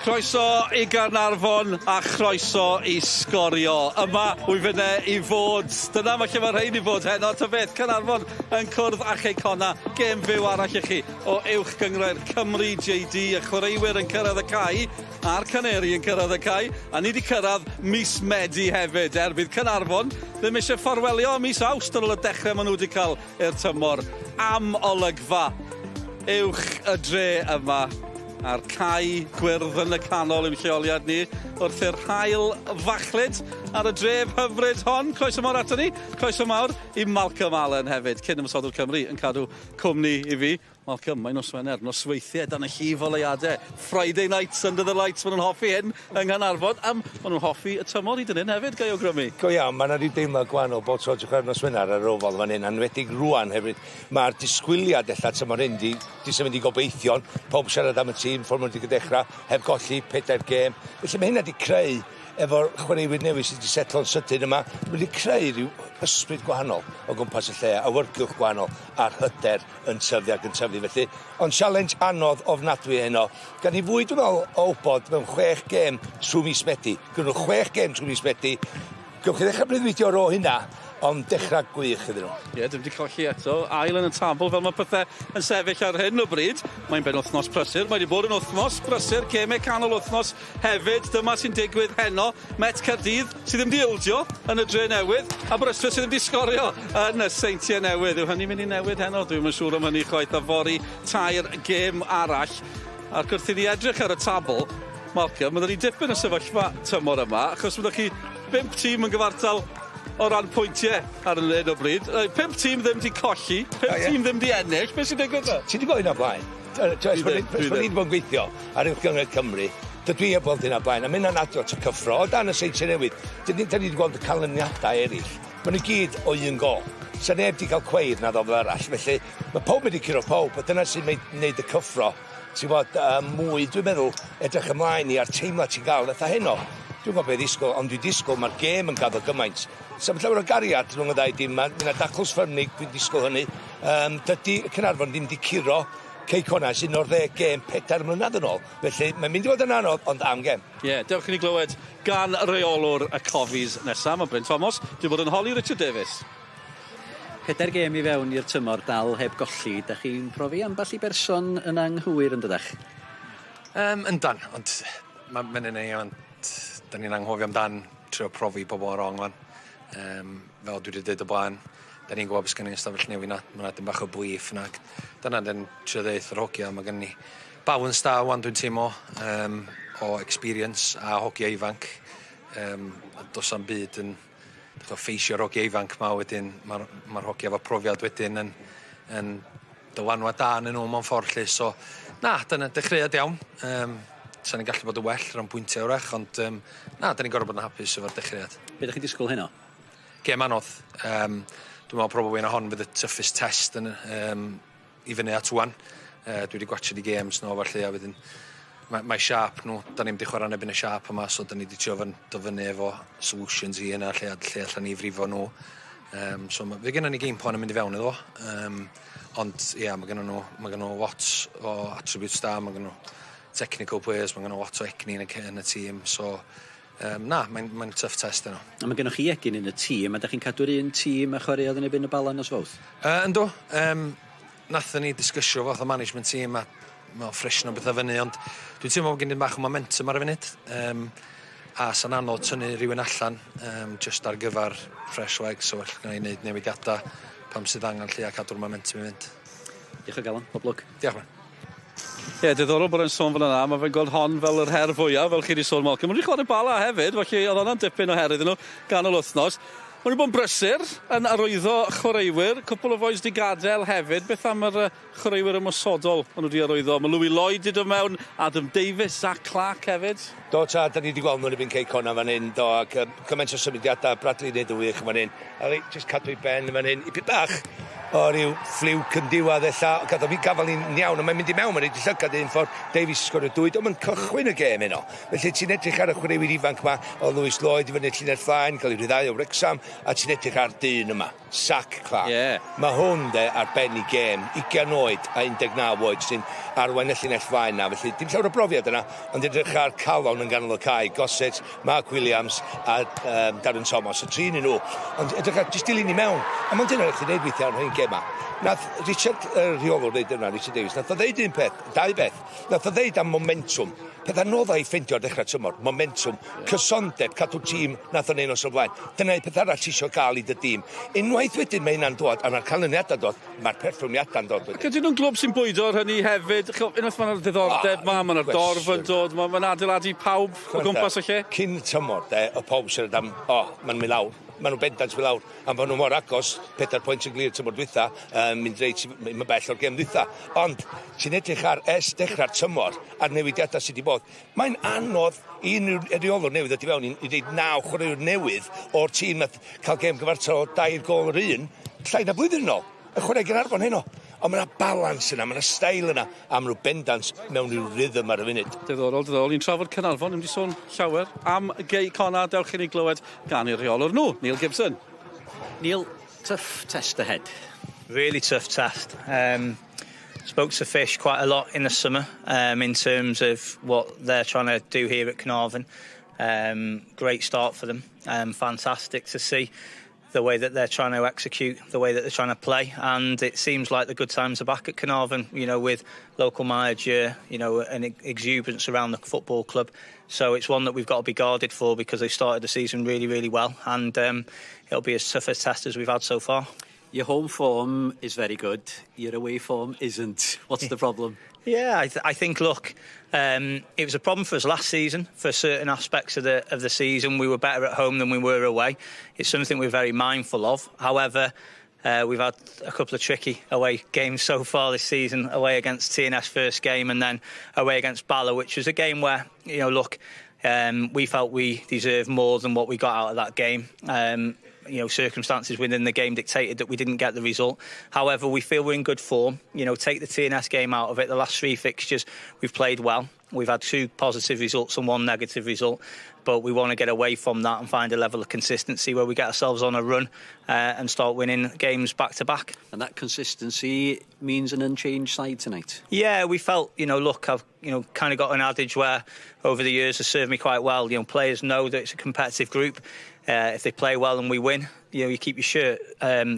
Croeso i Gaernarfon a chroeso i Sgorio. Yma wy fynne i fod. Dyna ma' lle ma' rhein i fod heno ta beth. Caernarfon yn cwrdd â Chei Connah. Gêm fyw arall i chi o Uwch Gynghrair Cymru JD. Y chwaraewyr yn cyrraedd y cae a'r caneri yn cyrraedd y cae. A ni 'di cyrraedd mis Medi hefyd. Er bydd Caernarfon ddim eisiau ffarwelio am mis Awst ar ôl y dechrau maen nhw wedi cael i'r tymor. Am olygfa uwch y dre yma a'r cae gwyrdd yn y canol i'w lleoliad ni wrth i'r haul fachlud ar y dref hyfryd hon. Croeso mawr ato ni, croeso mawr i Malcolm Allen hefyd, cyn ymosodwr Cymru yn cadw cwmni i fi. Malcolm, mae'n nos Wener, nosweithiau dan y llif oleuadau. Friday nights under the lights, maen nhw'n hoffi hyn yng Nghaernarfon, a maen nhw'n hoffi y tymor hyd yn hyn hefyd, ga i awgrymu. Go iawn, mae yna rhyw deimlad gwahanol bob tro ti'n chwarae nos Wener ar yr Oval fan hyn, enwedig rwan hefyd. Mae'r disgwyliad ella tymor hyn di, di symud i gobeithion, pawb siarad am y tîm, ffordd maen nhw wedi dechrau, heb golli pedair gêm. Felly mae hynna wedi creu efo'r chwaraewyr newydd sydd wedi setlo'n sydyn yma, mae wedi creu rhyw ysbryd gwahanol o gwmpas y lle, awyrgylch gwahanol, a'r hyder yn tyfu ac yn tyfu. Felly, ond challenge anodd ofnadwy heno. Gan i fwy, dwi'n meddwl, o wybod mewn 6 gêm trwy mis Medi. Gynnu nhw 6 gêm trwy mis Medi. Gewch chi ddechrau breuddwydio ar ôl hynna, ond dechrau gwych iddyn nhw. Ie, dim wedi colli eto. Ail yn y tabl fel mae pethau yn sefyll ar hyn o bryd. Mae'n benwythnos prysur. Mae wedi bod yn wythnos brysur, gemau canol wythnos hefyd. Dyma sy'n digwydd heno. Met Caerdydd sydd ddim wedi ildio yn y dre newydd, Aberystwyth sydd ddim wedi sgorio yn y Seintiau Newydd. Yw hynny'n mynd i newid heno? Dwi'm yn siŵr am hynny chwaith. A fory tair gêm arall. Ac wrth i ni edrych ar y tabl, Malcolm, mae ni dipyn o sefyllfa tymor yma, achos byddwch chi 5 tîm yn gyfartal o ran pwyntiau ar y hyn o bryd. 5 tîm ddim wedi colli, 5 tîm ddim wedi ennill. Beth sy'n digwydd 'da? Ti wedi gweld hynna blaen? Ers bod ni wedi bod yn gweithio ar Uwch Gynghrair Cymru, dydw i heb weld hynna blaen, a mae hynna'n adio at y cyffro. O dan y Seintiau Newydd, dyn ni wedi gweld y canlyniadau eraill. Maen nhw gyd o un gol. Sa neb wedi cael cweir na ddofn arall, felly mae pawb wedi curo pawb, a dyna sy'n wneud y cyffro. Ti'n gwbod, mwy, dwi'n meddwl, edrych ymlaen i a'r teimlad ti'n gael, fatha heno. Dwi'n gwybod beth ddisgwyl, ond dwi'n disgwyl, mae'r gêm yn gaddo gymaint. Sa'm llawer o gariad rhwng y ddau dîm, mae yna dacls ffyrnig, dwi'n disgwyl hynny. Dydy Caernarfon ddim wedi curo Cei Connah ers 11 gêm 4 mlynedd yn ôl. Felly mae'n mynd i fod yn anodd, ond am gêm. Ie, yeah, dewch i ni glywed gan reolwr y Cofis nesaf, mae Bryn Thomas, wedi bod yn holi Richard Davies. 4 gêm i fewn i'r tymor dal heb golli, da chi'n profi ambell i berson yn anghywir yn dydach? Yndan, ond mae'n un ond da ni'n anghofio amdan trio profi pobl yn wrong wan. Fel dwi wedi dweud o blaen, da ni'n gwybod beth sgan ni'n ystafell newid na, mae yna dim bach o belief na. Dyna dyn trio ddeud yr hogia, mae gen ni balance da wan dwi'n teimlo, o experience a hogia ifanc. Does am byd yn ffeisio'r hogia ifanc ma wedyn, mae'r ma hogia efo profiad wedyn yn dylanwad da yn nhw mewn ffordd lle. So, na, dyna dechreuad iawn. Sa'n ni'n gallu bod yn well rhan pwyntiau wrach, ond na, da ni'n gorfod bod yn hapus efo'r dechreuad. Be ydych chi'n disgwyl heno? Gêm anodd. Dwi'n meddwl probably yna hon fydd y toughest test yn, i fyny at wan. Dwi wedi gwatchad i games nhw felly, a wedyn mae siâp nhw, da ni'n mynd i chwarae yn erbyn y siâp yma, so da ni wedi trio dod fyny efo solutions i hynna lle allan ni frifo nhw. So fe gennym ni game plan yn mynd i fewn iddo fo. Ond ia, yeah, mae gennym nhw lot o attributes da, mae gennym nhw technical players, mae gennym nhw lot o egni yn y tîm, so na, mae'n tough test yno. A mae gennych chi egin yn y tîm, a da chi'n cadw'r un tîm a chwaraeodd yn erbyn y Bala nos Fawrth? Yndw. Nathon ni disgysio fath o management team a ffresno bethau fyny, ond dwi'n teimlo bod gen i bach o momentum ar y funud. A sa'n anodd tynnu rhywun allan just ar gyfer fresh legs, so well gynna i wneud newidiadau pam sydd angen lle a cadw'r momentum i fynd. Diolch o galon, pob lwc. Diolch, man. Ie, diddorol bod e'n sôn fel yna, mae fe'n gweld hon fel yr her fwyaf, fel chi wedi sôn, Malcolm. Mae wedi chwarae Bala hefyd, felly oedd hwnna'n dipyn o her iddyn nhw ganol wythnos. Mae wedi bod yn brysur yn arwyddo chwaraewyr, cwpl o fois di gadael hefyd. Beth am yr chwaraewyr ymosodol maen nhw wedi arwyddo? Mae Louis Lloyd wedi dod mewn, Adam Davies, Zach Clark hefyd. Do, ta, da ni wedi gweld nhw'n erbyn Cei Connah fan hyn, do, ac cymaint o symudiadau, Bradley wneud yn wych fan hyn. A just cadw i ben fan hyn, i bach o ryw ffliwc yn diwedd ella, gadw fi gafel ni'n iawn, ond mae'n mynd i mewn, mae'n rhaid i llygad un ffordd, Davies sgorio 2, ond mae'n cychwyn y gêm heno. Felly ti'n edrych ar y chwaraewyr ifanc yma, o Lewis Lloyd i fyny llinell flaen, cael ei ryddhau o Wrexham, a ti'n edrych ar dyn yma. Zac Clark. Mae hwn de ar ben i gêm, 20 oed a 19 oed sy'n arwain y llinell faen na, felly dim llawer o brofiad yna, ond edrych ar calon yn ganol y cae, Gossett, Mark Williams a Darren Thomas, y tri yn nhw. Ond edrych ar, jyst dilyn i mewn, a mae'n dyna chi wneud weithiau ar hyn gema. Nath Richard, y rheolwr ddeud yna, Richard Davies, nath o ddeud un peth, dau beth. Nath o ddeud am momentum. Peth anoddau i ffeindio ar ddechrau tymor, momentum, cysondeb, cadw tîm nath o'n un os o blaen. Dyna peth arall ti eisiau gael i dy dîm. Unwaith wedyn mae hynna'n dod, a mae'r canlyniadau'n dod, mae'r perfformiadau'n dod wedyn. Ac ydyn nhw'n glwb sy'n bwydo ar hynny hefyd? Unwaith mae'n diddordeb ma, mae'n dorf yn dod, mae'n adeiladu pawb o gwmpas y lle? Cyn tymor, de, o pawb siarad am, mae'n mynd lawr. Maen nhw bendant mynd lawr, a maen nhw mor agos, 4 pwynt yn glir tymor dwytha, mynd reit yn bell o'r gêm dwytha. Ond ti'n edrych ar ers dechrau'r tymor a'r newidiadau sydd wedi bod, mae'n anodd i unrhyw reolwr newydd ddod i fewn i ddeud 9 chwaraewr newydd o'r tîm nath cael gêm gyfartal o 2 gôl yr un, llai na blwyddyn yn ôl. Y chwarae Gaernarfon heno. Ond mae yna balans yna, mae yna steil yna, a maen nhw bendant mewn rhyw rhythm ar y funud. Diddorol, diddorol. Ni'n trafod Caernarfon, ni'n wedi sôn llawer am Gei Connah. Dewch i ni glywed gan i'r rheolwr nhw, Neil Gibson. Neil, tough test ahead. Really tough test. Spoke to Fish quite a lot in the summer in terms of what they're trying to do here at Caernarfon. Great start for them. Fantastic to see the way that they're trying to execute, the way that they're trying to play, and it seems like the good times are back at Caernarfon, you know, with local manager, you know, an exuberance around the football club. So it's one that we've got to be guarded for because they started the season really, really well, and it'll be as tough a test as we've had so far. Your home form is very good, your away form isn't. What's the problem? Yeah, I think, look, it was a problem for us last season. For certain aspects of the season, we were better at home than we were away. It's something we're very mindful of. However, we've had a couple of tricky away games so far this season, away against TNS first game and then away against Bala, which was a game where, you know, look, we felt we deserved more than what we got out of that game. You know, circumstances within the game dictated that we didn't get the result. However, we feel we're in good form. You know, take the TNS game out of it. The last 3 fixtures, we've played well. We've had 2 positive results and 1 negative result. But we want to get away from that and find a level of consistency where we get ourselves on a run and start winning games back to back. And that consistency means an unchanged side tonight? Yeah, we felt, you know, look, I've, you know, kind of got an adage where over the years has served me quite well. You know, players know that it's a competitive group. If they play well and we win, you know, you keep your shirt.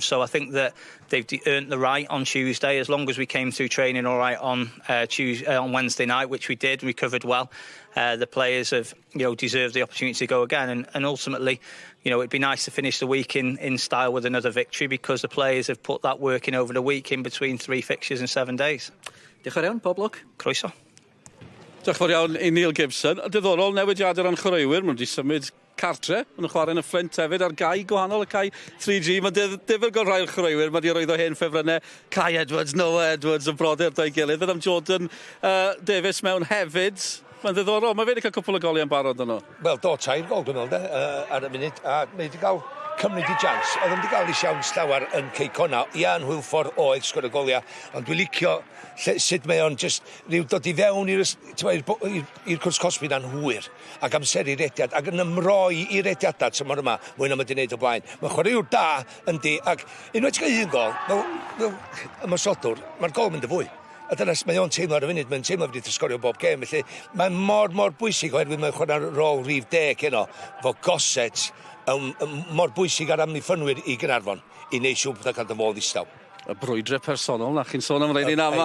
So I think that they've earned the right on Tuesday. As long as we came through training all right on Tuesday, on Wednesday night, which we did, recovered well. The players have, you know, deserved the opportunity to go again, and ultimately, you know, it'd be nice to finish the week in style with another victory because the players have put that work in over the week in between 3 fixtures in 7 days. Diolch yn fawr iawn, pob lwc. Croeso. Diolch yn fawr iawn i Neil Gibson. Diddorol newidiadau ran chwaraewyr, maen nhw wedi symud cartre, maen nhw'n chwarae yn y Fflint hefyd ar gae gwahanol, y cae 3G. Mae'n difyr gweld rhai o'r chwaraewyr, mae wedi roedd o hen ffefrynnau Kai Edwards, Noah Edwards yn brodyr da'i gilydd. Fydd am Jordan Davies mewn hefyd. Mae'n ddiddorol, mae fe wedi cael cwpl o goliau yn barod yno. Wel, do, 3 gol dwi'n meddwl, de, ar y munud, a mae wedi cael cymryd i jans. Oedd wedi cael ei siawns llawer yn Cei Connah. Ia, yn Hwlffordd oedd sgorio goliau, ond dwi'n licio sut mae o'n just rhyw dod i fewn i'r cwrs cosbi na'n hwyr ac amseru rediad ac yn ymroi i'r rediadau tymor yma mwy na mae wedi wneud o blaen. Mae'n chwaraewr da yndi, ac unwaith ti'n cael un gol, fel ymosodwr, mae'r gol mynd y fwy. A dyna mae o'n teimlo ar y funud, mae'n teimlo wedi sgorio bob gêm, felly mae'n mor bwysig oherwydd mae'n chwarae rôl rhif 10 heno, fo Gossett mor bwysig ar amddiffynwyr i Gaernarfon i wneud siŵr bod o'n cael dy fôl ddistaw. Y brwydre personol na, chi'n sôn am rhaid i'n aml.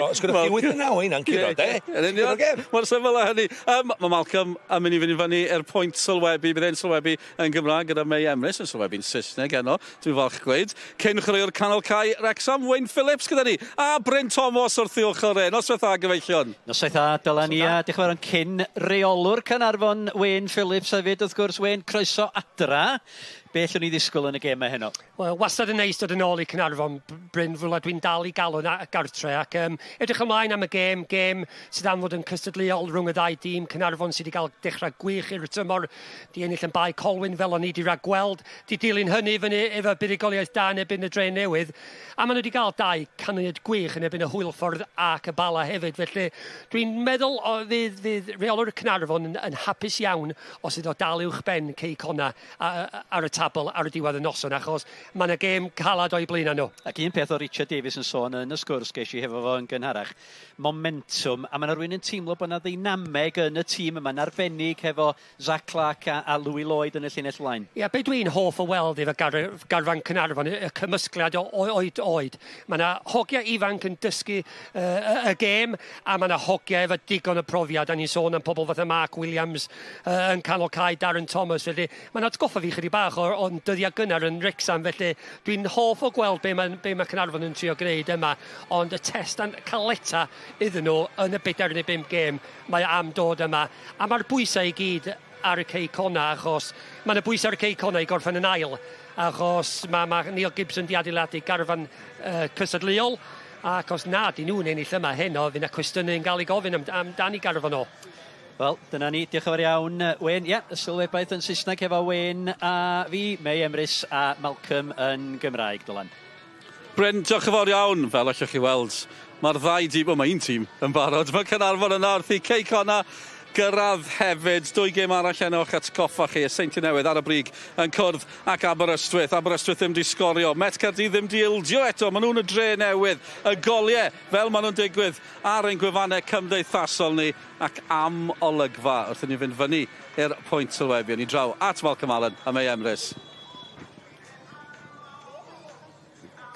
Os gyda chi 8-9 hynna'n curo, de? Yn union, mor syml â hynny. Mae Malcolm yn mynd i fynd i fyny i'r pwynt sylwebu, bydd e'n sylwebu yn Gymraeg gyda Mei Emrys, yn sylwebu'n Saesneg heno, dwi'n falch gweud. Cyn chwaraewr canol cae Wrexham, Wayne Phillips gyda ni, a Bryn Thomas wrth ei ochr e. Noswaith dda, gyfeillion. Noswaith dda, Dylan, ia, diolch yn fawr yn cyn reolwr Caernarfon, Wayne Phillips hefyd, wrth gwrs. Wayne, croeso adra. Be allwn ni ddisgwyl yn y gemau heno? Wel, wastad yn neis dod yn ôl i Caernarfon, Bryn, rhywle dwi'n dal i galw gartre, ac edrych ymlaen am y gêm sydd am fod yn cystadleuol rhwng y ddau dîm. Caernarfon sydd wedi cael dechrau gwych i'r tymor, di ennill yn Bae Colwyn fel o'n i wedi ragweld, di dilyn hynny fyny efo buddugoliaeth da yn erbyn y Dre Newydd, a maen nhw wedi cael 2 canlyniad gwych yn erbyn y Hwylffordd ac y Bala hefyd, felly dwi'n meddwl fydd reolwr Caernarfon yn hapus iawn os ydo dal uwch ben Cei Connah ar y taith. tabl ar y diwedd y noson, achos mae yna gêm calad o'i blaen nhw. Ac un peth o Richard Davies yn sôn yn y sgwrs ges i hefo fo yn gynharach, momentum, a mae yna rhywun yn teimlo bod yna ddeinameg yn y tîm yma'n arbennig hefo Zach Clark a Louis Lloyd yn y llinell flaen. Ie, be dwi'n hoff o weld efo garfan Caernarfon, y cymysgliad o oed. Mae yna hogiau ifanc yn dysgu y gêm, a mae yna hogiau efo digon o profiad, a ni'n sôn am pobl fatha Mark Williams yn canol cae, Darren Thomas, felly mae'n atgoffa fi chydig bach o'n dyddiau gynnar yn Wrecsam, felly dwi'n hoff o gweld be mae Caernarfon yn trio gwneud yma, ond y test caleta iddyn nhw yn y 4 neu 5 gêm mae am dod yma, a mae'r bwysau i gyd ar y Cei Connah, achos mae yna bwysau ar y Cei Connah i gorffen yn ail, achos mae Neil Gibson di adeiladu garfan cystadleuol, ac os na di nhw'n ennill yma heno, fydd yna cwestiynau yn gael ei gofyn amdani garfan o. Wel, dyna ni. Diolch yn fawr iawn, Wayne. Ie, y sylwebaeth yn Saesneg efo Wayne a fi, Mei Emrys a Malcolm yn Gymraeg, Dylan. Bryn, diolch yn fawr iawn. Fel allwch chi weld, mae'r ddau dîm, o, mae un tîm yn barod. Mae Caernarfon yna wrth i Cei Connah gyrraedd hefyd. 2 gêm arall heno o'ch atgoffa chi. Y Seintiau Newydd ar y brig yn cwrdd ac Aberystwyth. Aberystwyth ddim di sgorio. Met Caerdydd ddim di ildio eto. Maen nhw'n y dre newydd. Y goliau, fel maen nhw'n digwydd ar ein gwefannau cymdeithasol ni, ac am olygfa wrth i ni fynd fyny i'r pwynt sylwebu. Ni draw at Malcolm Allen a Mei Emrys.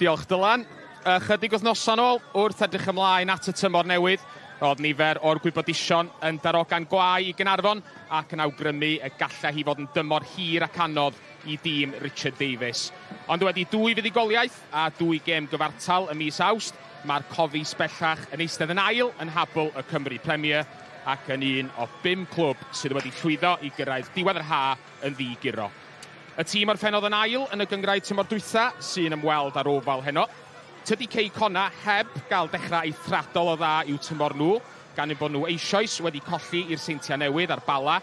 Diolch, Dylan. Chydig wythnosau nôl, wrth edrych ymlaen at y tymor newydd, roedd nifer o'r gwybodusion yn darogan gwae i Gaernarfon ac yn awgrymu y gallai hi fod yn dymor hir ac anodd i dîm Richard Davies. Ond wedi 2 fuddugoliaeth a 2 gêm gyfartal ym mis Awst, mae'r Cofis bellach yn eistedd yn ail yn nhabl y Cymru Premier ac yn un o 5 clwb sydd wedi llwyddo i gyrraedd diwedd yr ha yn ddi-guro. Y tîm orffennodd yn ail yn y gynghrair tymor dwytha sy'n ymweld ar Ofal heno. Tydi Cei Connah heb gael dechrau eithriadol o dda i'w tymor nhw, gan eu bod nhw eisoes wedi colli i'r Seintiau Newydd ar Bala.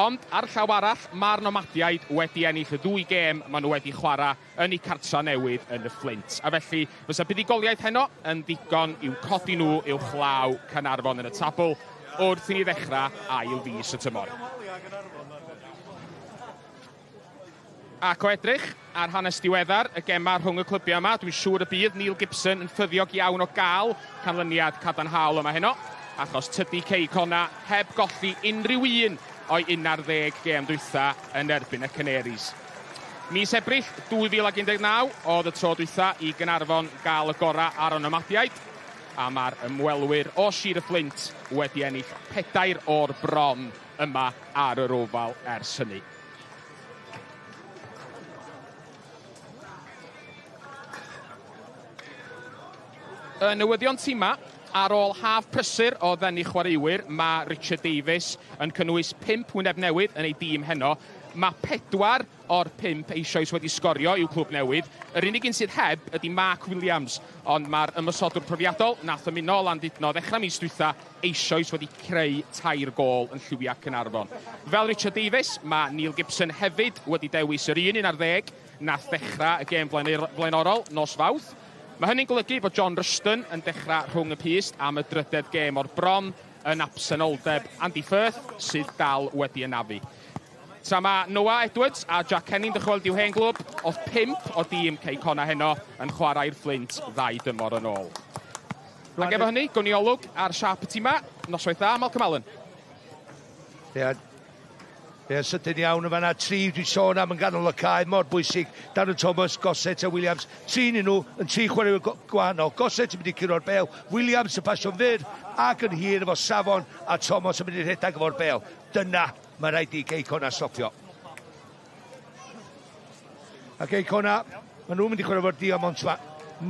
Ond ar llaw arall, mae'r Nomadiaid wedi ennill y 2 gêm maen nhw wedi chwarae yn eu cartra newydd yn y Fflint. A felly, fysa buddugoliaeth heno yn ddigon i'w codi nhw uwchlaw Caernarfon yn y tabl wrth i ni ddechrau ail fis y tymor. Ac o edrych ar hanes diweddar y gemau rhwng y clybiau yma, dwi'n siŵr y bydd Neil Gibson yn ffyddiog iawn o gael canlyniad cadarnhaol yma heno, achos tydi Cei Connah heb golli unrhyw un o'i 11 gêm dwytha yn erbyn y Canaries. Mis Ebrill 2019 oedd y tro dwytha i Gaernarfon gael y gorau ar y Nomadiaid, a mae'r ymwelwyr o Sir y Fflint wedi ennill 4 o'r bron yma ar yr Ofal ers hynny. Y newyddion tîma, ar ôl haf prysur o ddenu chwaraewyr, mae Richard Davies yn cynnwys 5 wyneb newydd yn ei dîm heno. Mae 4 o'r 5 eisoes wedi sgorio i'w clwb newydd. Yr unig un sydd heb ydy Mark Williams, ond mae'r ymosodwr profiadol nath ymuno Landudno ddechrau mis dwytha eisoes wedi creu 3 gôl yn lliwiau Caernarfon. Fel Richard Davies, mae Neil Gibson hefyd wedi dewis yr un 11 nath ddechrau y gêm flaenorol nos Fawrth. Mae hynny'n golygu bod John Rushton yn dechrau rhwng y pyst am y 3rd gêm o'r bron yn absenoldeb Andy Firth sydd dal wedi anafu. Tra mae Noah Edwards a Jack Henning dychwelyd i'w hen glwb, oedd 5 o dîm Cei Connah heno yn chwarae'r Fflint 2 dymor yn ôl. Ac efo hynny, gawn ni olwg ar siâp y tîma. Noswaith dda, Malcolm Allen. Ie, sydyn iawn yn fanna. 3 dwi'n sôn am yn ganol y cae, mor bwysig. Darren Thomas, Gossett a Williams. 3 yn nhw yn 3 chwaraewyr gwahanol. Gossett yn mynd i curo'r bel, Williams yn pasio'n fyr ac yn hir efo safon, a Thomas yn mynd i rhedeg efo'r bel. Dyna mae rhaid i Cei Connah stopio. A Cei Connah, maen nhw'n mynd i chwarae efo'r Diamond yma.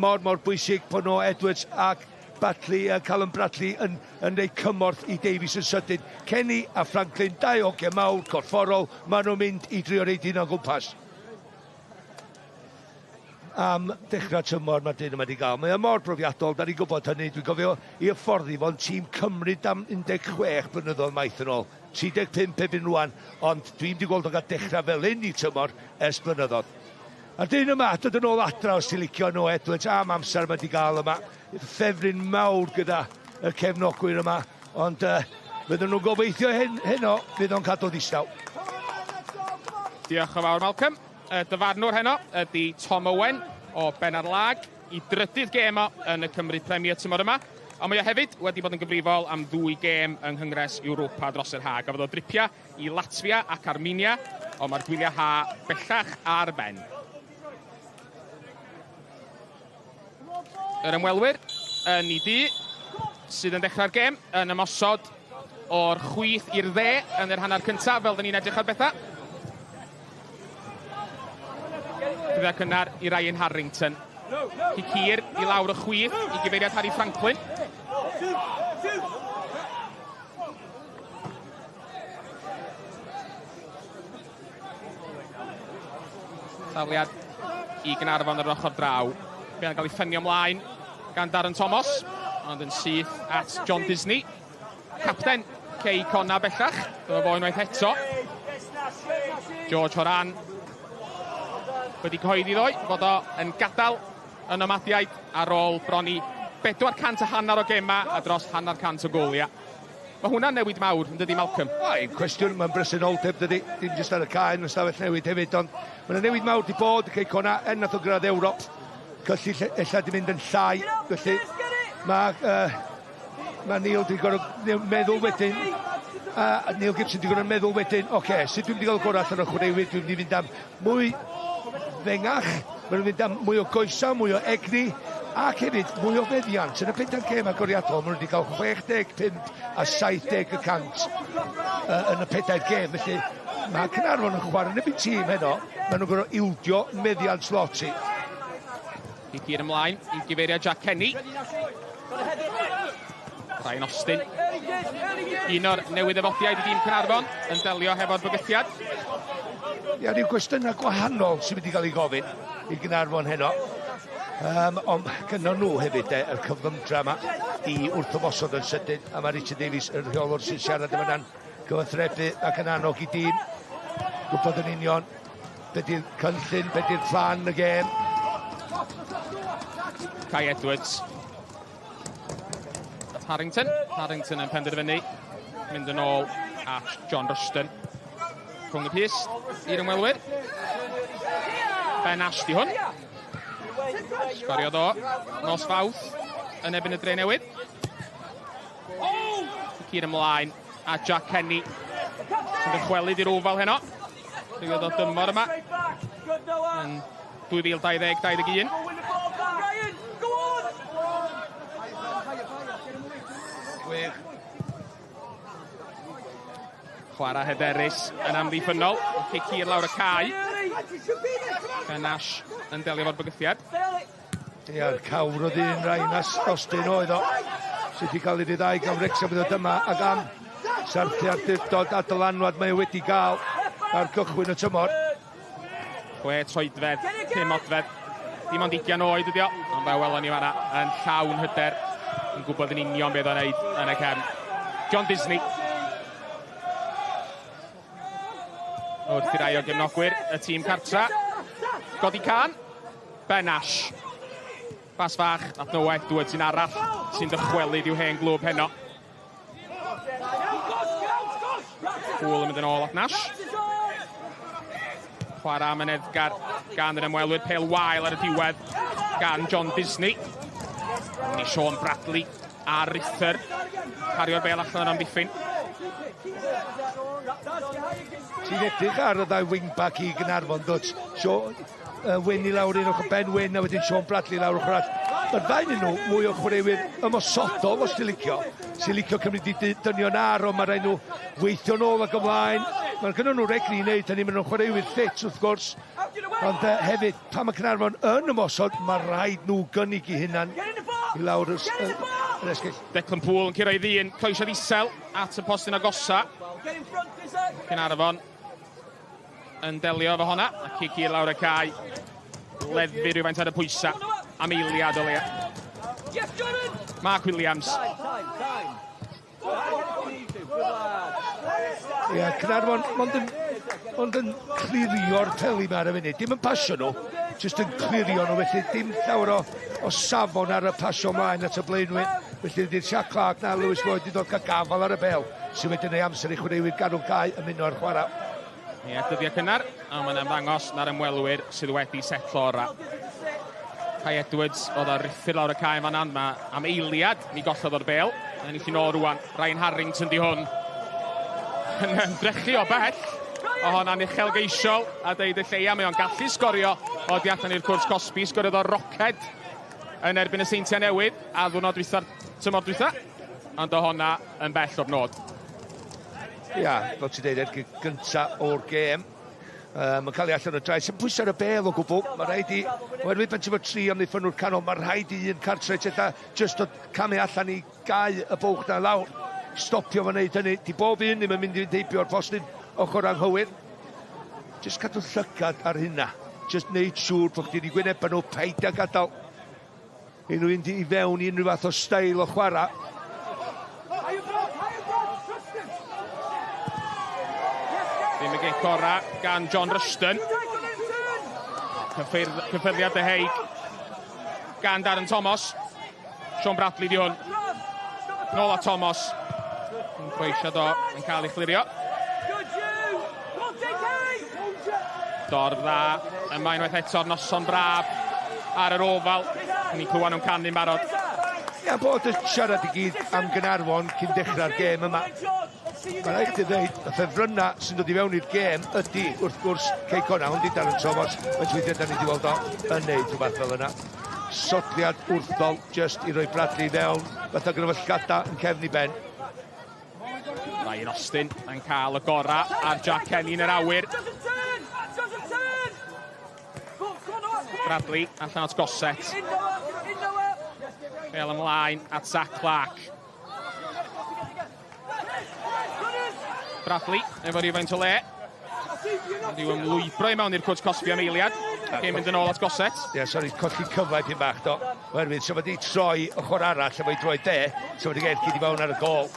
Mor bwysig bod nhw Edwards ac Batley, Callum Bradley yn rhoi cymorth i Davies yn sydyn. Kenny a Franklin, 2 hogiau mawr, corfforol, maen nhw'n mynd i drio reid un o gwmpas. Am dechrau tymor mae'r dyn yma wedi gael. Mae o mor brofiadol, da ni'n gwybod hynny. Dwi'n cofio i hyfforddi fo'n tîm Cymru am 16 blynyddoedd maith yn ôl. 35 ebyn rwan, ond dwi'n wedi gweld o'n cael dechrau fel hyn i tymor ers blynyddoedd. A'r dyn yma, dod yn ôl adra os ti'n licio nhw, Edwards, am amser mae wedi gael yma. Ffefryn mawr gyda y cefnogwyr yma, ond fydden nhw'n gobeithio heno, fydd o'n cadw ddistaw. Diolch yn fawr, Malcolm. Y dyfarnwr heno ydy Tom Owen o Benarlâg i drydydd gêm o yn y Cymru Premier tymor yma. Ond mae o hefyd wedi bod yn gyfrifol am ddwy gêm yng Nghyngres Europa dros yr ha. Gafodd o dripia i Latvia ac Armenia, ond mae'r gwyliau ha bellach ar ben. Yr ymwelwyr yn ei du sydd yn dechrau'r gêm yn ymosod o'r chwith i'r dde yn yr hanner cyntaf, fel dyn ni'n edrych ar bethau. Rhyddhau cynnar i Ryan Harrington. Cic hir i lawr y chwith i gyfeiriad Harry Franklin. Tafliad i Gaernarfon ar yr ochr draw. Fe yn cael ei ffynio ymlaen gan Darren Thomas, ond yn syth at John Disney. Capten Cei Connah bellach, dyma fo unwaith eto. George Horan wedi cyhoeddi ddoe fod o yn gadael y Nomadiaid ar ôl bron i 450 o gemau a dros 500 o goliau. Mae hwnna'n newid mawr, yn dydi Malcolm? Mae'n cwestiwn, mae'n bresenoldeb, dydi, dim jyst ar y cae yn ystafell newid hefyd, ond mae'n newid mawr di bod, Cei Connah, er nath o gyrraedd Ewrop, cyllid ella di mynd yn llai, felly mae ma Neil di gorfod meddwl wedyn, Neil Gibson di gorfod meddwl wedyn, oce, okay, sut dwi'n mynd i gael gorau allan o'r chwaraewyr, dwi'n mynd i fynd am mwy fengach, mae'n mynd am mwy o goesa, mwy o egni, ac hefyd mwy o feddiant. Yn y pedair gêm agoriadol, maen nhw wedi cael 65 a 70 y cant yn y pedair gêm. Felly mae Caernarfon yn chwarae yn y tîm heno, maen nhw'n gorfod ildio meddiant lot i. I gyd ymlaen i gyfeiriad Jack Kenny. Ryan Austin. Un o'r newydd ddyfodiaid i dîm Caernarfon yn delio hefo'r bygythiad. Ia, rhyw gwestiynau gwahanol sy'n mynd i gael ei gofyn i Gaernarfon heno. Ond gynnon nhw hefyd y cyflymdra yma i wrthymosod yn sydyn, a mae Richard Davies, y rheolwr sy'n siarad yma yna'n gyfathrebu ac yn annog i dîm gwybod yn union be di'r cynllun, be di'r plan y gêm. Kai Edwards. Harrington. Harrington yn penderfynu mynd yn ôl at John Rushton. Rhwng y pyst i'r ymwelwyr. Ben Ash di hwn. Sgoriodd o nos Fawrth yn erbyn y Dre Newydd. Cur ymlaen a Jack Kenny sy'n dychwelyd i'r ofal heno. Rhywedd o dymor yma yn 2020-21. Gwych. Chwarae hyderus yn amddiffynnol. Cic hir lawr y cae. Ben Ash yn delio efo'r bygythiad. Ia'r cawr o ddyn Ryan Austin oedd o. Sydd wedi cael ei ryddhau gan Wrexham i ddod yma ac am sarthu awdurdod a dylanwad mae o wedi gael ar gychwyn y tymor. 6 troedfedd, 5 modfedd. Dim ond 20 oed ydi o, ond fe welon ni fanna yn llawn hyder, yn gwybod yn union beth o'n neud yn y cefn. John Disney. Wrth i rai o gefnogwyr y tîm cartra. Godi can. Ben Ash. Bas fach at Noah Edwards, un arall sy'n dychwelyd i'w hen glwb heno. Poole yn mynd yn ôl at Nash. Chwarae amyneddgar gan yr ymwelwyr, pêl wael ar y diwedd gan John Disney. Ni Sean Bradley a Rither cario'r bêl allan o'r amddiffyn. Ti'n edrych ar y ddau wing-back i Gaernarfon, dwt. Sean Wyn i lawr un ochr, Ben Wyn a wedyn Sean Bradley lawr ochr arall. Mae'r ddau nhw mwy o chwaraewyr ymosodol, os ti'n licio. Sy'n licio cymryd i dynion ar, ond mae rhaid nhw weithio nôl ac ymlaen. Mae gynnon nhw'r egni i wneud hynny, maen nhw'n chwaraewyr ffit wrth gwrs. Ond hefyd, pan mae Caernarfon yn ymosod, mae rhaid nhw gynnig i hunan i lawr yr esgyll. Declan Poole yn curo i ddyn, croesiad isel at y postyn agosa. Caernarfon yn delio efo honna, a cic i lawr y cae. Leddfu rhywfaint ar y pwysa am eiliad o leia. Mark Williams. Ia, Caernarfon, mond yn clirio'r peli ma ar y funud. Dim yn pasio nhw, jyst yn clirio nhw, felly dim llawer o safon ar y pasio mlaen at y blaenwyr. Felly ydy'r Jack Clark na Lewis Lloyd wedi dod cael gafal ar y bel, sydd wedyn ei amser i chwaraewyr ganol cae ymuno ar chwarae. Ie, dyddiau cynnar. a mae'n ymddangos na'r ymwelwyr sydd wedi setlo ora. Kai Edwards oedd ar ruthur lawr y cae fan yma am eiliad, mi gollodd o'r bel. Ennill i nôl rwan, Ryan Harrington di hwn. Yn ymdrechu o bell, o honna'n uchelgeisiol a deud y lleia, mae o'n gallu sgorio o di allan i'r cwrs cosbi, sgoriodd o roced yn erbyn y Seintiau Newydd a ddwrnod dwytha'r tymor dwytha, ond o honna yn bell o'r nod. Ia, fel ti'n deud, ergyd gynta o'r gêm. Mae'n cael ei allan o drais. Yn pwysau ar y bel o gwbl. Mae rhaid i, oherwydd pan ti'n fod tri amddiffynwr canol, mae rhaid i un cartre ella just o camu allan i gau y bwlch na lawr. Stopio fo wneud hynny. Di bob un ddim yn mynd i fynd heibio'r postyn ochr anghywir. Just cadw llygad ar hynna. Just neud siŵr bod chdi wedi gwynebau nhw, paid â gadael i nhw fynd i fewn i unrhyw fath o steil o chwarae. Ddim y gic ora gan John Rushton. Cyffyrddiad Deheig gan Darren Thomas. Sean Bradley di hwn. Nôl at Thomas. Yn croesiad o yn cael ei chlirio. Dorf dda yma unwaith eto'r noson braf ar yr ofal. Ni'n clywed nhw'n canu'n barod. Ia, bod y siarad i gyd am Gaernarfon cyn dechrau'r gêm yma. Mae'n rhaid chdi ddeud, y ffefrynnau sy'n dod i fewn i'r gêm ydy, wrth gwrs, Cei Connah, hwn di Darren Thomas, mae'n weithiau da ni wedi weld o yn neud rhywbeth fel yna. Sodliad wrthol, just i roi Bradley i fewn, fatha gyda fo llgada yn cefn i ben. Ryan Austin yn cael y gorau ar Jack Kenny yn yr awyr. Bradley allan at Gossett. Bel ymlaen at Zach Clark. Bradley efo rhywfaint o le. Yw ymlwybro i mewn i'r cwrt cosbi am eiliad. Cyn mynd yn ôl at Gossett. Ie, yeah, sori, colli cyfle pyn bach do. Oherwydd, so wedi troi ochr arall efo'i droi de, so wedi gael gyd i fewn ar y gol.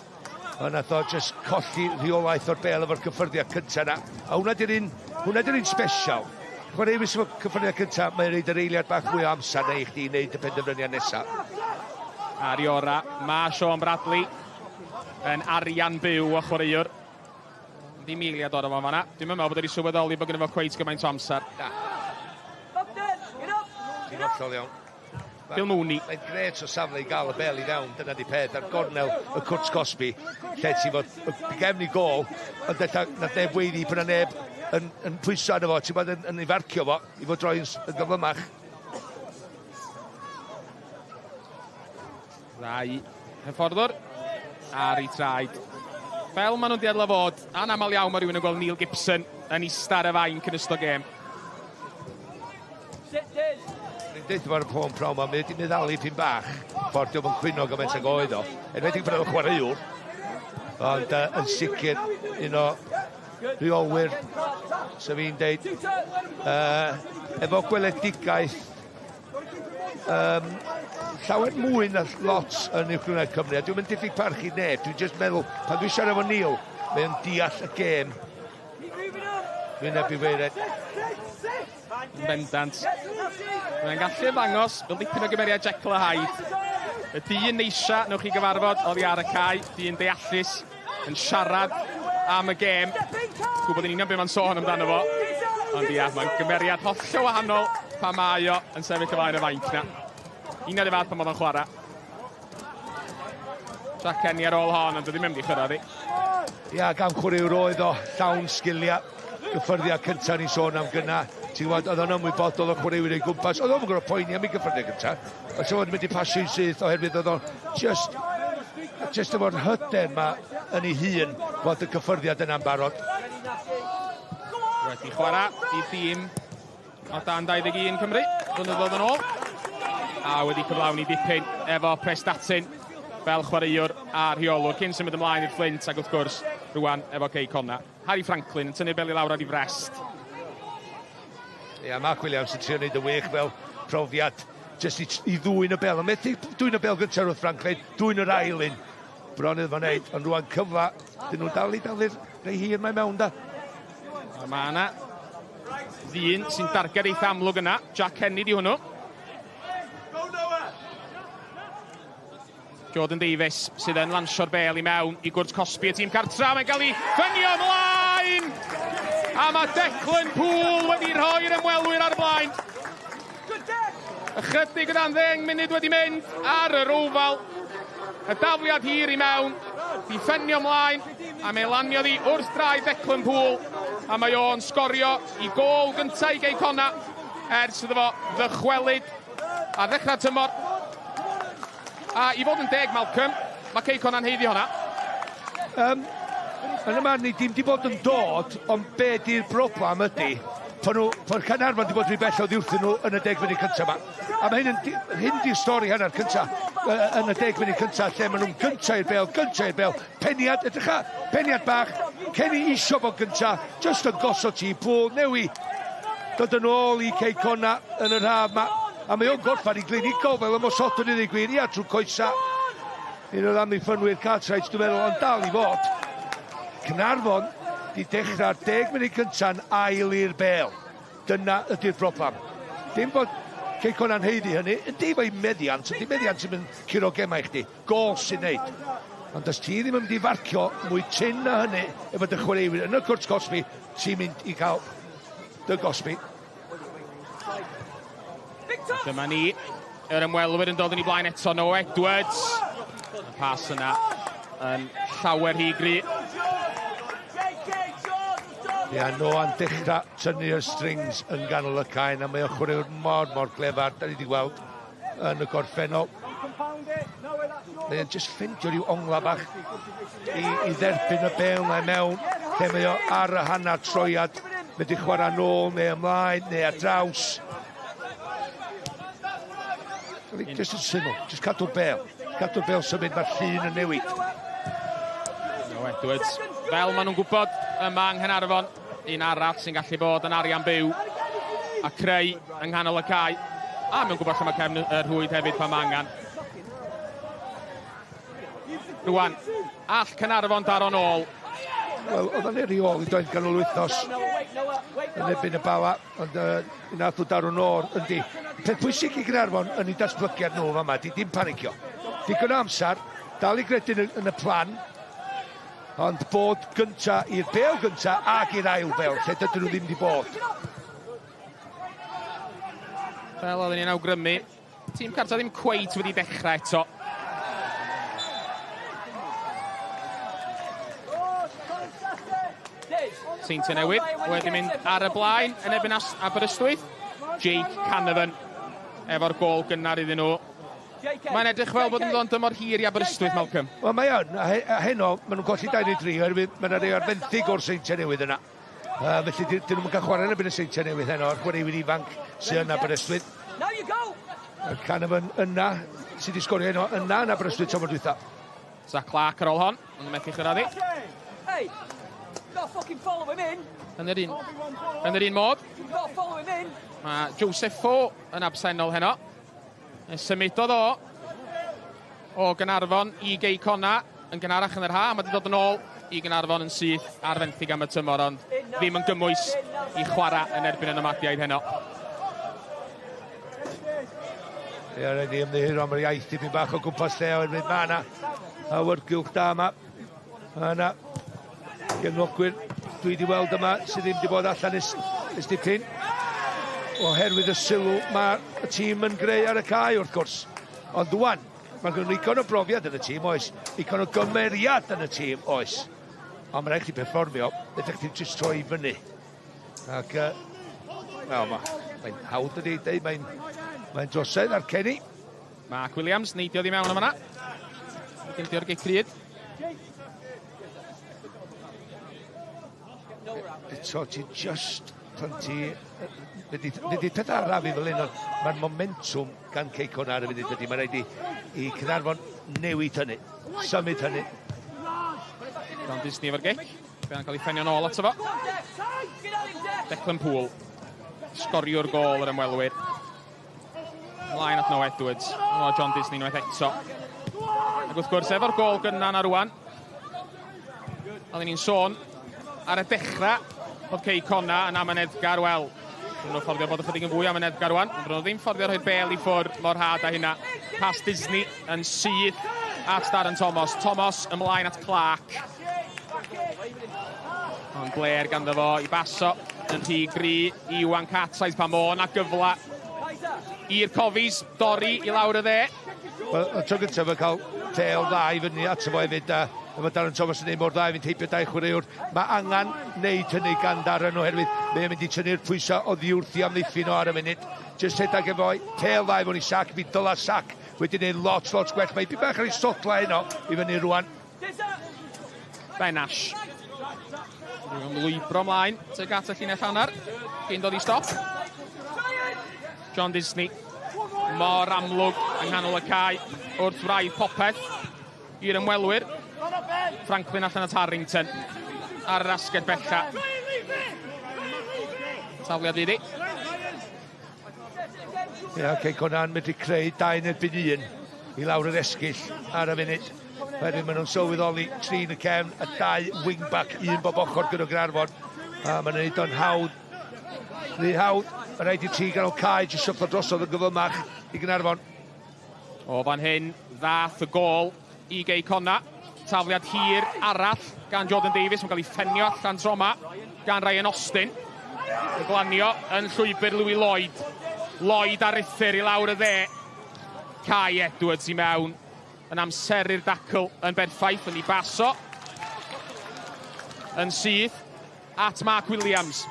Ond nath o just colli rheolaeth o'r bel efo'r cyffyrddiad cyntaf na. A hwnna di'r un, hwnna di'r un special. Chwaraewyr sydd efo cyffyrddiad cyntaf, mae'n reid yr eiliad bach mwy o amser na i chdi i wneud y penderfyniad nesaf. Ar i ora, mae Sean Bradley yn arian byw o chwaraewr. Ddim eiliad o'r fo fanna. Dwi'n meddwl bod wedi sylweddoli bod gynno fo cweit gymaint o amser. Na. Ti'n hollol iawn. Phil Mooney. Mae'n gret o safle i gael y bel i fewn, dyna di peth, ar gornel y cwrt cosbi, lle ti fod gefn i gol, ond ella na neb weiddi pan na neb yn, yn pwyso arno fo, ti'n bod yn, yn ei farcio fo, i fod droi'n yn gyflymach. Ddau hyfforddwr ar ei traed. Fel maen nhw'n dueddol o fod, anaml iawn mae rhywun yn gweld Neil Gibson yn ista ar y fainc yn ystod gêm. Ni'n deud fo'r pôn prawn ma, mae wedi meddalu pyn bach, ffordd diolch yn cwyno gymaint ag oedd o. Enwedig pan oedd o'n chwaraewr, ond yn sicr un o rheolwyr, sef fi'n deud, efo gweledigaeth llawer mwy na lot yn Uwch Gynghrair Cymru, a dwi'm yn diffyg parch i neb, dwi'n just meddwl, pan dwi'n siarad efo Neil, mae o'n deall y gêm. Wyneb i wyneb. Yn bendant. Mae'n gallu ymddangos fel dipyn o gymeriad Jekyll a Hyde. Y dyn neisa newch chi gyfarfod oddi ar y cae, dyn deallus, yn siarad am y gêm. Gwybod yn union beth mae'n sôn amdano fo. Ond ia, mae'n gymeriad hollol wahanol pan mae o yn sefyll o flaen y fainc na. Un o'r fath pan oedd o'n chwarae. Jack Kenny ar ôl hon, ond ddim yn mynd i chyrraedd hi. Ia, gan chwaraewr oedd o, llawn sgiliau, gyffyrddiad cyntaf ni'n sôn am gynna. Ti'n gwybod, oedd o'n ymwybodol o chwaraewyr ei gwmpas. Oedd o'n gorfod poeni am ei gyffyrddiad cyntaf. Ond oedd o'n mynd i pasio'n syth oherwydd oedd o'n just, just efo'r hyder ma yn ei hun fod y cyffyrddiad yna'n barod. Wedi chwarae i dîm o dan 21 Cymru, blynyddoedd yn ôl. A wedi cyflawni dipyn efo Prestatyn fel chwaraewr a rheolwr cyn symud ymlaen i'r Fflint ac wrth gwrs rwan efo Cei Connah. Harry Franklin yn tynnu'r beli lawr ar ei frest. Ia, Mark Williams yn trio wneud y wych fel profiad jyst i, i ddwyn y bel. Ond methu dwyn y bel gyntaf wrth Franklin, dwyn yr ail un. Bron iddo fo wneud, ond rwan cyfla, dyn nhw'n dal i dalu'r rei hir mae mewn da. A mae yna ddyn sy'n darged eitha amlwg yna, Jack Kenny di hwnnw. Jordan Davies sydd yn lansio'r bel i mewn i gwrt cosbi y tîm cartra. Mae'n cael ei fynio ymlaen! A mae Declan Poole wedi rhoi'r ymwelwyr ar y blaen. Ychydig o dan 10 munud wedi mynd ar yr Oval. Y dafliad hir i mewn, di ffenio ymlaen, a mae laniodd hi wrth draed Declan Poole, a mae o'n sgorio i gôl gyntaf i Gei Connah ers iddo fo ddychwelyd ar ddechrau tymor. A i fod yn deg, Malcolm, mae Cei Connah'n haeddu honna. Yn y marn i, dim di bod yn dod, ond be di'r broblem ydy, pan nhw, pan Caernarfon di bod rhy bell oddi wrthyn nhw yn y 10 munud cyntaf yma. A mae hyn yn, hyn di'r stori hanner cyntaf, yn y 10 munud cyntaf, lle maen nhw'n gyntaf i'r bel, gyntaf i'r bel, peniad, edrycha, peniad bach, Kenny isio bod gyntaf, just yn gosod ti, Poole, newi, dod yn ôl i Cei Connah yn yr haf ma, a mae o'n gorffan i glinigol fel ymosodwr i ddweud gwir, ia, trwy coesa. Un o'r amddiffynwyr Cartwright, dwi'n meddwl, ond dal i fod. Caernarfon di dechrau'r 10 munud cynta'n ail i'r bel. Dyna ydy'r broblem. Dim bod Cei Connah'n haeddu hynny, ydy fo'i meddiant, ydy meddiant sy'n mynd curo gemau i chdi. Gol sy'n neud. Ond os ti ddim yn mynd i farcio mwy tyn na hynny efo dy chwaraewyr yn y cwrt cosbi, ti'n mynd i cael dy gosbi. Dyma ni, yr ymwelwyr yn dod yn ei blaen eto, Noah Edwards. Y pas yna yn llawer rhy gry. Ia, Noah'n dechrau tynnu'r strings yn ganol y cae, a mae o'n chwaraewr mor, mor glefar, da ni wedi gweld yn y gorffennol. Mae o'n just ffindio rhyw ongla bach i dderbyn y bel na i mewn, lle mae o ar y hanner troiad, mynd i chwarae nôl neu ymlaen neu ar draws. Just yn syml, just cadw'r bel. Cadw'r bel symud, mae'r llun yn newid. Noah Edwards, fel maen nhw'n gwybod yma yng Nghaernarfon, un arall sy'n gallu bod yn arian byw a creu yng nghanol y cae. A mewn gwybod lle mae cefn y rhwyd hefyd pan mae angen. Rwan, all Caernarfon daro'n ôl. Wel, oedd o'n eriol i doedd ganol wythnos yn erbyn y Bala, ond nath o daro'n ôl, yndi. Peth pwysig i Gaernarfon yn ei datblygiad nhw fama, di dim panicio. Digon o amser, dal i gredu yn y plan, ond bod gynta i'r bel gynta ac i'r ail bel, lle dydyn nhw ddim wedi bod. Fel oedden ni'n awgrymu, tîm cartra ddim cweit wedi dechrau eto. Seintiau Newydd wedi mynd ar y blaen yn erbyn Aberystwyth. Jake Canavan efo'r gôl gynnar iddyn nhw. Mae'n edrych fel bod yn dod yn dymor hir i Aberystwyth, Malcolm. Wel, mae o'n, a heno, maen nhw'n colli 2 neu 3, oherwydd mae yna rei ar fenthyg o'r Seintiau Newydd yna. Felly, dyn nhw'n cael chwarae yn erbyn y Seintiau Newydd heno, a'r chwaraewyr ifanc sydd yn Aberystwyth. Y Canavan yna, sydd wedi sgorio heno, yna yn Aberystwyth tymor dwytha. Zach Clark ar ôl hon, ond yn methu chyrraedd hi. Yn yr un modd, mae Joseph Fo yn absennol heno. Symudodd o Gaernarfon i Gei Connah yn gynharach yn yr ha. Mae wedi dod yn ôl i Gaernarfon yn syth ar fenthyg am y tymor, ond ddim yn gymwys i chwarae yn erbyn y Nomadiaid heno. Ie, rhaid i ymddiheuro am yr iaith dipyn bach o gwmpas lle, oherwydd mae yna awyrgylch da yma. Mae yna gefnogwyr dwi wedi weld yma sydd ddim wedi bod allan ys dipyn. Oherwydd y sylw mae y tîm yn greu ar y cae, wrth gwrs. Ond wan, mae gen nhw igon o brofiad yn y tîm, oes. Igon o gymeriad yn y tîm, oes. Ond mae'n rhaid chi perfformio, ydych chi'n jyst troi i fyny. Ac, wel, mae'n hawdd ydi, deud, mae'n drosedd ar Kenny. Mark Williams, neidiodd i mewn am yna. Gildio'r gic rhyd. Eto, ti just, pan ti... Nid peth araf i fel hyn, ond mae'r momentum gan Cei Connah ar y funud ydy. Mae'n rhaid i Caernarfon newid hynny, symud hynny. John Disney efo'r gic. Fe'n cael ei ffenio'n ôl ato fo. Declan Poole, sgoriwr gôl yr ymwelwyr. Ymlaen at Noah Edwards. O, John Disney unwaith eto. Ac wrth gwrs, efo'r gôl gynna na rwan, oedden ni'n sôn ar y dechrau oedd Cei Connah yn amyneddgar, wel, rhwng nhw'n fforddio bod ychydig yn fwy amyneddgar rwan, ond nhw ddim fforddio rhoi bel i ffwr mor had a hynna. Pas Disney yn syth at Darren Thomas. Thomas ymlaen at Clark. Ond Blair ganddo fo i baso yn rhy gry i Iwan Cartwright pan mo na gyfla i'r Cofis dorri i lawr y dde. Wel, y tro gyntaf mae'n cael tel dda i fyny ato fo hefyd. A mae Darren Thomas yn neud mor dda i fynd heibio dau chwaraewr. Mae angen neud hynny gan Darren oherwydd mae'n mynd i tynnu'r pwysau oddi wrth i amddiffyn o ar y munud. Jyst rhedeg efo tel dda i fewn i Sac, mi dyla Sac wedi gwneud lot, lot gwell. Mae bach ar ei sodla heno i fyny rwan. Ben Ash. Rwy'n lwybro ymlaen tuag at y llinell hanner. Cyn dod i stop. John Disney. Mor amlwg yng nghanol y cae wrth wraidd popeth i'r ymwelwyr. Franklin allan at Harrington ar yr asgell bella. Tafliad iddi. Ia, Cei Connah'n medru creu 2 yn erbyn 1 i lawr yr esgyll ar y funud. Wedyn maen nhw'n sylweddoli trin y cefn, a dau wing-back, un bob ochr gyda Gaernarfon. A maen nhw'n neud o'n hawdd. Rhy hawdd. Mae rhaid i ti ganol cae jyst shufflo drosodd yn gyflymach i Gaernarfon. O fan hyn, ddath y gôl i Gei Connah. Tafliad hir arall gan Jordan Davies. Mae'n cael ei ffenio allan tro yma gan Ryan Austin. Y glanio yn llwybr Louis Lloyd. Lloyd ar rithyr i lawr y dde. Kai Edwards i mewn yn amseru'r dacl yn berffaith yn ei baso. Yn syth at Mark Williams.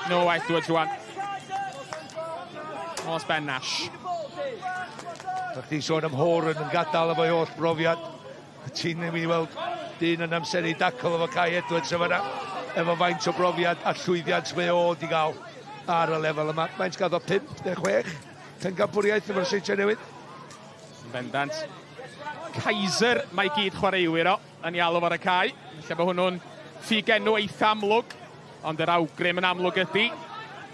No Edwards rwan. Oes Ben Nash. Da chdi sôn am Horan yn gadael efo'i holl brofiad. Ti'n mynd i weld dyn yn amseru dacl efo Kai Edwards efo yna. Efo faint o brofiad a llwyddiant mae o wedi gael ar y lefel yma. Faint gael o 5 neu 6 pencampwriaeth efo'r Seintiau Newydd. Bendant. Kaiser mae gyd chwaraewyr o yn ei alw ar y cae. Felly bod hwnnw'n ffugenw eitha amlwg, ond yr awgrym yn amlwg ydy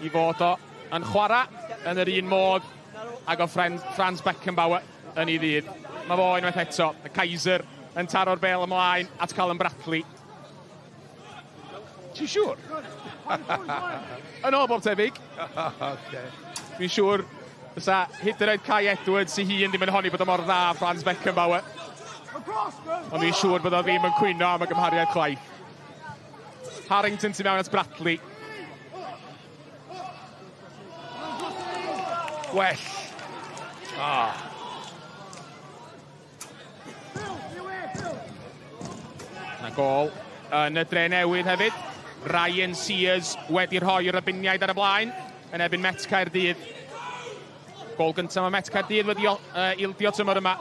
i fod o yn chwarae yn yr un modd ag o Franz Beckenbauer yn ei ddydd. Mae fo unwaith eto, y Kaiser yn taro'r bel ymlaen at Callum Bradley. Ti'n siŵr? Yn ôl bob tebyg. Okay. Dwi'n siŵr fysa hyd yn oed Kai Edwards ei hun ddim yn honni bod o mor dda Franz Beckenbauer. Ond dwi'n siŵr bod o ddim yn cwyno am y gymhariaeth chwaith. Harrington tu mewn at Bradley. Well. Ah. Na gôl yn y dre newydd hefyd. Ryan Sears wedi rhoi yr Robiniaid ar y blaen yn erbyn Met Caerdydd. Gôl gyntaf mae Met Caerdydd wedi ildio tymor yma.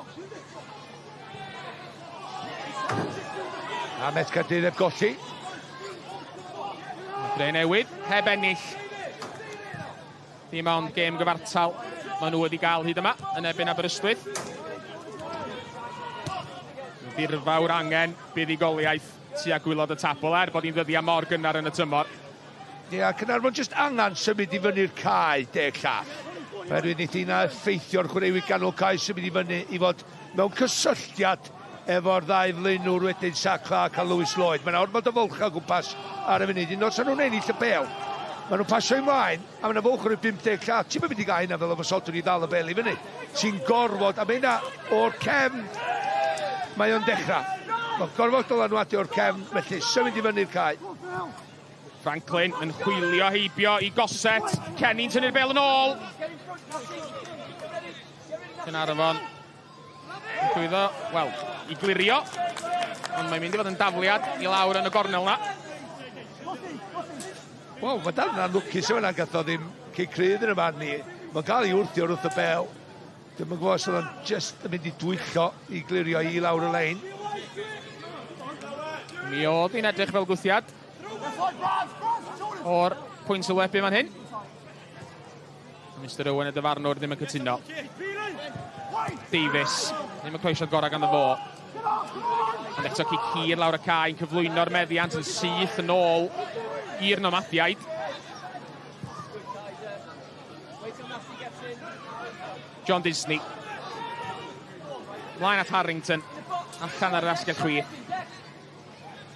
A Met Caerdydd heb golli. Dre newydd heb ennill. Dim ond gêm gyfartal maen nhw wedi gael hyd yma yn erbyn Aberystwyth. Dirfawr angen buddugoliaeth tua gwaelod y tabl er bod hi'n ddyddiau mor gynnar yn y tymor. Ia, Caernarfon jyst angen symud i fyny'r cae 10 llath. Oherwydd wneith hynna effeithio'r chwaraewyr ganol cae symud i fyny i fod mewn cysylltiad efo'r ddau flaenwr wedyn Sac Clark a Lewis Lloyd. Mae'n ormod o fwlch o gwmpas ar y funud. Un os nhw'n ennill y bel, maen nhw'n pasio ymlaen, a mae'n fwlch o'r 50 llath. Ti'n mynd i gael hynna fel ymosodwr i ddal y bel i fyny. Ti'n gorfod, a mae hynna o'r cefn, mae o'n dechrau. Mae'n gorfod dylanwadu o'r cefn, felly symud i fyny'r cae. Franklin yn chwilio heibio i Gossett. Kenny'n tynnu'r bel yn ôl. Caernarfon yn llwyddo, wel, i glirio. Ond mae'n mynd i fod yn dafliad i lawr yn y gornel na. Wel, mae dan yna'n lwcus yma gath o ddim cic rydd yn y fan ni. Mae'n cael ei wrthio wrth y bel. Dwi'm yn gwybod os oedd o'n just yn mynd i dwyllo i glirio i lawr y lein. Mi oedd hi'n edrych fel gwthiad o'r pwynt sylwebu fan hyn. Mr Owen y dyfarnwr ddim yn cytuno. Davies, ddim yn croesiad gorau ganddo fo. Ond eto cic hir lawr y cae yn cyflwyno'r meddiant yn syth yn ôl i'r nomadiaid. John Disney. Mlaen at Harrington. Allan ar yr asgell chwith.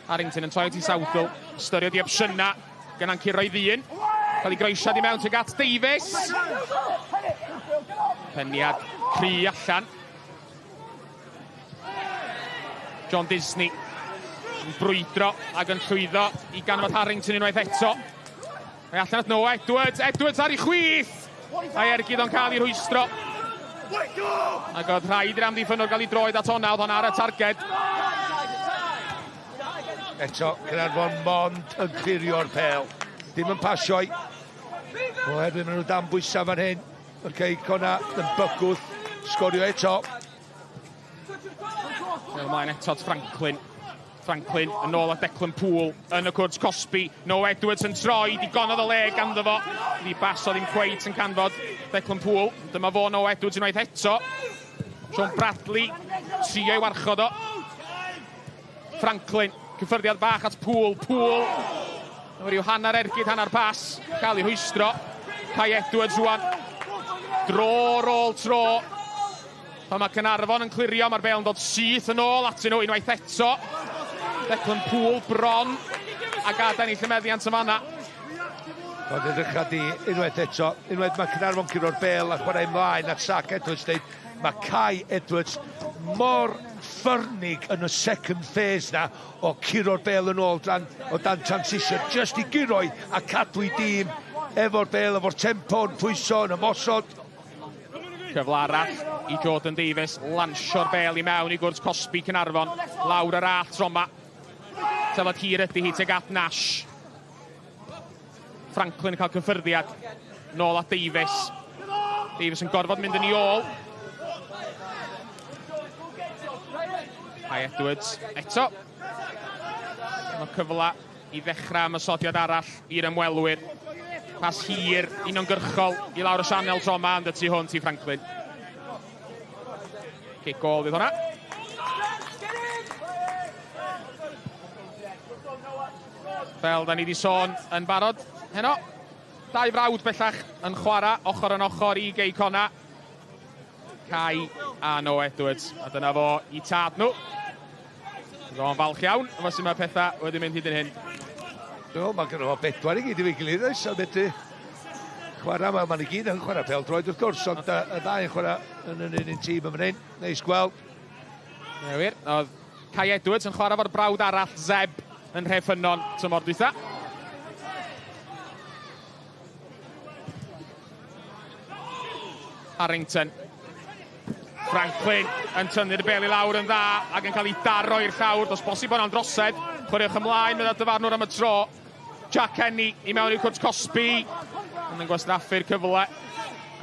Harrington yn troi at ei sawdl. Ystyried i opsiynau gan ancuro i ddyn. Cael ei groesiad i mewn tuag at Davies. Peniad cry allan. John Disney. Yn brwydro ac yn llwyddo i ganfod Harrington unwaith eto. Mae allan at Noah Edwards. Edwards ar ei chwith! A'i ergyd o'n cael ei rhwystro. Ac oedd rhaid i'r amddiffynnwr gael ei droed at honna, oedd hon ar y targed. Eto, Caernarfon mond yn clirio'r pêl. Dim yn pasio i. Oherwydd maen nhw dan bwysau fan hyn. Mae Cei Connah yn bygwth sgorio eto. Ymlaen eto at Franklin. Franklin yn ôl at Declan Poole yn y cwrt cosbi. Noah Edwards yn troi, digonodd o le ganddo fo. Di bas o ddim cweit yn canfod Declan Poole. Dyma fo Noah Edwards unwaith eto. Sean Bradley, trio i warchod o. Franklin, cyffyrddiad bach at Poole. Poole, efo rhyw hanner ergyd, hanner pas, cael ei rhwystro. Kai Edwards rwan. Dro ar ôl tro. Pan mae Caernarfon yn clirio, mae'r bêl yn dod syth yn ôl atyn nhw unwaith eto. Declan Poole bron a gadael ni llymeddiant yn fanna. Ond edrycha di unwaith eto, unwaith mae Caernarfon curo'r bêl a chwarae ymlaen at Sac Edwards dweud, mae Kai Edwards mor ffyrnig yn y second phase na o curo'r bêl yn ôl dan, o dan transition, just i guroi a cadw i dîm efo'r bêl, efo'r tempo yn pwyso, yn ymosod. Cyfle arall i Jordan Davies lansio'r bêl i mewn i gwrt cosbi Caernarfon. Lawr yr allt tro 'ma. Tafod hir ydy hi tuag at Nash. Franklin yn cael cyffyrddiad. Nôl at Davies. Davies yn gorfod mynd yn ei ôl. Kai Edwards eto. Mae cyfle i ddechrau ymosodiad arall i'r ymwelwyr. Pas hir, uniongyrchol i lawr y sianel tro yma, ond y tu hwnt i Franklin. Cic gôl fydd hwnna. Fel da ni wedi sôn yn barod heno, dau frawd bellach yn chwarae ochr yn ochr i Gei Connah. Kai a Noah Edwards. A dyna fo i tad nhw. Ro'n falch iawn, efo sut mae pethau wedi mynd hyd yn hyn. Do, mae gen fo bedwar i gyd i fi gilydd, oes, a medru chwarae, wel, maen nhw gyd yn chwarae pêl-droed wrth gwrs, ond y ddau yn chwarae yn yr un tîm yn fan hyn. Neis gweld. Ie wir, oedd Kai Edwards yn chwarae fo'r brawd arall, Zeb, yn Rheffynon tymor dwytha. Harrington. Franklin yn tynnu'r bel i lawr yn dda ac yn cael ei daro i'r llawr. Does bosib bod hwnna'n drosedd. Chwaraewch ymlaen, meddai dyfarnwr am y tro. Jack Kenny i mewn i'r cwrt cosbi. Ond yn gwastraffu'r cyfle.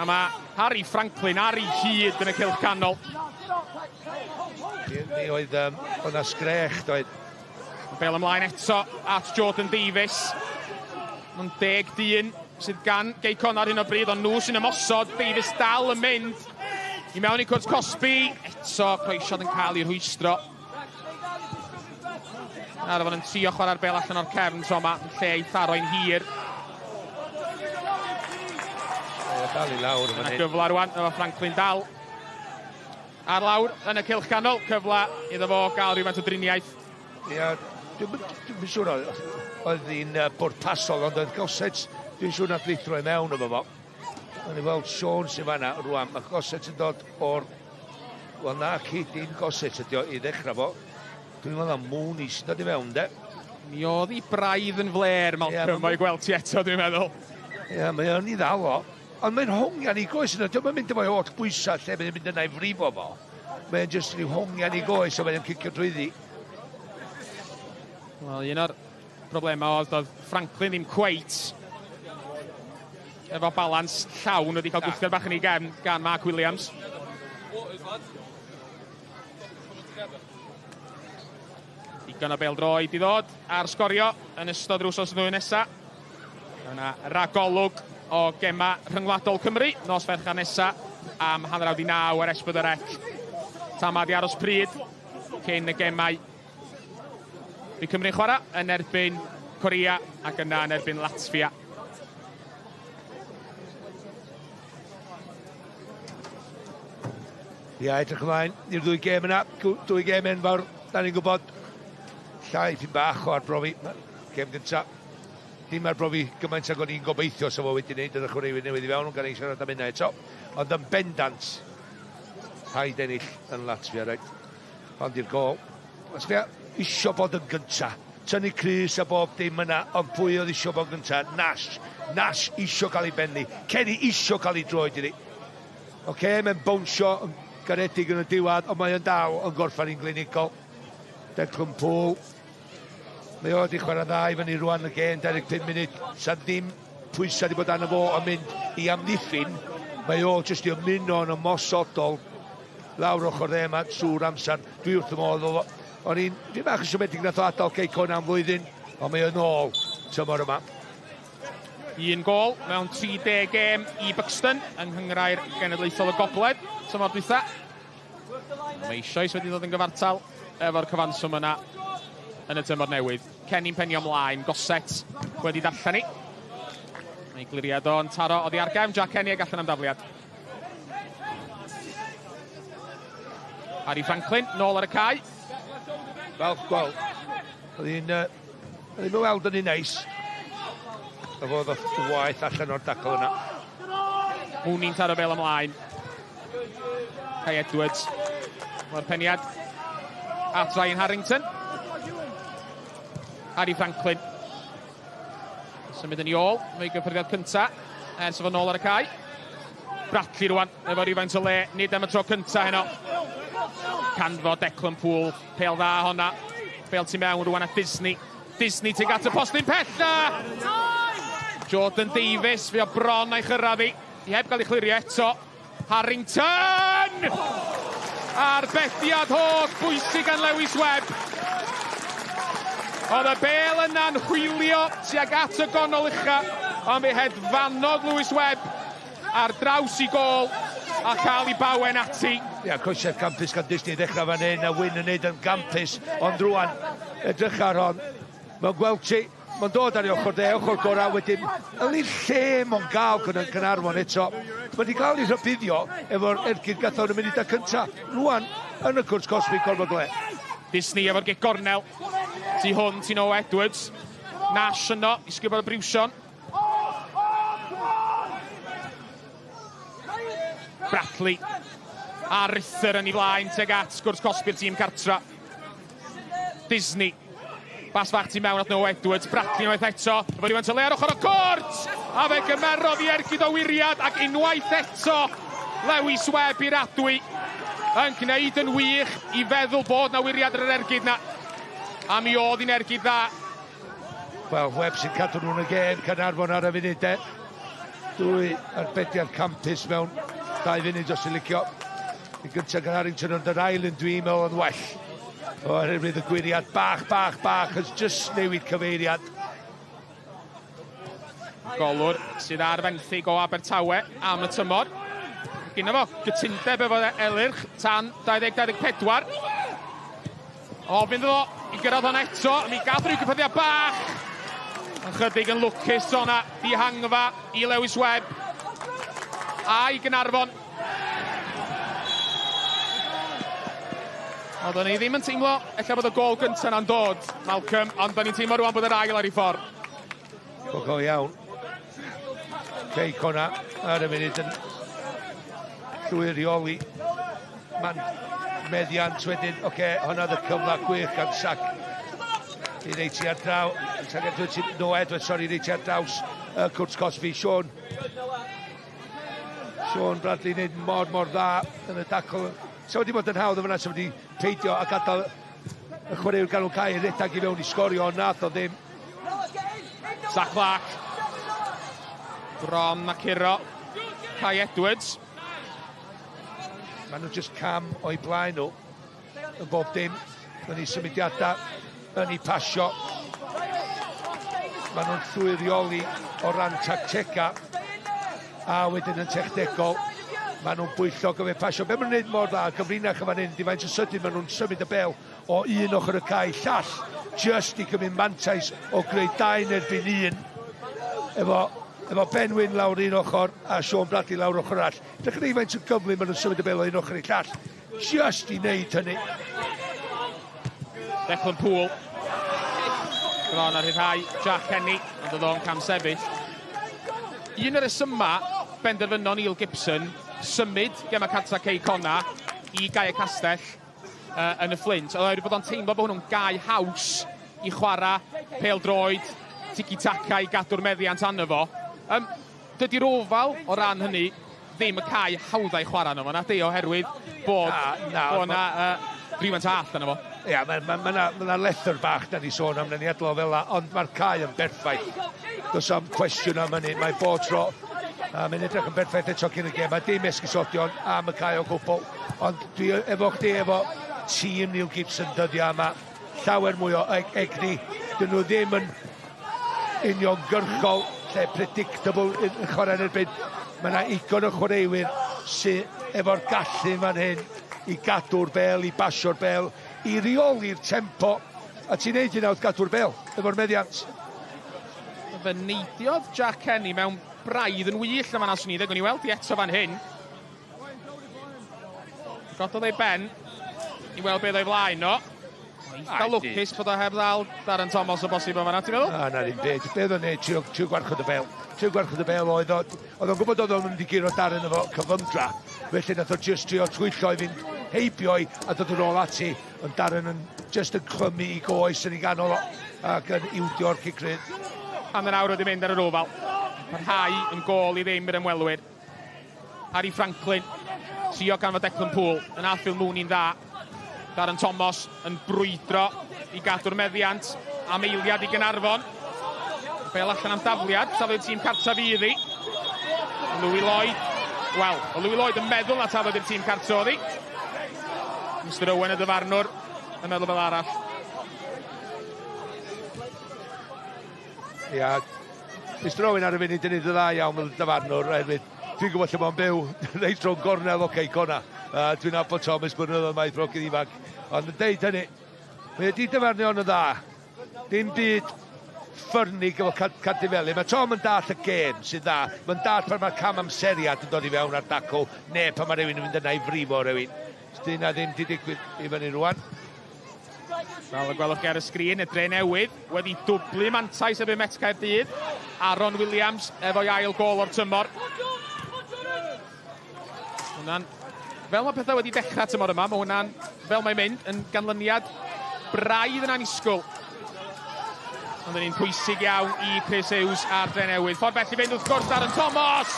A mae Harry Franklin ar ei hyd yn y cylch canol. Mi oedd o'na sgrech, doedd. Bel ymlaen eto at Jordan Davies. Mae'n 10 dyn sydd gan Gei Connah ar hyn o bryd, ond nhw sy'n ymosod. Davies dal yn mynd i mewn i cwrt cosbi. Eto, croesiad yn cael ei rhwystro. Arfon yn trio chwarae'r bel allan o'r cefn tro yma, yn lle ei tharo'n hir. Dal i lawr Yna gyfle rwan, efo Franklin dal. Ar lawr yn y cylch canol, cyfle iddo fo gael rhywfaint o driniaeth. Ia, dwi'n siŵr oedd hi'n bwrpasol, ond oedd Gossett, dwi'n siŵr nath lithro i mewn efo fo. O'n i weld Sean sy'n fanna rwan, mae Gossett yn dod o'r... Wel na, dim Gossett ydi o i ddechrau fo. Dwi'n meddwl am Mooney sy'n dod i mewn, de. Mi oedd hi braidd yn fler, Malcolm, o'i gweld ti eto, dwi'n meddwl. Ia, mae o'n i ddal o. Ond mae'n hongian i goes yna. Dio'm yn mynd efo'i holl bwysau lle mae'n mynd yna i frifo fo. Mae'n jyst rhyw hongian i goes a mae'n cicio drwyddi. Wel, un o'r problemau oedd Franklin ddim cweit efo balans llawn wedi cael gwthio bach yn ei gefn gan Mark Williams. Digon o bêl-droed i ddod ar Sgorio yn ystod yr wsos ddwy nesa. Yna ragolwg o gema rhyngwladol Cymru nos Fercher nesa am 8:30 ar S4C. Tamad i aros pryd cyn y gemau. Bydd Cymru'n chwarae yn erbyn Corea ac yna yn erbyn Latvia. Ia, edrych ymlaen i'r ddwy gêm yna. Dwy gêm enfawr, da ni'n gwybod. Llai ffyn bach o arbrofi. Gêm gynta. Dim arbrofi gymaint ag o'n i'n gobeithio sa fo wedi wneud yn y chwaraewyr newydd i fewn, ond gan ei siarad am hynna eto. Ond yn bendant, rhaid ennill yn Latvia, reit. Ond i'r gol. Os isio bod yn gynta. Tynnu crys a bob dim yna, ond pwy oedd isio bod yn gynta? Nash. Nash isio cael ei benni. Kenny isio cael ei droed iddi. Oce, okay, mae'n bownsio yn garedig yn y diwedd, ond mae'n dal yn gorffan i'n glinigol. Declan Poole. Mae o wedi chwarae dda i fyny rwan y gêm, 25 munud. Sa ddim pwysau wedi bod arno fo yn mynd i amddiffyn. Mae o jyst i ymuno yn ymosodol lawr ochr dde yma trwy'r amser. Dwi wrth y modd o. O'n i'n dwi bach yn siomedig nath o adael Cei Connah am flwyddyn, ond mae o'n ôl tymor yma. Un gôl mewn 30 gêm i Buxton yng Nghynghrair Genedlaethol y Gogledd tymor dwytha. Mae eisoes wedi dod yn gyfartal efo'r cyfanswm yna yn y tymor newydd. Kenny'n penio ymlaen, Gossett wedi darllen i. Mae gliriad o'n taro oddi ar gefn Jack Kenny ag allan am dafliad. Harry Franklin, nôl ar y cae. Falch gweld. Oedd hi'n oedd hi'n weld yn un neis. A fod o waith allan o'r dacl yna. Mooney'n taro bel ymlaen. Kai Edwards. Mae'r peniad at Ryan Harrington. Harry Franklin. Symud yn ei ôl, mae gyffyrddiad cynta ers efo nôl ar y cae. Bradley rwan, efo rhywfaint o le, nid am y tro cynta heno. Canfod Declan Poole, pel dda honna. Pel tu mewn rwan at Disney. Disney tuag at y postyn pella! Jordan Davies, fe o bron a'i chyrraedd hi. I heb gael ei chlirio eto. Harrington! Arbediad holl bwysig gan Lewis Webb. Oedd y bel yna'n hwylio tuag at y gonol ucha, ond fe hedfanodd Lewis Webb ar draws i gôl a cael ei bawen ati. Ia, croesiad campus gan Disney ddechrau fan hyn, a Wyn yn neud yn gampus, ond rwan, edrych ar hon, mae'n gweld ti, mae'n dod ar ei ochr dde, ochr gorau, wedyn, yn ei lle mae'n gael gyda Caernarfon eto. Mae wedi cael ei rhybuddio efo'r ergyd gath o'n y munudau cyntaf. Rwan, yn y cwrt cosbi gorfod gle. Disney efo'r gic gornel. Tu hwn, ti Noah Edwards. Nash yno, i sgubod y briwsion. Bradley a Rither yn ei flaen tuag at gwrs cosbi'r tîm cartra. Disney. Bas fach tu mewn at Noah Edwards. Bradley unwaith eto. Efo rhywfaint o le ar ochr y cwrt! A fe gymerodd i ergyd o wiriad ac unwaith eto Lewis Webb i'r adwy yn gwneud yn wych i feddwl bod na wiriad ar yr ergyd na. A mi oedd hi'n ergyd dda. Wel, Webb sy'n cadw nhw'n y gêm, Caernarfon ar y funud de. Dwy arbediad campus mewn 2 funud os ti'n licio. Y gyntaf gan Harrington, ond yr ail yn dwi'n meddwl yn well. Oherwydd y gwiriad bach, bach, bach, yn just newid cyfeiriad. Golwr sydd ar fenthyg o Abertawe am y tymor. Gynno fo gytundeb efo Elyrch tan 2024. Ofyn iddo fo i gyrraedd hwn eto, mi gath rhyw gyffyrddiad bach. Ychydig yn lwcus o'na dihangfa i Lewis Webb a i Gaernarfon. Oeddwn ni ddim yn teimlo ella bod y gôl gyntaf yna'n dod, Malcolm, ond da ni'n teimlo rwan bod yr ail ar ei ffordd. Go iawn. Cei Connah ar y munud yn llwyr reoli. Man meddiant wedyn, oce, okay, hwnna oedd y cyfle gwych gan Sac i reid ti ar draw, Sac Edwards, no Edwards, sori, reid ti ar draws y cwrt cosbi, Sean. Sean Bradley wneud mor, mor dda yn y dacl. Sa wedi bod yn hawdd o fyna, sa wedi peidio a gadael y chwaraewr ganol cae redag i fewn i sgorio, ond nath o ddim. Zac Clark. Bron a curo. Kai Edwards. Maen nhw just cam o'i blaen nhw yn bob dim. Yn eu symudiadau, yn eu pasio. Maen nhw'n llwyr o ran tactega a wedyn yn technegol. Maen nhw'n bwyllog gyfer pasio. Be maen nhw'n gwneud mor dda, gyfrinach yma hyn, di faint o sydyn maen nhw'n symud y bel o un ochr y cae llall, just i gymryd mantais o greu 2 yn erbyn 1. Efo Ben Wyn lawr un ochr a Sean Bradley lawr ochr arall. Dechrau faint o gyflym maen nhw'n symud y bel o un ochr i llall, just i wneud hynny. Declan Poole. Bron ar rhyddhau Jack Kenny, ond oedd o'n cam sefyll. Un o'r rhesyma benderfynon Neil Gibson symud gema cartra Cei Connah i Gae y Castell yn y Fflint. Oedd bod o'n teimlo bod hwnnw'n gae haws i chwarae pêl-droed, tiki-taka i gadw'r meddiant arno fo. Dydy'r Oval o ran hynny ddim y cae hawddau chwarae arno fo, na di, oherwydd bod na rhywfaint all arno fo. Ia, mae 'na lethr bach da ni sôn am, na ni adlo fel la, ond mae'r cae yn berffaith. Does am cwestiwn am hynny, mae bob tro, a mae'n edrych yn berffaith eto cyn y gêm. Mae dim esgusodion am y cae o gwbl, ond dwi efo chdi efo tîm Neil Gibson dyddiau yma, llawer mwy o egni. Dyn nhw ddim yn uniongyrchol, lle predictable yn chwarae yn erbyn. Mae yna igon o chwaraewyr sydd efo'r gallu fan hyn i gadw'r bel, i basio'r bel, i reoli'r tempo. A ti'n neud hynna wrth gadw'r bel efo'r meddiant. Fe neidiodd Jack Kenny mewn braidd yn wyllt yma, swn i ddweud, i weld i eto fan hyn. Gododd ei ben i weld beth o'i flaen no. Eitha lwcus bod o heb ddal Darren Thomas o bosib o fanna, ti'n meddwl? Na, na, ddim byd. Beth o'n neud, trio gwarchod y bel. Trio gwarchod y bel oedd o. Oedd o'n gwybod oedd o'n mynd i guro Darren efo cyfymdra. Felly nath o just trio twyllo i fynd heibio i a dod yn ôl ati. Ond Darren yn just yn clymu i goes yn ei ganol o ac yn ildio'r cic rydd. Hanner awr wedi mynd ar yr Ofal. Parhau yn gôl i ddim i'r ymwelwyr. Harry Franklin, trio ganfod Declan Poole, yn Phil Mooney'n dda. Darren Thomas yn brwydro i gadw'r meddiant am eiliad i Gaernarfon. Bel allan am dafliad, taflu'r tîm cartref iddi. Louis Lloyd, wel, o Louis Lloyd yn meddwl na taflid i'r tîm cartref oddi. Mr Owen y dyfarnwr yn meddwl fel arall. Ia, Mr Owen ar y funud yn neud y dda iawn fel dyfarnwr, oherwydd dwi'n gwybod lle mae'n byw, reit rhwng gornel o Cei Connah. Dwi'n nabod Thomas blynyddoedd maith roedd ifanc. Ond yn deud hynny, mae wedi dyfarnu o'n y dda. Dim byd ffyrnig efo Cadifelu. Mae Tom yn dall y gêm sy'n dda. Mae'n dall pan mae'r cam amseriad yn dod i fewn ar dacl, neu pan mae rhywun yn mynd yna i frifo rhywun. Dyna ddim di digwydd i fyny rwan. Fel y gwelwch ar y sgrin, y Dre Newydd wedi dwblu mantais efo Met Caerdydd. Aaron Williams efo'i ail gôl o'r tymor. Hwnna'n, fel mae pethau wedi dechrau tymor yma, mae hwnna'n, fel mae'n mynd, yn ganlyniad braidd yn annisgwyl. Ond yn un pwysig iawn i Chris Hughes a'r Dre Newydd. Ffordd bell i fynd wrth gwrs, Darren Thomas!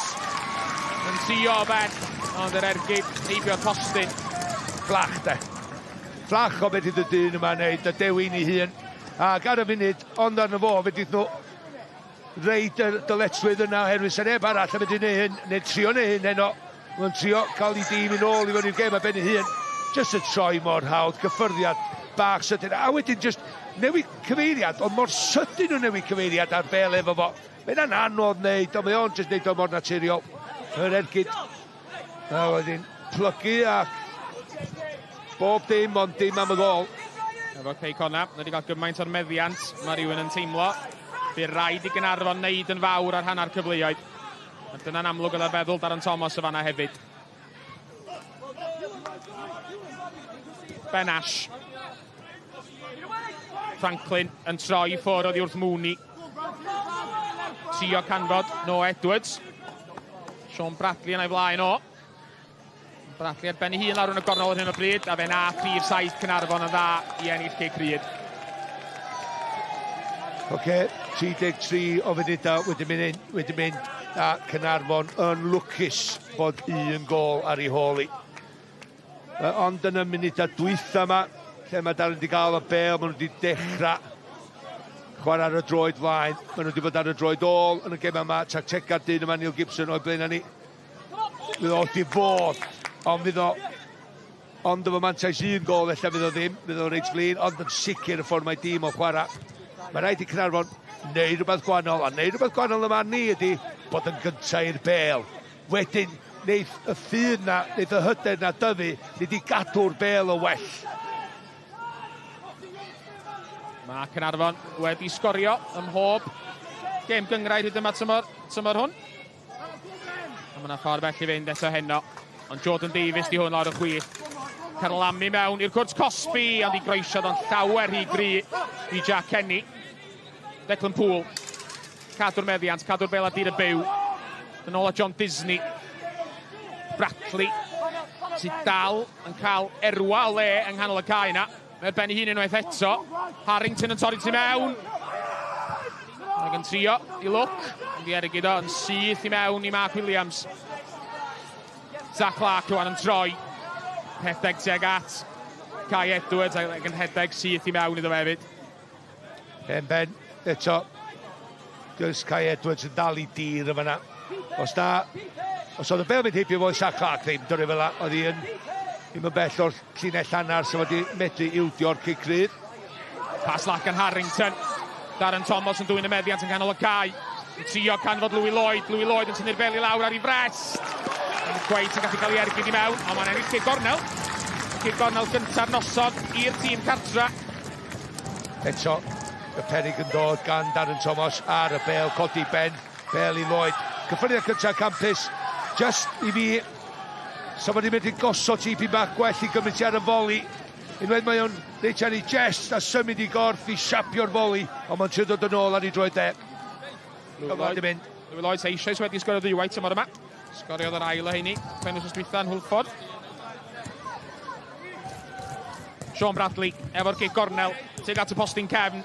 Yn trio bell, ond yr ergyd heibio'r postyn. Fflach de. Fflach o beth ydy dyn yma'n neud, y dewin i hun. Ac ar y funud, ond arno fo, fe nhw reid y dyletswydd yna, oherwydd sy'n neb arall yn mynd i neud hyn, neu trio neud hyn heno. Mae'n trio cael ei dîm yn ôl i fewn i'r gêm ar ben ei hun. Just y troi mor hawdd, cyffyrddiad bach sydyn. A wedyn just newid cyfeiriad, ond mor sydyn nhw newid cyfeiriad ar bel efo fo. Mae'n anodd wneud, ond mae o'n just neud o mor naturiol. Yr ergyd. A wedyn plygu ac bob dim, ond dim am y gôl. Efo Cei Connah, wedi cael gymaint o'r meddiant, mae rhywun yn teimlo. Bu rhaid i Gaernarfon wneud yn fawr ar hanner cyfleoedd. A dyna'n amlwg oedd ar feddwl Darren Thomas o fanna hefyd. Ben Ash. Franklin yn troi ffwrdd oddi wrth Mooney. Trio canfod Noah Edwards. Sean Bradley yn ei flaen o. Bradley ar ben ei hun lawr yn y gornel ar hyn o bryd, a fe na prif saith Caernarfon yn dda i ennill cic rydd. Oce, 33 o funudau wedi mynd a Caernarfon yn lwcus bod un gôl ar ei hôl i. Ond yn y munudau dwytha yma, lle mae Darren wedi gael y bel, maen nhw wedi dechrau chwarae ar y droed flaen, maen nhw wedi bod ar y droed ôl yn y gêm yma, tactega'r dyn yma, Neil Gibson o'i blaen ni. Fydd o wedi fod, ond fydd o, ond efo mantais un gôl, ella fydd o ddim, fydd o reit flin, ond yn sicr y ffordd mae dîm o chwarae. Mae rhaid i Caernarfon neud rhywbeth gwahanol, a neud rhywbeth gwahanol yma ni ydy bod yn gyntaf i'r bel. Wedyn, neith y ffydd na, neith y hyder na dyfu, nid i gadw'r bel o well. Mae Caernarfon wedi sgorio ym mhob gêm gynghrair hyd yma tymor hwn. A mae yna ffordd bell i fynd eto heno. Ond Jordan Davies di hwn lawr y chwith. Carlamu mewn i'r cwrt cosbi, ond i groesiodd o'n llawer rhy gry i Jack Kenny. Declan Poole. Cadw'r meddiant, cadw'r bel ar dir y byw. Yn ôl at John Disney. Bradley. Sydd dal yn cael erwa o le yng nghanol y cae yna. Mae'r ben ei hun unwaith eto. Harrington yn torri tu mewn. Ac yn trio i lwc. Yn ddi o yn syth i mewn i Mark Williams. Zach Clark rwan yn troi. Rhedeg tuag at Kai Edwards ac yn rhedeg syth i mewn iddo fe hefyd. Hen ben, eto. Does Kai Edwards yn dal i dir yma na. Os na, os oedd y bel mynd heibio fo i Zach Clark ddim, dyna fel oedd hi yn ddim yn bell o'r llinell hannar sef wedi medru ildio'r cic rydd. Pas lac gan Harrington. Darren Thomas yn dwyn y meddiant yn canol y cae. Yn trio canfod Louis Lloyd. Louis Lloyd yn tynnu'r bel i lawr ar ei frest. Yn gweith yn gallu cael ei ergyd i mewn, ond mae'n ennill cic gornel. Cic gornel gynta'r noson i'r tîm cartra. Eto, y perig yn dod gan Darren Thomas ar y bel, codi ben, bel i Lloyd. Cyffyrddiad cyntaf campus, just i fi, so wedi mynd i gosod tipyn bach gwell i gymryd ti ar y foli. Unwaith mae o'n reit ar ei jest a symud i gorff i siapio'r foli, ond mae'n trio dod yn ôl ar ei droed de. Louis Lloyd, mynd. Louis Lloyd eisoes wedi sgorio ddwywaith tymor yma. Sgoriodd yr ail o heini, penwythnos dwytha yn Hwlffordd. Sean Bradley efo'r gic gornel, tuag at y postyn cefn.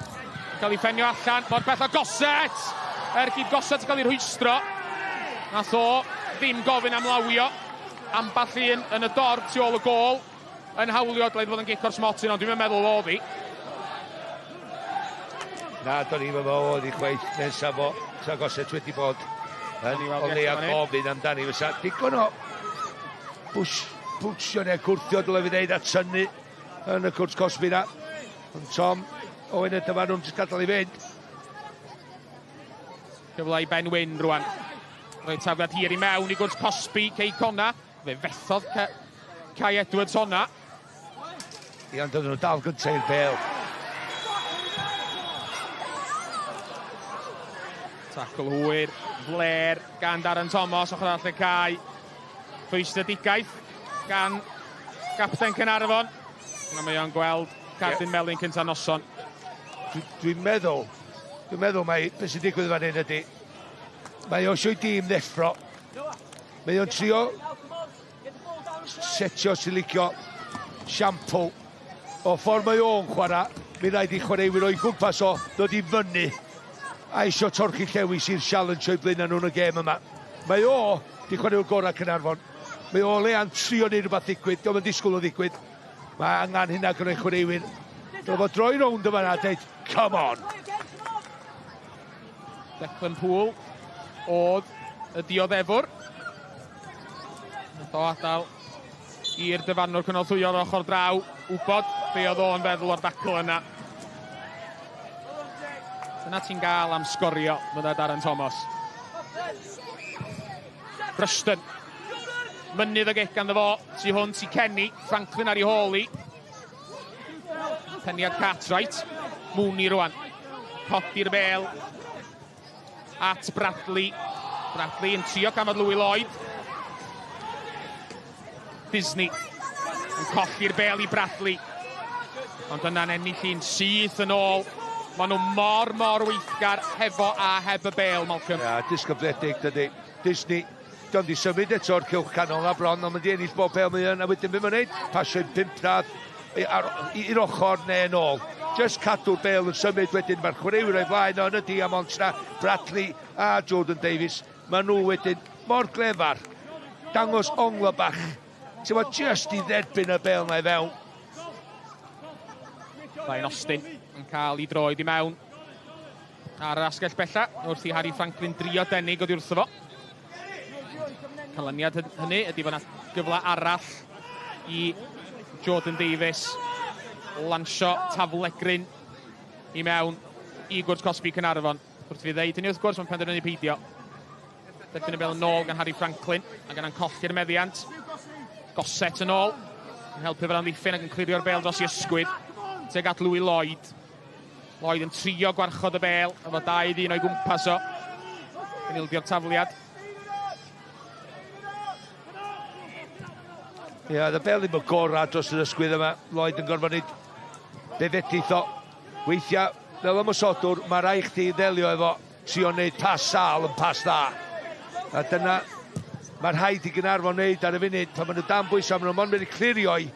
Cael ei ffenio allan, mor bell o Gossett! Ergyd Gossett yn cael ei rhwystro. Nath o ddim gofyn am lawio. Amball un yn y dorf tu ôl y gôl. Yn hawlio, dylai fod yn gic o'r smotyn, ond dwi'n meddwl oedd hi. Na, do'n i'n meddwl oedd hi chwaith nesaf fo. Sa Gossett wedi bod yn o leia gofyn amdani. Fysa digon o bwsio neu cwrthio, dylai fi ddeud, a tynnu yn y cwrt cosbi na. Ond Tom Owen y dyfarnwr jyst gadael i fynd. Cyfle i Ben Wyn rwan. Rhoi tafliad hir i mewn i gwrt cosbi Cei Connah. Fe fethodd Kai Edwards honna. Ie, ond oedden nhw dal gyntaf i'r bel. Tacl hwyr, fler gan Darren Thomas, ochr arall y cae. Rhwystredigaeth gan gapten Caernarfon. Na mae o'n gweld cardyn melyn cynta noson. Dwi'n meddwl mai beth sy'n digwydd fan hyn ydy, mae o eisiau dîm ddeffro. Mae o'n trio setio sy'n licio siampl. O ffordd mae o'n chwarae, mi raid i chwaraewyr o'i gwmpas o ddod i fyny a eisiau torchi llewis i'r challenge o'i blaenau nhw'n y gêm yma. Mae o di chwaraewr gorau Caernarfon. Mae o le'n trio neud rhywbeth ddigwydd, dio'm yn disgwyl o ddigwydd. Mae angen hynna gyda'i chwaraewyr. Dyla fo droi rownd yma a dweud, come on! Declan Poole oedd y dioddefwr. Nath o adael i'r dyfarnwr cynorthwyol ochr draw, wybod be oedd o'n feddwl o'r dacl yna. Dyna ti'n gael am sgorio, meddai Darren Thomas. Rushton. Mynydd o gic ganddo fo, tu hwnt i Kenny, Franklin ar ei hôl i. Peniad Cartwright, Mooney rwan. Codi'r bel at Bradley. Bradley yn trio canfod Louis Lloyd. Disney yn colli'r bel i Bradley. Ond yna'n ennill un syth yn ôl. Maen nhw mor, mor weithgar hefo a heb y bel, Malcolm. Ia, disgybledig, dydy. Disney, dio'm di symud eto'r cylch canol na bron, ond mynd i ennill bob bel mae yn, a wedyn be mae'n neud? Pasio i 5 traed i'r ochr neu yn ôl. Just cadw'r bel yn symud wedyn, mae'r chwaraewyr o'i flaen o yn y diamond na, Bradley a Jordan Davies. Maen nhw wedyn mor glefar, dangos ongla bach. Ti'n bod just i dderbyn y bel na i fewn. Ryan Austin yn cael ei droed i mewn ar yr asgell bella wrth i Harry Franklin drio denig oddi wrtho fo. Canlyniad hynny ydy fod yna gyfle arall i Jordan Davies lansio taflegryn i mewn i gwrt cosbi Caernarfon. Wrth i fi ddeud hynny wrth gwrs, mae'n penderfynu peidio. Derbyn y bel yn ôl gan Harry Franklin ac yna'n colli'r meddiant. Gossett yn ôl, yn helpu fel amddiffyn ac yn clirio'r bel dros i ysgwydd. Tuag at Louis Lloyd. Lloyd yn trio gwarchod y bel, efo dau ddyn o'i gwmpas o. Yn ildio'r tafliad. Ie, y bel ddim yn gorau dros yr ysgwydd yma. Lloyd yn gorfod neud be fedrith o. Weithiau, fel ymosodwr, mae rhaid chdi ddelio efo trio neud pas sâl yn pas dda. A dyna Mae rhaid i Gaernarfon wneud ar y funud, pan maen nhw dan bwysau, maen nhw mond wedi clirio i,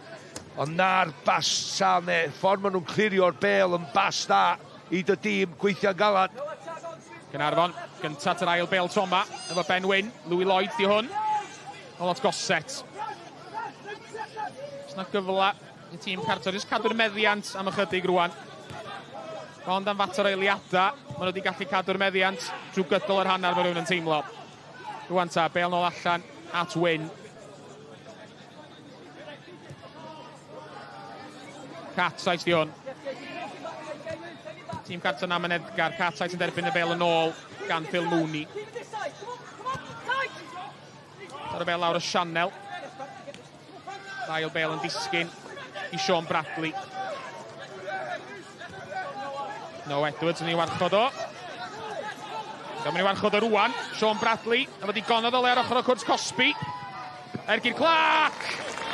ond na'r bas sal neu ffordd maen nhw'n clirio'r bêl yn bas da i dy dîm gweithio'n galad. Caernarfon, gyntaf at yr ail bêl tro 'ma, efo Ben Wyn, Louis Lloyd di hwn. O lot Gossett. Oes 'na gyfle i tîm cartre jyst cadw'r meddiant am ychydig rwan. Ond am fater o eiliadau, maen nhw wedi gallu cadw'r meddiant drwy gydol yr hanner, mae rhywun yn teimlo. Rwan ta, bêl nôl allan at Wyn. Cartwright di hwn. Tîm cartre na Edgar. Cartwright yn derbyn y bêl yn ôl gan Phil Mooney. Ar y bêl lawr y sianel. Ail bêl yn disgyn i Sean Bradley. No Edwards yn ei warchod o. Dyma ni warchod o rwan. Sean Bradley, efo digonedd o le ar ochr o cwrt cosbi. Ergyd Clark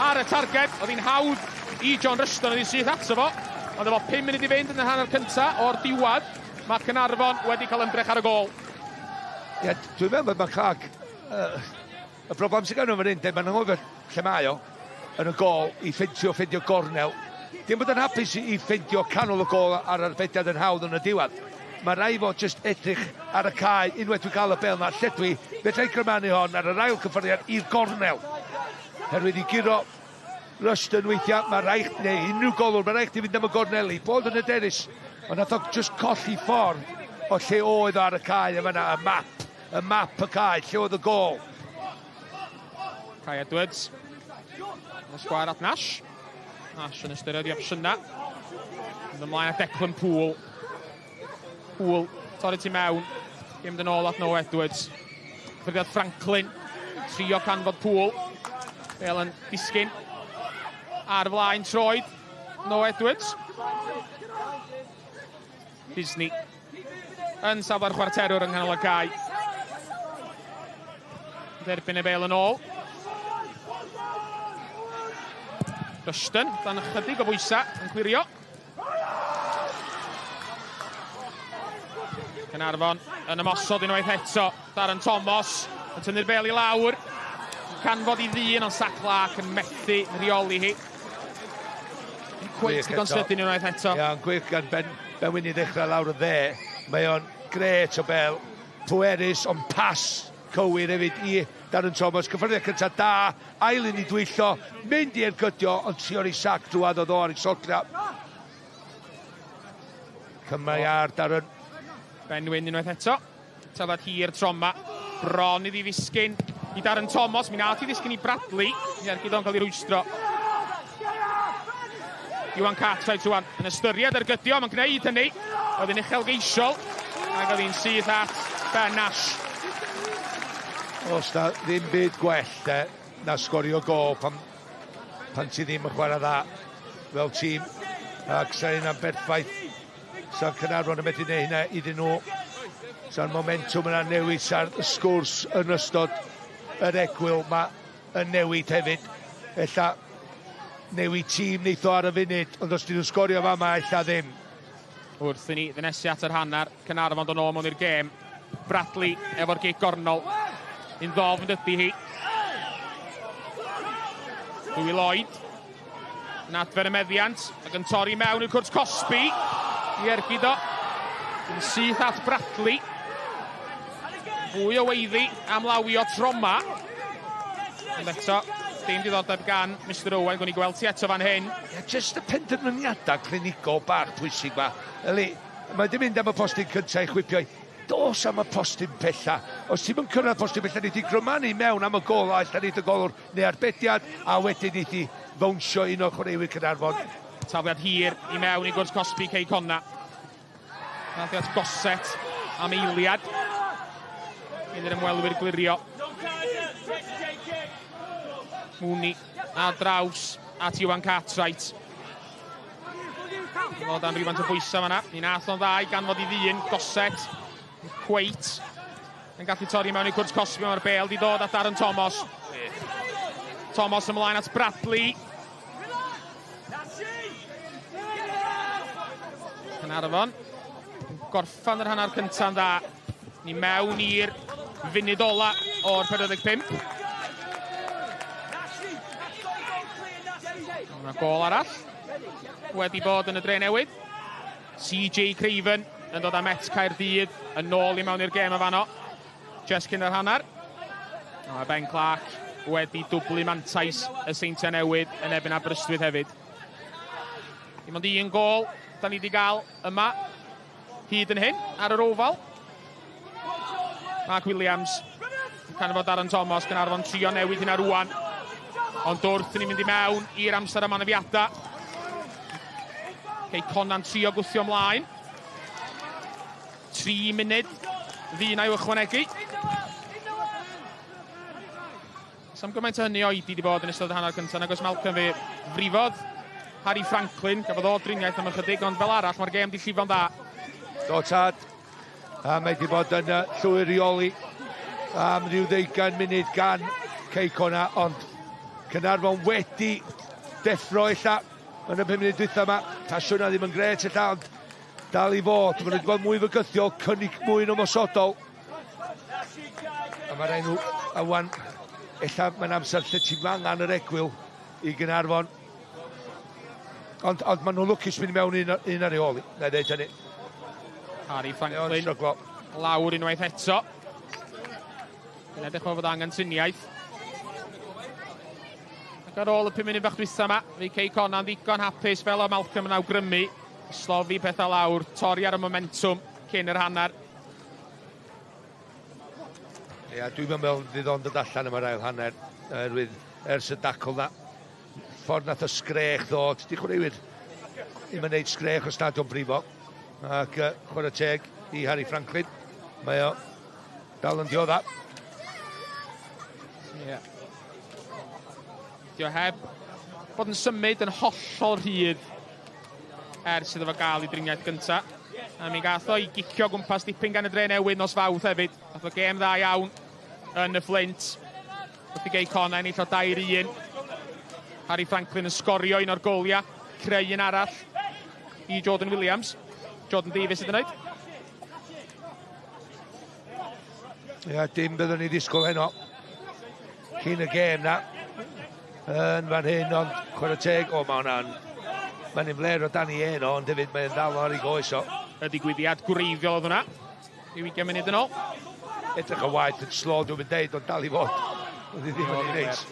ar y targed. Oedd hi'n hawdd i John Rushton, oedd hi'n syth ato fo. Ond efo 5 munud i fynd yn y hanner cynta o'r diwedd, mae Caernarfon wedi cael ymdrech ar y gôl. Ie, dwi'n meddwl mae Clark, y broblem sydd gan nhw fan hyn, mae'n anghofio lle mae o, yn y gôl i ffeindio gornel. Dim bod yn hapus i ffeindio canol y gôl ar arbediad yn hawdd yn y diwedd. Mae rhaid fod jyst edrych ar y cae unwaith dwi'n cael y bêl 'na, lle dwi, fedra i grymanu hon ar yr ail cyffyrddiad i'r gornel. Herwydd i guro Rushton weithiau, mae rhaid, neu unrhyw golwr, mae rhaid chdi fynd am y gorneli, bod yn hyderus. Ond nath o jyst colli ffordd o lle oedd o ar y cae yn fan'na, y map y cae, lle oedd y gôl. Kai Edwards. Yn y sgwâr at Nash. Nash yn ystyried i opsiynau. Yn ymlaen at Declan Poole. Poole, torri tu mewn. Gym yn ôl at Noah Edwards. Cyffyrddiad Franklin. Trio canfod Poole. Bêl yn disgyn ar flaen troed Noah Edwards. Disney yn safle'r chwarterwr yng nghanol y cae. Derbyn y bêl yn ôl. Rushton, dan ychydig o bwysau, yn clirio. Caernarfon yn ymosod unwaith eto. Darren Thomas yn tynnu'r bêl i lawr. Canfod i ddyn, ond Sac Clark yn methu rheoli hi. Yn cweit digon sydyn unwaith eto. Ia, yn gwych gan Ben Wyn i ddechrau lawr y dde. Mae o'n grêt o bêl, pwerus, ond pas cywir hefyd i Darren Thomas. Cyffyrddiad cyntaf da, ail un i dwyllo, mynd i ergydio, ond trio i sac drwad oedd o ar ei soglia. Cymau ar Darren. Ben Wyn unwaith eto. Taflad hir tro 'ma. Bron iddi ddisgyn i Darren Thomas. Mi nath i ddisgyn i Bradley. Mi ergyd o'n cael ei rwystro. Iwan Cartwright rwan yn ystyried ergydio, mae'n gwneud hynny. Oedd yn uchelgeisiol, ac oedd hi'n syth at Ben Nash. Os na ddim byd gwell de, na sgorio gôl pan ti ddim yn chwarae dda fel tîm. Ac sa hynna'n berffaith. Sa'n Caernarfon yn medru neud hynna iddyn nhw. Sa'n momentum yna newid, sa'r sgwrs yn ystod yr egwyl ma yn newid hefyd. Ella newid tîm neith o ar y funud, ond os dyn nhw'n sgorio fama, ella ddim. Wrth i ni ddynesu at yr hanner, Caernarfon dod nôl mewn i'r gêm. Bradley efo'r gic gornol. Un ddofn ydy hi. Louis Lloyd. Yn adfer y meddiant ac yn torri mewn i'r cwrt cosbi. I ergyd o. Yn syth at Bradley. Fwy o weiddi am lawio tro 'ma. Ond eto, dim diddordeb gan Mr Owen. Gwni gweld ti eto fan hyn. Ia, jyst y penderfyniadau clinigol bach pwysig ma. Eli, mae di mynd am y postyn cyntaf i chwipio. Dos am y postyn pella. Os ti'n mynd cyrraedd postyn pella, ni di grymanu mewn am y gol, a ella nid y golwr neu arbediad, a wedyn ni di fownsio un o chwaraewyr Caernarfon. Tafliad hir i mewn i gwrt cosbi Cei Connah. Nath i at Gossett am eiliad. Un i'r ymwelwyr glirio. Mooney ar draws at Iwan Cartwright. Fod am rhywfaint o bwysau fanna. Mi nath o'n dda i ganfod i ddyn, Gossett. Cweit yn gallu torri mewn i cwrt cosbi, mae'r bêl di dod at Darren Thomas. Thomas ymlaen at Bradley. Caernarfon. Gorffan yr hanner cynta'n dda. Ni mewn i'r funud ola o'r 45. Mae gôl arall wedi bod yn y dre newydd. CJ Craven yn dod â Met Caerdydd yn ôl i mewn i'r gêm y fanno. Just cyn yr hanner. A Ben Clark wedi dwblu mantais y Seintiau Newydd yn erbyn Aberystwyth hefyd. Dim ond un gôl da ni wedi gael yma hyd yn hyn ar yr Oval. Mark Williams yn canfod Darren Thomas, Gaernarfon trio newid hynna rwan. Ond wrth i ni mynd i mewn i'r amser am anafiadau. Cei Connah'n trio gwthio ymlaen. 3 munud ddyn i'w ychwanegu. Sam gymaint o hynny oedi wedi bod yn ystod y hanner cyntaf, nag oes Malcolm fe frifodd Harry Franklin, gafodd o driniaeth am ychydig, ond fel arall mae'r gêm di llifo'n dda. Do tad, a mae wedi bod yn llwyr reoli am ryw 20 munud gan Cei Connah, ond Caernarfon wedi deffro ella yn y 5 munud dwytha yma. Tasiwna ddim yn gret ella, ond dal i fod. Maen nhw wedi bod mwy fygythiol, cynnig mwy yn ymosodol. A mae'r enw, a wan, ella mae'n amser lle ti'n angen yr egwyl i Gaernarfon. Ond maen nhw'n lwcus mynd mewn un ar ei ôl, na i ddeud hynny. Harry Franklin lawr unwaith eto. Yn edrych fel fod angen triniaeth. Ac ar ôl y 5 munud bach dwytha yma, fe Cei Connah'n ddigon hapus fel o Malcolm yn awgrymu. Slofi pethau lawr, torri ar y momentum cyn yr hanner. Ia, dwi'n meddwl fydd o'n dod allan yma'r ail hanner, oherwydd ers y dacl na, ffordd nath y sgrech ddod, di chwaraewyr ddim yn neud sgrech o stadiwm brifo, ac chwarae teg i Harry Franklin, mae o dal yn diodda. Ie. Dio heb bod yn symud yn hollol rhydd ers iddo fo gael ei driniaeth gynta. A mi gath o i gicio gwmpas dipyn gan y dre newydd nos Fawrth hefyd. Nath o gêm dda iawn yn y Fflint. Wrth i Gei Connah ennill o 2-1. Harry Franklin yn sgorio un o'r goliau, creu un arall i Jordan Williams. Jordan Davies sydd yn wneud. Ia, dim byddwn ni ddisgwyl heno cyn y gêm na yn fan hyn, ond chwarae teg, o, mae hwnna'n... Mae'n un fler o dan i heno, ond hefyd mae'n dal ar ei goes o. Y digwyddiad gwreiddiol oedd hwnna, i 20 munud yn ôl. Edrych yn waeth yn slo, dwi'n mynd deud, ond dal i fod. Oedd hi ddim yn ei neis.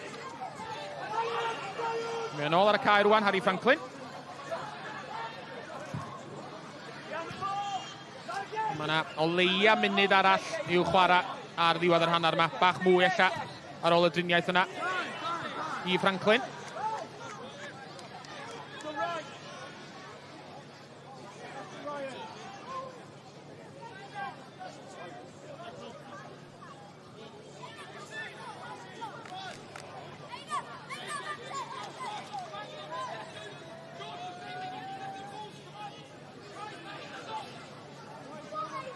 Mae yn ôl ar y cae rwan, Harry Franklin. Mae yna o leia munud arall i'w chwarae ar ddiwedd yr hanner yma. Bach mwy ella ar ôl y driniaeth yna i Franklin.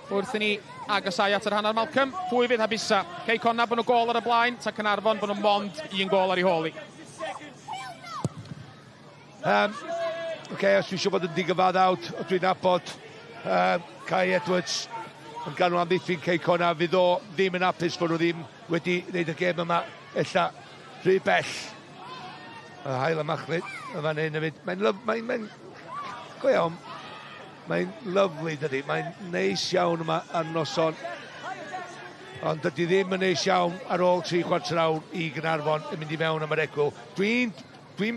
Wrth i ni agosau at yr hanner, Malcolm, pwy fydd habusa? Cei Connah bod nhw gôl ar y blaen, ta Caernarfon bod nhw mond un gôl ar ei hôl i. Oce, os dwi eisiau bod yn digyfaddawd, o dwi'n nabod Kai Edwards yn ganol amddiffyn Cei Connah, fydd o ddim yn hapus bod nhw ddim wedi gwneud y gêm yma, ella rhy bell. Mae hael y machlud yn fan hyn hefyd. Mae'n go iawn. Mae'n lyfli, dydy. Mae'n neis iawn yma ar noson. Ond dydy ddim yn neis iawn ar ôl 3/4 awr i Gaernarfon yn mynd i mewn am yr egwyl. Dwi'n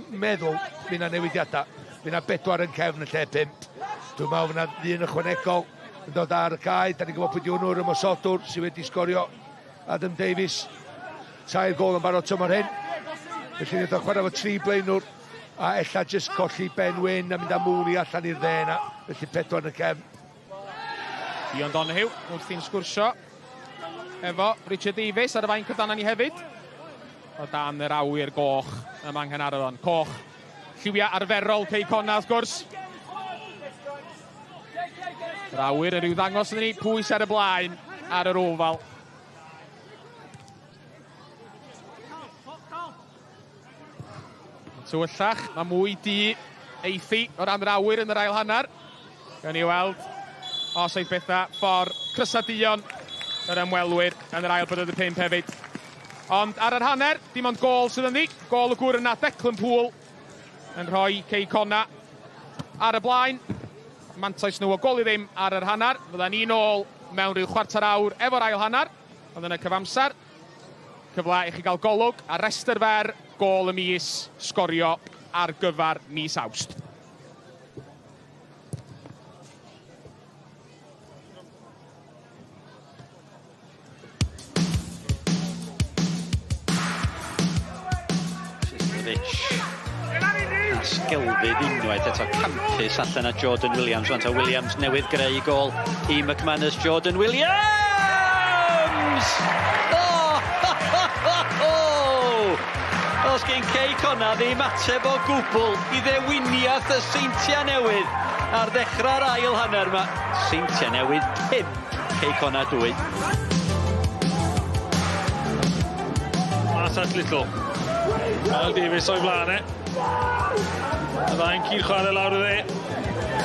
meddwl fydd yna newidiadau. Fydd yna 4 yn cefn yn lle 5. Dwi'n meddwl fydd yna 1 ychwanegol yn dod ar y cae. Da ni'n gwybod pwy di hwnnw'r ymosodwr sydd wedi sgorio Adam Davies. 3 gôl yn barod tymor hyn. Felly ni'n dod chwarae efo 3 blaenwr. A ella jyst colli Ben Wyn a mynd â Mooney allan i'r dde yna. Felly 4 yn y cefn. Dion Donoghue wrthi'n sgwrsio efo Richard Davies ar y fainc o dan ni hefyd. O dan yr awyr goch yma yng Nghaernarfon. Coch, lliwiau arferol Cei Connah wrth gwrs. Yr awyr yn rhyw ddangos iddyn ni pwy sy ar y blaen ar yr ofal. Tywyllach, mae mwy di eithi o ran yr awyr yn yr ail hanner. Gawn ni weld os eith bethau ffordd crysa duon yr ymwelwyr yn yr ail 45 hefyd. Ond ar yr hanner, dim ond gôl sydd ynddi. Gôl y gŵr yna, Declan Poole. yn rhoi Cei Connah ar y blaen. Mantais nhw o gol i ddim ar yr hanner. Fydda ni'n ôl mewn rhyw chwarter awr efo'r ail hanner. Ond yn y cyfamser, cyfle i chi gael golwg ar restr fer gôl y mis Sgorio ar gyfer mis Awst. Rich. Sgelfydd unwaith eto campus allan a Jordan Williams. Rwan ta Williams newydd greu gol i McManus. Jordan Williams! Oh! Ho, ho, ho, ho! Os gen Cei Connah ddim ateb o gwbl i ddewiniaeth y Seintiau Newydd ar ddechrau'r ail hanner yma. Seintiau Newydd 5, Cei Connah 2. Mas at Little. Al Davies o'i flaen e. Y ddau'n cyd chwarae lawr y dde.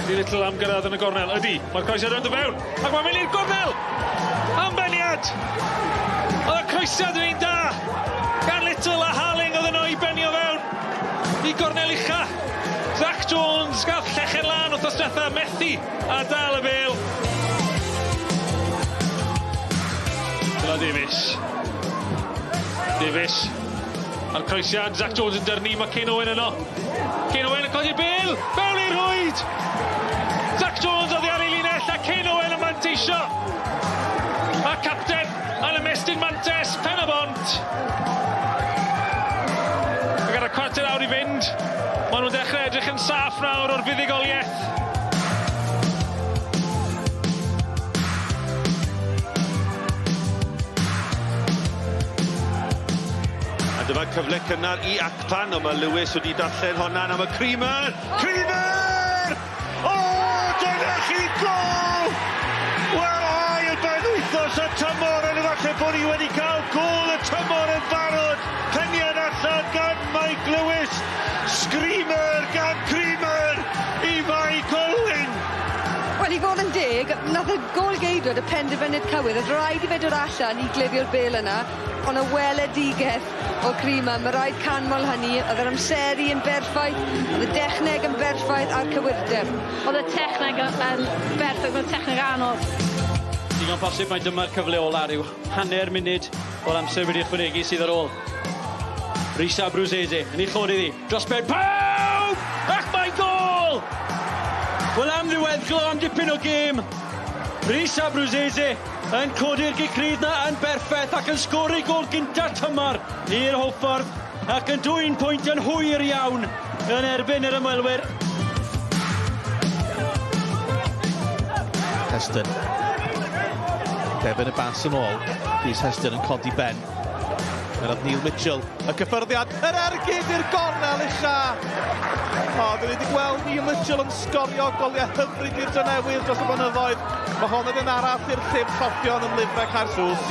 Di Little am gyrraedd yn y gornel. Ydy, mae'r croesiad yn dod fewn. Ac mae'n mynd i'r gornel! Am beniad! Oedd y croesiad yn un da! Gan Little a Harling oedd yno i benio fewn. I gornel ucha. Zach Jones gath llechen lan wrth diwetha, methu a dal y bêl. Dylan Davies. Davies. A'r croesiad, Zach Jones yn dyrnu, mae Kane Owen yno. Kane Owen yn codi'r bêl, fewn i'r rhwyd! Zach Jones oddi ar ei linell a Kane Owen yn manteisio. A capten yn ymestyn mantes, pen y bont. Ac ar y cwarter awr i fynd, maen nhw'n dechrau edrych yn saff nawr o'r fuddugoliaeth. A dyma cyfle cynnar i Akpan, ond mae Lewis wedi darllen hwnna am y Creamer! Creamer! O, dyna chi gol! Wel, ail benwythnos y tymor yn falle bod ni wedi cael gol y tymor yn barod. Peniad allan gan Mike Lewis. Screamer gan Creamer i Mike Owen. Wel, i fod yn deg, nath y gôl-geidwad y penderfyniad cywir, oedd rhaid i fe dod allan i glirio'r bêl yna, ond y weledigaeth o Creamer, mae rhaid canmol hynny, oedd yr amseru yn berffaith, oedd y dechneg yn berffaith a'r cywirdeb. Oedd y techneg yn berffaith, oedd y techneg anodd. Digon posib mai dyma'r cyfle ola rhyw hanner munud o'r amser wedi ychwanegu sydd ar ôl. Rhys Abruzzese yn ei chod iddi, dros ben pawb! Ac mae'n gôl! Wel am ddiweddglo, am dipyn o gêm. Rhys Abruzzese yn codi'r gic rydd na yn berffaith ac yn sgori gôl gynta'r tymor i'r Hwlffordd ac yn dwyn pwynt yn hwyr iawn yn erbyn yr ymwelwyr. Heston. Defyn y bas yn ôl. Rhys Heston yn codi ben. Mae Neil Mitchell, y cyffyrddiad, yr ergyd i'r gornel ucha. O, dwi wedi gweld Neil Mitchell yn sgorio goliau hyfryd i'r Drenewydd dros y blynyddoedd. Mae hon yn un arall i'r llyfr lloffion yn lyfrau Caersws.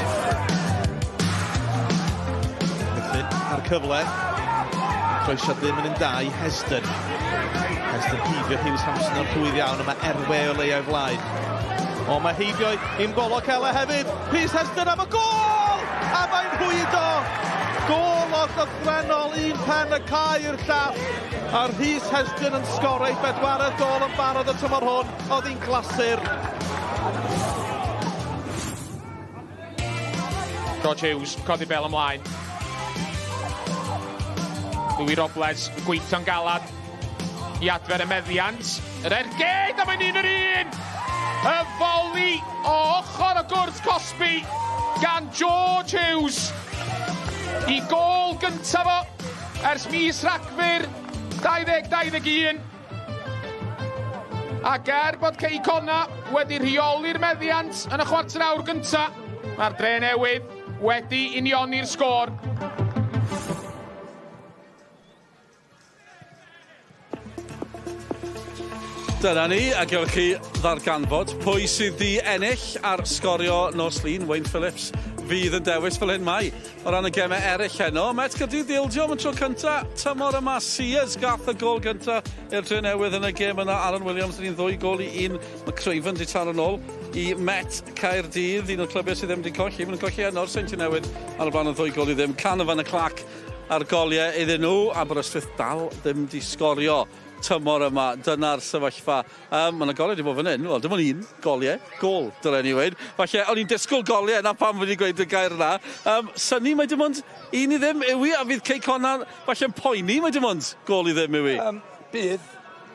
Felly, ar cyfle, croesiad ddim yn un da i Heston. Heston heibio Hughes Hampson yn rhwydd iawn, a mae Erwe o leia o'i flaen. O, mae heibio i Mbolo Cele hefyd. Rhys Heston am y gôl! A mae'n rhwydo! Gôl o'r llythrennol, un pen y cae i'r llall. A Rhys Heston yn sgorio ei bedwaredd gôl yn barod y tymor hwn. Oedd hi'n glasur. George Hughes, codi bel ymlaen. Louis Robles yn gweithio'n galad i adfer y meddiant. Yr ergyd, a mae'n un yr un! Y foli o ochr y gwrth cosbi gan George Hughes. I gôl gyntaf o ers mis Rhagfyr 2021. Ac er bod Cei Connah wedi rheoli'r meddiant yn y chwarter awr gyntaf, mae'r Dre Newydd wedi unioni'r sgôr. Dyna ni, a gewch chi ddarganfod pwy sydd di ennill ar Sgorio nos Lun. Wayne Phillips fydd yn dewis fel hyn mai. O ran y gemau eraill heno, Met Caerdydd ildio am y tro cynta. Tymor yma, Sears gath y gôl gynta i'r Dre Newydd yn y gêm yna. Aaron Williams yn un ddwy gôl i un. Mae Craven di taro nôl i Met Caerdydd, un o'r clybiau sydd ddim wedi colli. Maen nhw'n colli heno'r Seintiau Newydd ar y blaen o ddwy gôl i ddim. Canavan y Clark A'r goliau iddyn nhw, Aberystwyth dal ddim di sgorio tymor yma. Dyna'r sefyllfa. Mae yna goliau wedi bod fan hyn. Wel, dim ond un goliau. Gol, dylen ni weud. Falle, o'n i'n disgwyl goliau, na pam wedi gweud y gair yna. Synnu, mae dim ond 1-0 yw i, a fydd Cei Connah falle'n poeni, mae dim ond gôl i ddim yw i.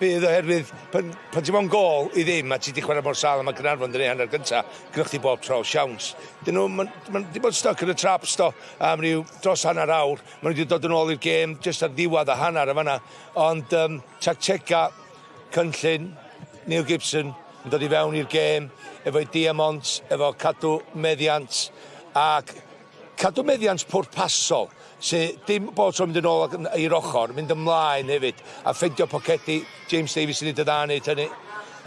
Bydd oherwydd pan ti mewn gôl i ddim a ti 'di chwarae mor sâl a mae Caernarfon 'di neud hanner gynta, gyda chdi bob tro siawns. Dyn nhw, ma' 'di bod stuck yn y traps do am ryw dros hanner awr. Maen nhw wedi dod yn ôl i'r gêm jyst ar ddiwedd y hanner y fanna. Ond tactega cynllun Neil Gibson yn dod i fewn i'r gêm efo'i diamond, efo cadw meddiant ac cadw meddiant pwrpasol, sy dim bob tro mynd yn ôl i'r ochr, mynd ymlaen hefyd, a ffeindio pocedi. James Davies yn neud y dda neud hynny.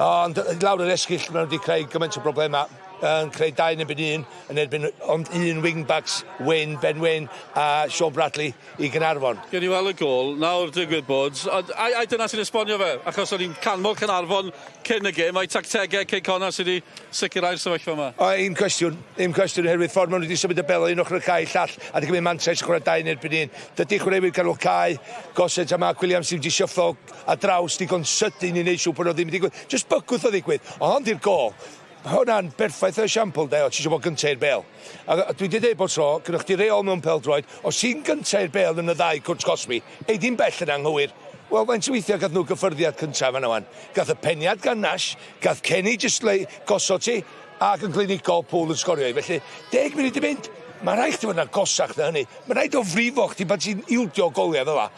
Ond lawr yr esgyll, maen nhw wedi creu gymaint o broblemau, yn creu 2 yn erbyn 1, yn erbyn ond un wingbacks, Wyn, Ben Wyn a Sean Bradley i Gaernarfon. Gen i weld y gôl, nawr digwydd bod, a dyna sy'n esbonio fe, achos o'n i'n canmol Caernarfon cyn y gêm, mae tactegau Cei Connah sydd wedi sicrhau'r sefyllfa yma. O, un cwestiwn oherwydd ffordd maen nhw wedi symud y bel o un ochr y cae llall, a wedi cymryd mantais chwarae 2 yn erbyn 1. Dydy chwaraewyr canol cae, Gossett a Mark Williams ddim wedi shufflo a draws digon sydyn i wneud siŵr bod nhw ddim wedi digwydd. Just bygwth o ddigwydd, ond hon di'r gôl. Hwna'n berffaith o esiampl, de, o ti eisiau bod gyntaf i'r bel. A dwi wedi dweud bod tro, gyda chdi reol mewn pêl-droed, os ti'n gyntaf i'r bel yn y ddau cwrt cosbi, ei di'n bell yn anghywir. Wel, faint o weithiau gath nhw gyffyrddiad cyntaf fan'na wan. Gath y peniad gan Nash, gath Kenny just lei gosod ti, ac yn glinigol Poole yn sgorio i. Felly, 10 munud i fynd, mae rhaid chdi fod yn agosach na hynny. Mae rhaid o frifo chdi pan ti'n ildio goliau fel la.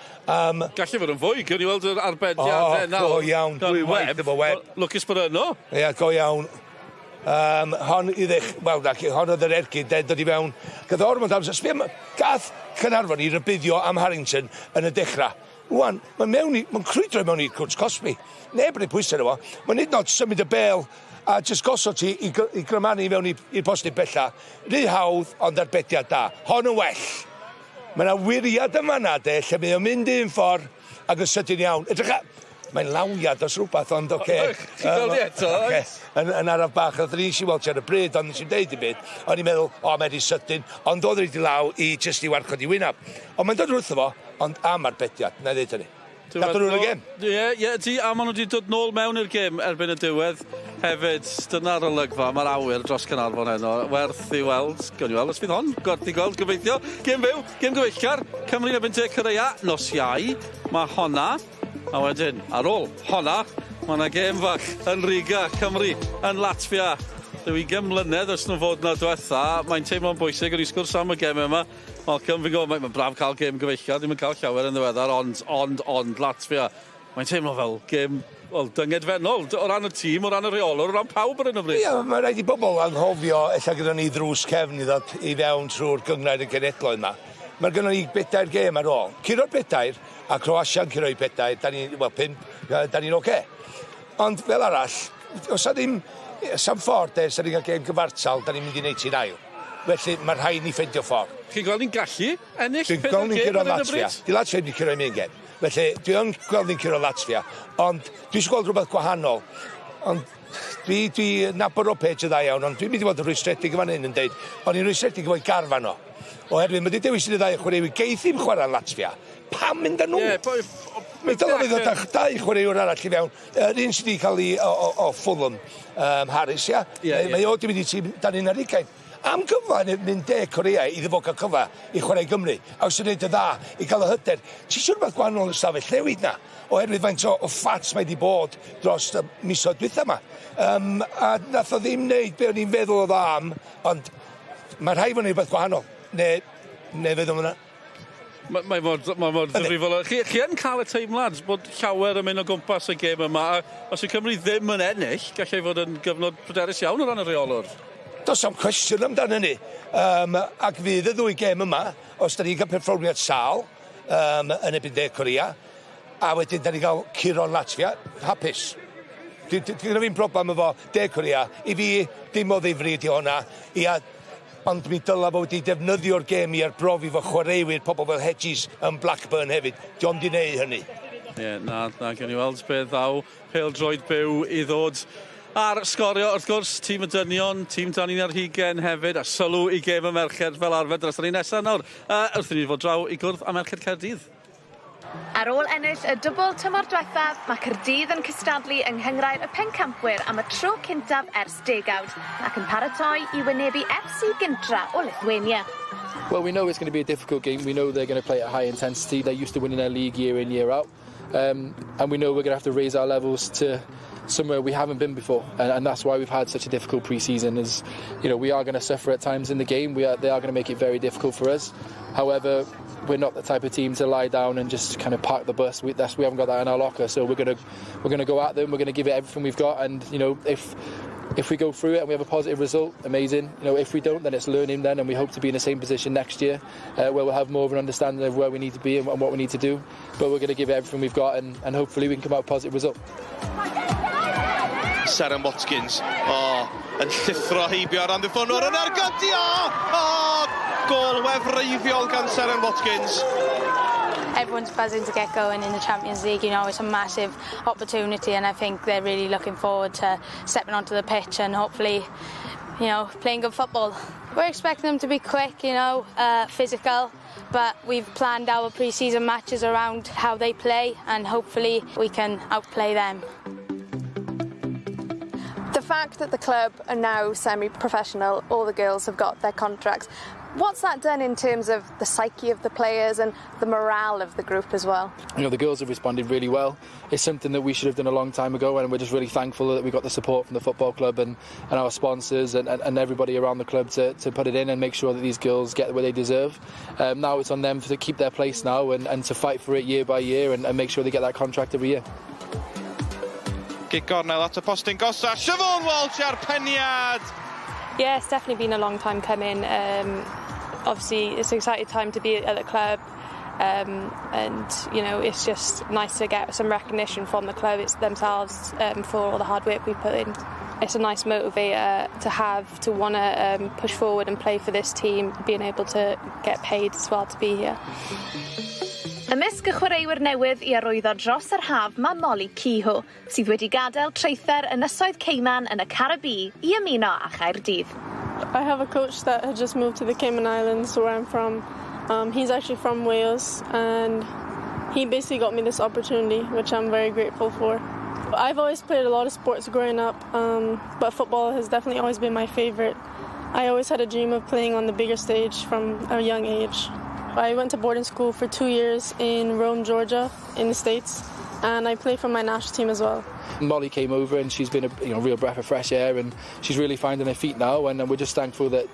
Gallu fod yn fwy, gawn ni weld yr arbediadau nawr. O, go iawn, dwi'n waith efo Webb. Lwcus bod yno. Ie, go iawn. Hon i ddech, wel, na, hon oedd yr ergyd, de, dod i fewn. Gath ormod amser. Sbia, gath Caernarfon i rybuddio am Harrington yn y dechrau. Wan, mae'n crwydro mewn i'r cwrt cosbi. Neb yn ei pwysau arno fo. Mae'n hyd yn oed symud y bel a jyst gosod ti i grymanu mewn i'r postyn bella. Rhy hawdd, ond arbediad da. Hon yn well. Mae yna wiriad yma na, de, lle mae o'n mynd un ffordd ac yn sydyn iawn. Edrych, mae'n lawiad os rhywbeth, ond oce. Ti'n gweld i eto, oes? Yn araf bach, oedd ni'n eisiau weld ti ar y bryd, ond nes i'n deud i byd. O'n i'n meddwl, o, mae di sydyn, ond oedd wedi law i jyst i warchod i wynaf. Ond mae'n dod wrtho fo, ond am arbediad, na i ddeud hynny. Gadw nhw'n y gêm. Ie, ti, a maen nhw wedi dod nôl mewn i'r gêm erbyn y diwedd hefyd. Dyna'r olygfa, mae'r awyr dros Caernarfon heno. Werth i weld, gawn ni weld os fydd hon, gwerth i gweld, gobeithio. Gêm fyw, gêm gyfeillgar, Cymru yn erbyn De Corea, nos Iau, mae honna. A wedyn, ar ôl honna, mae yna gêm fach yn Riga, Cymru yn Latvia. Rhyw 20 mlynedd ers nhw fod yna diwetha, mae'n teimlo'n bwysig, o'n i sgwrs am y gêm yma. Malcolm, fi'n gwybod, mae'n braf cael gêm gyfeillgar, ddim yn cael llawer yn ddiweddar, ond Latvia. Mae'n teimlo fel gêm, wel, dyngedfennol, o ran y tîm, o ran y rheolwr, o ran pawb ar hyn o bryd. Ie, mae rhaid i bobl anghofio, ella gyda ni ddrws cefn i ddod i fewn trwy'r gynghrair y cenhedloedd yma. Mae gynnon ni 4 gêm ar ôl. Curo'r 4, a Croatia'n curo'i 4, da ni, wel, 5, da ni'n oce. Ond fel arall, os na ddim, sam ffordd, de, sa ni'n cael gêm gyfartal, da ni'n mynd i wneud ti'n ail. Felly, mae rhaid ni ffeindio ffordd. Chi'n gweld ni'n gallu ennill 4 gêm ar hyn o bryd? Di Latvia ddim wedi curo un gêm. Felly, dwi yn gweld ni'n curo Latvia, ond dwi eisiau gweld rhywbeth gwahanol. Ond dwi nabod o Page y dda iawn, ond dwi'n mynd i fod yn rhwystredig yn fan hyn yn deud, o'n i'n rhwystredig efo'i garfan o. Oherwydd, mae wedi dewis i ddau chwaraewyr, geith ddim chwarae Latvia. Pam mynd â nhw? Mi dylai fi ddod â 2 chwaraewr arall i fewn. Yr un sydd wedi cael ei o Fulham, Harris, ia? Mae o wedi mynd i tîm dan 21. Am gyfle yn mynd De Corea iddo fo cael cyfle i chwarae Gymru, a os yn neud y dda, i gael y hyder. Ti eisiau rhywbeth gwahanol yn ystafell newid na, oherwydd faint o ffats mae wedi bod dros y misoedd dwytha yma. A nath o ddim neud be o'n i'n feddwl oedd o am, ond mae rhaid fod yn rhywbeth gwahanol, neu fydd o'n hwnna. Mae mor ddifrifol. Chi yn cael y teimlad bod llawer yn mynd o gwmpas y gêm yma, a os yw Cymru ddim yn ennill, gallai fod yn gyfnod pryderus iawn o ran y rheolwr. Does am cwestiwn amdano hynny. Ac fydd y ddwy gêm yma, os da ni'n cael perfformiad sâl yn erbyn De Corea, a wedyn da ni'n cael curo Latvia, hapus. Dwi'n fi'n broblem efo De Corea, i fi dim o ddifri ydi hwnna, ia, ond mi dyla fo wedi defnyddio'r gêm i arbrofi fo chwaraewyr, pobl fel Hedges yn Blackburn hefyd. Di o'm di neud hynny. Ie, na, gawn ni weld beth ddaw pêl-droed byw i ddod Ar Sgorio, wrth gwrs, tîm y dynion, tîm dan un ar hugen hefyd, a sylw i gêm y merched fel arfer dros ni nesaf nawr. Wrth i ni fod draw i gwrdd â Merched Caerdydd. Ar ôl ennill y dwbl tymor diwethaf, mae Caerdydd yn cystadlu yng Nghynghrair y Pencampwyr am y tro cyntaf ers degawd, ac yn paratoi i wynebu FC Gintra o Lithuania. Well, we know it's going to be a difficult game. We know they're going to play at high intensity. They're used to winning their league year in, year out. And we know we're going to have to raise our levels to somewhere we haven't been before. And that's why we've had such a difficult pre-season. Is, we are going to suffer at times in the game. They are going to make it very difficult for us. However, we're not the type of team to lie down and just kind of park the bus. We haven't got that in our locker. So we're gonna go at them. We're going to give it everything we've got. And if we go through it and we have a positive result, amazing. If we don't, then it's learning then, and we hope to be in the same position next year, where we'll have more of an understanding of where we need to be and what we need to do. But we're going to give it everything we've got, and hopefully we can come out with a positive result. Seren Watkins, o, yn llithro heibio ar amddiffynwr yn ergydio! O, gôl wefreiddiol gan Seren Watkins. Everyone's buzzing to get going in the Champions League. It's a massive opportunity, and I think they're really looking forward to stepping onto the pitch and hopefully playing good football. We're expecting them to be quick, physical, but we've planned our pre-season matches around how they play, and hopefully we can outplay them. The fact that the club are now semi-professional, all the girls have got their contracts, what's that done in terms of the psyche of the players and the morale of the group as well? The girls have responded really well. It's something that we should have done a long time ago, and we're just really thankful that we got the support from the football club and our sponsors and everybody around the club to put it in and make sure that these girls get what they deserve. Now it's on them to keep their place now and to fight for it year by year and make sure they get that contract every year. Gic gornel at y postyn gosa, Siobhan Walsh ar peniad! Yeah, it's definitely been a long time coming. Obviously, it's an exciting time to be at the club. And it's just nice to get some recognition from the club it's themselves for all the hard work we put in. It's a nice motivator to have to want to push forward and play for this team, being able to get paid as well to be here. Ymysg y chwaraewyr newydd i arwyddo dros yr haf mae Molly Kehoe, sydd wedi gadael traethau'r Ynysoedd Cayman yn y Caribî i ymuno â Chaerdydd. I have a coach that had just moved to the Cayman Islands, where I'm from. He's actually from Wales, and he basically got me this opportunity, which I'm very grateful for. I've always played a lot of sports growing up, but football has definitely always been my favorite. I always had a dream of playing on the bigger stage from a young age. I went to boarding school for 2 years in Rome, Georgia, in the States, and I play for my national team as well. Molly came over and she's been a real breath of fresh air, and she's really finding her feet now, and we're just thankful that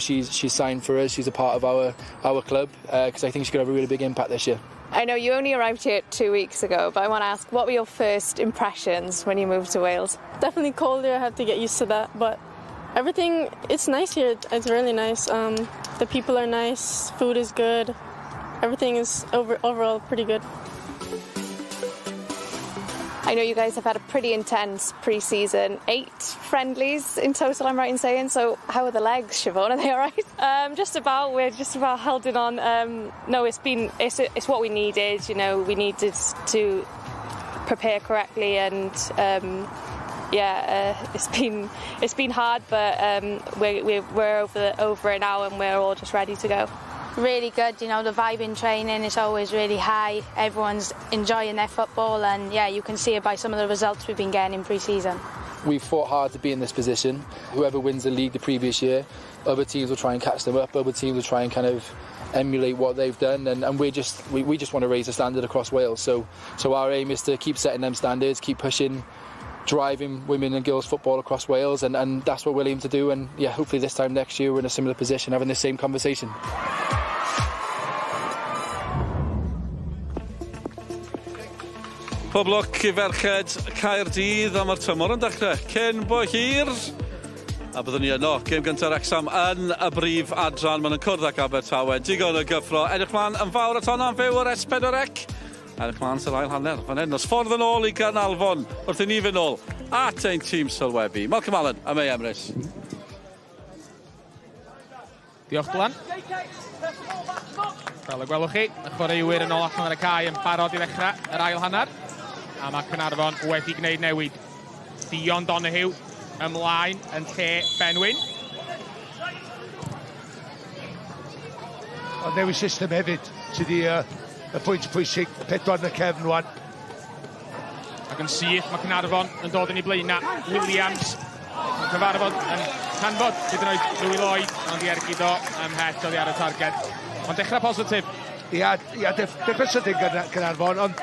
she's signed for us. She's a part of our club because I think she's going to have a really big impact this year. I know you only arrived here 2 weeks ago, but I want to ask, what were your first impressions when you moved to Wales? Definitely colder, I had to get used to that, but everything, it's nice here. It's really nice. The people are nice, food is good, everything is overall pretty good. I know you guys have had a pretty intense pre-season, eight friendlies in total, I'm right in saying. So how are the legs, Siobhan? Are they all right? Just about. We're just about holding on. No, it's what we needed. We needed to prepare correctly, and yeah, it's been hard, but we're over it now, and we're all just ready to go. Really good, the vibe in training is always really high. Everyone's enjoying their football, and yeah, you can see it by some of the results we've been getting in pre-season. We've fought hard to be in this position. Whoever wins the league the previous year, other teams will try and catch them up. Other teams will try and kind of emulate what they've done, and we just want to raise the standard across Wales. So our aim is to keep setting them standards, keep pushing, driving women and girls football across Wales, and that's what we'll aim to do. And yeah, hopefully this time next year we're in a similar position, having the same conversation. Pob lwc i ferched Caerdydd am y tymor yn dechrau. Cyn bo hir, a byddwn ni yno, gêm gyntaf Wrexham yn y brif adran. Maen nhw'n cwrdd ag Abertawe. Digon o gyffro. Edrych mlaen yn fawr at honno yn fyw ar S4C. Edrych mlaen sy'n ail hanner. Fan hyn, nos ffordd yn ôl i Gaernarfon wrth i ni fynd ôl at ein tîm sylwebu. Malcolm Allen a Mei Emrys. Diolch, Dylan. Fel y gwelwch chi, y chwaraewyr yn ôl allan ar y cae yn barod i ddechrau yr ail hanner. A mae Caernarfon wedi gwneud newid. Dion Donoghue ymlaen yn lle Ben Wyn. Ond newid system hefyd sydd wedi y pwynt pwysig, 4 yn y cefn rwan. Ac yn syth mae Caernarfon yn dod yn ei blaenau. Williams yn cyfarfod yn canfod hyd yn oed Louis Lloyd, ond i ergyd o ymhell oddi ar y targed. Ond dechrau positif. Ia, ia, dechrau sydyn Caernarfon, ond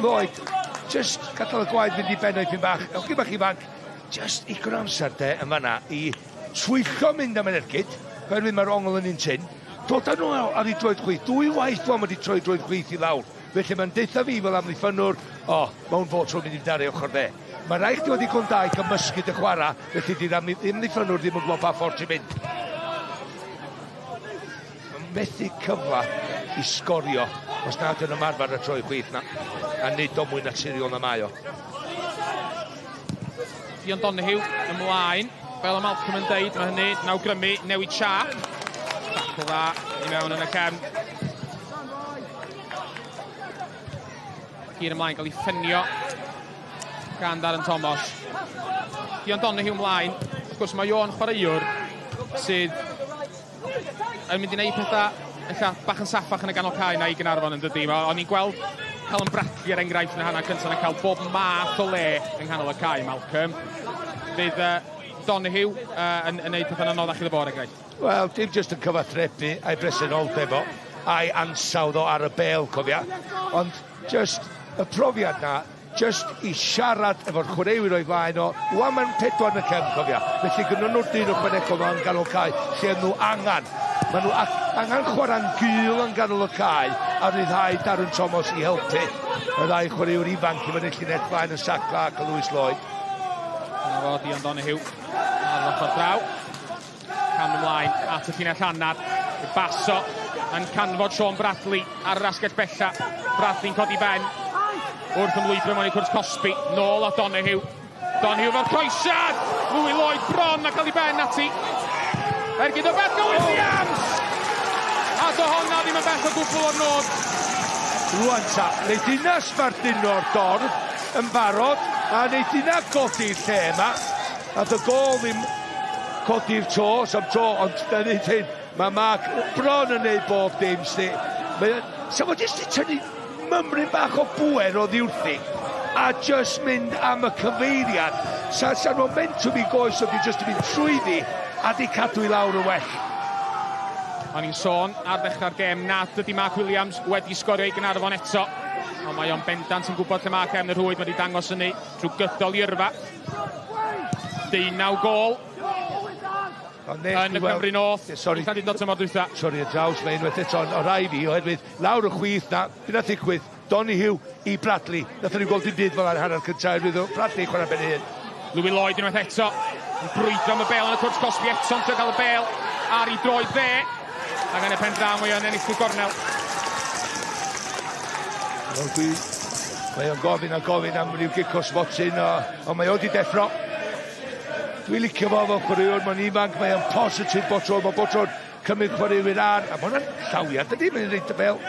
Lloyd, just gadael y gwaed fynd i ben o'i bach, hogyn bach ifanc, just igon amser de yn fanna i twyllo mynd am yr ergyd, oherwydd mae'r ongl yn un tyn, dod â nhw ar ei droed chwith, 2 waith dwi'n wedi troi droed chwith i lawr, felly mae'n deutha fi fel amddiffynnwr, o, mewn fod trwy'n mynd i fynd ar ei ochr dde. Mae rhaid chdi wedi ddigon da i gymysgu dy chwarae, felly di'r amddiffynnwr ddim yn gwybod pa ffordd ti'n mynd. Mae'n methu cyfle i sgorio os nad yn ymarfer y troi chwith na, a nid o mwy naturiol na mae o. Dion Donoghue ymlaen, fel y Malcolm yn deud, mae hynny yn awgrymu newid siâp. Tackle dda i mewn yn y cefn. Hir ymlaen gael ei ffynio gan Darren Thomas. Dion Donoghue ymlaen. Wrth gwrs mae o'n chwaraewr sydd yn mynd i wneud pethau ella bach yn saffach yn y ganol cae na i Gaernarfon yn dydi. O'n i'n gweld Callum Bradley er enghraifft yn y hanner cyntaf yn cael bob math o le yng nghanol y cae, Malcolm. Fydd Donoghue yn gwneud pethau'n anoddach iddo fo er enghraifft. Wel, dim jyst yn cyfathrebu a'i bresenoldeb o, a'i ansawdd o ar y bêl, cofia. Ond jyst y profiad na, jyst i siarad efo'r chwaraewyr o'i flaen o, wan mae'n 4 yn y cefn, cofia. Felly gynnon nhw'r dyn ychwanegol yma yn ganol cae, lle nhw angen. Maen nhw angen chwarae'n gul yn ganol y cae a rhyddhau Darren Thomas i helpu y ddau chwaraewr ifanc i fyny llinell flaen y Sac Clark a Lewis Lloyd. Dyna fo, Dion Donoghue ar yr ochr draw. Cam ymlaen at y llinell hanner. Basso yn canfod Sean Bradley ar yr asgell bella. Bradley'n codi ben wrth ymlwybro mewn i cwrs cosbi. Nôl at Donoghue. Donoghue fo'r croesiad! Louis Lloyd bron a cael ei ben ati. Ergyd o Bethan Williams! A do honna ddim yn bell o gwbl o'r nod. Rwan ta, wneud yna sbarduno'r dorf yn barod, a wneud yna godi'r lle yma. A dy gôl ddim codi'r to, sam to, ond da ni hyn, mae Mark bron yn neud bob dim, sti. Sa fo jyst i tynnu mymryn bach o bŵer oddi wrthi, a jyst mynd am y cyfeiriad. Sa'r momentum i goes oedd i jyst yn mynd trwyddi, a di cadw i lawr yn well. O'n i'n sôn ar ddechrau'r gêm nad ydy Mark Williams wedi sgorio i Gaernarfon eto. Ond mae o'n bendant yn gwybod lle mae cefn y rhwyd, wedi dangos hynny trwy gydol i yrfa. 19 gôl yn y Cymru North. Sorry, tymor dwytha. Sorry, y draws mae unwaith eto, o rai fi, oherwydd lawr y chwith na, dyna ddigwydd, Donoghue i Bradley. Nathon ni gweld dim byd fel ar hanner cyntaf, oherwydd Bradley chwarae ben ei hun. Louis Lloyd unwaith eto, yn brwydro am y bêl yn y cwrt cosbi eto, yn trio gael y bêl ar ei droed dde. Ac yn y pen draw mae o'n ennill y gornel. Mae o'n gofyn a gofyn am ryw gic o smotyn, ond mae o di deffro. Dwi'n licio fo fel chwaraewr, mae'n ifanc, mae o'n positif bob tro, mae bob tro'n cymryd chwaraewyr ar, a mae hwnna'n llawiad, dydy, mae'n reit y bêl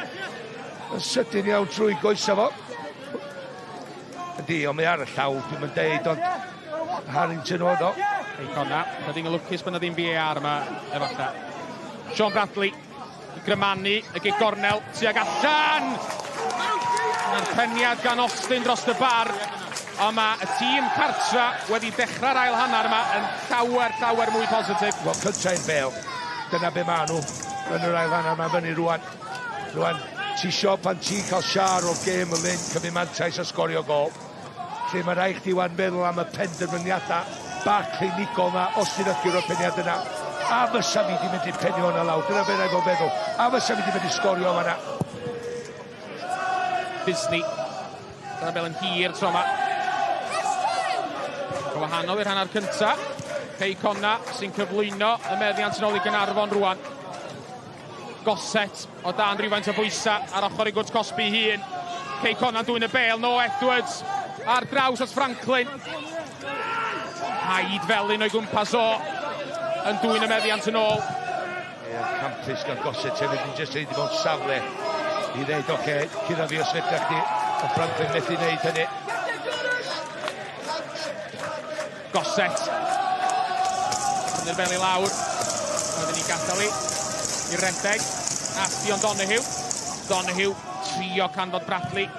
yn sydyn iawn trwy goesa fo. Ydy, ond mae ar y llaw, dwi'n mynd deud, ond Harrington oedd o. Cei Connah, ydy'n lwcus bod yna ddim VAR yma, efallai. Sean Bradley, i grymanu y gig gornel, tuag allan! Mae'r peniad gan Austin dros y bar. Ond mae y tîm cartra wedi dechrau'r ail hanner yma yn llawer, llawer mwy positif. Wel, cyntau'n bêl. Dyna be maen nhw yn yr ail hanner yma fyny rwan. Rwan, ti isio pan ti'n cael siar o'r gêm yn mynd, cymryd mantais a sgorio gôl. Lle mae rhaid chdi wan meddwl am y penderfyniadau bach clinigol na, os ti'n ydgyr o'r peniad yna. A fysa fi di mynd i penio hwnna lawr, dyna be rhaid fod feddwl. A fysa fi di mynd i sgorio fanna. Disney. Dyna bel yn hir tro yma. Wahanol i'r hanner cynta. Cei Connah sy'n cyflwyno y meddiant yn ôl i Gaernarfon rwan. Gossett o dan rhywfaint o bwysa ar ochr i gwrt cosbi hun. Cei Connah dwyn y bêl, no Edwards ar draws at Franklin. Haid felyn o'i gwmpas o yn dwyn y meddiant yn ôl. Ie, campus gan Gossett hefyd yn jyst wedi bod safle i ddeud, oce, cyrra fi os fedra chdi, ond Franklin methu wneud hynny. Gossett. Yn yr bel i lawr. Wedyn ni gadael i redeg. At Dion Donoghue. Donoghue trio canfod Bradley.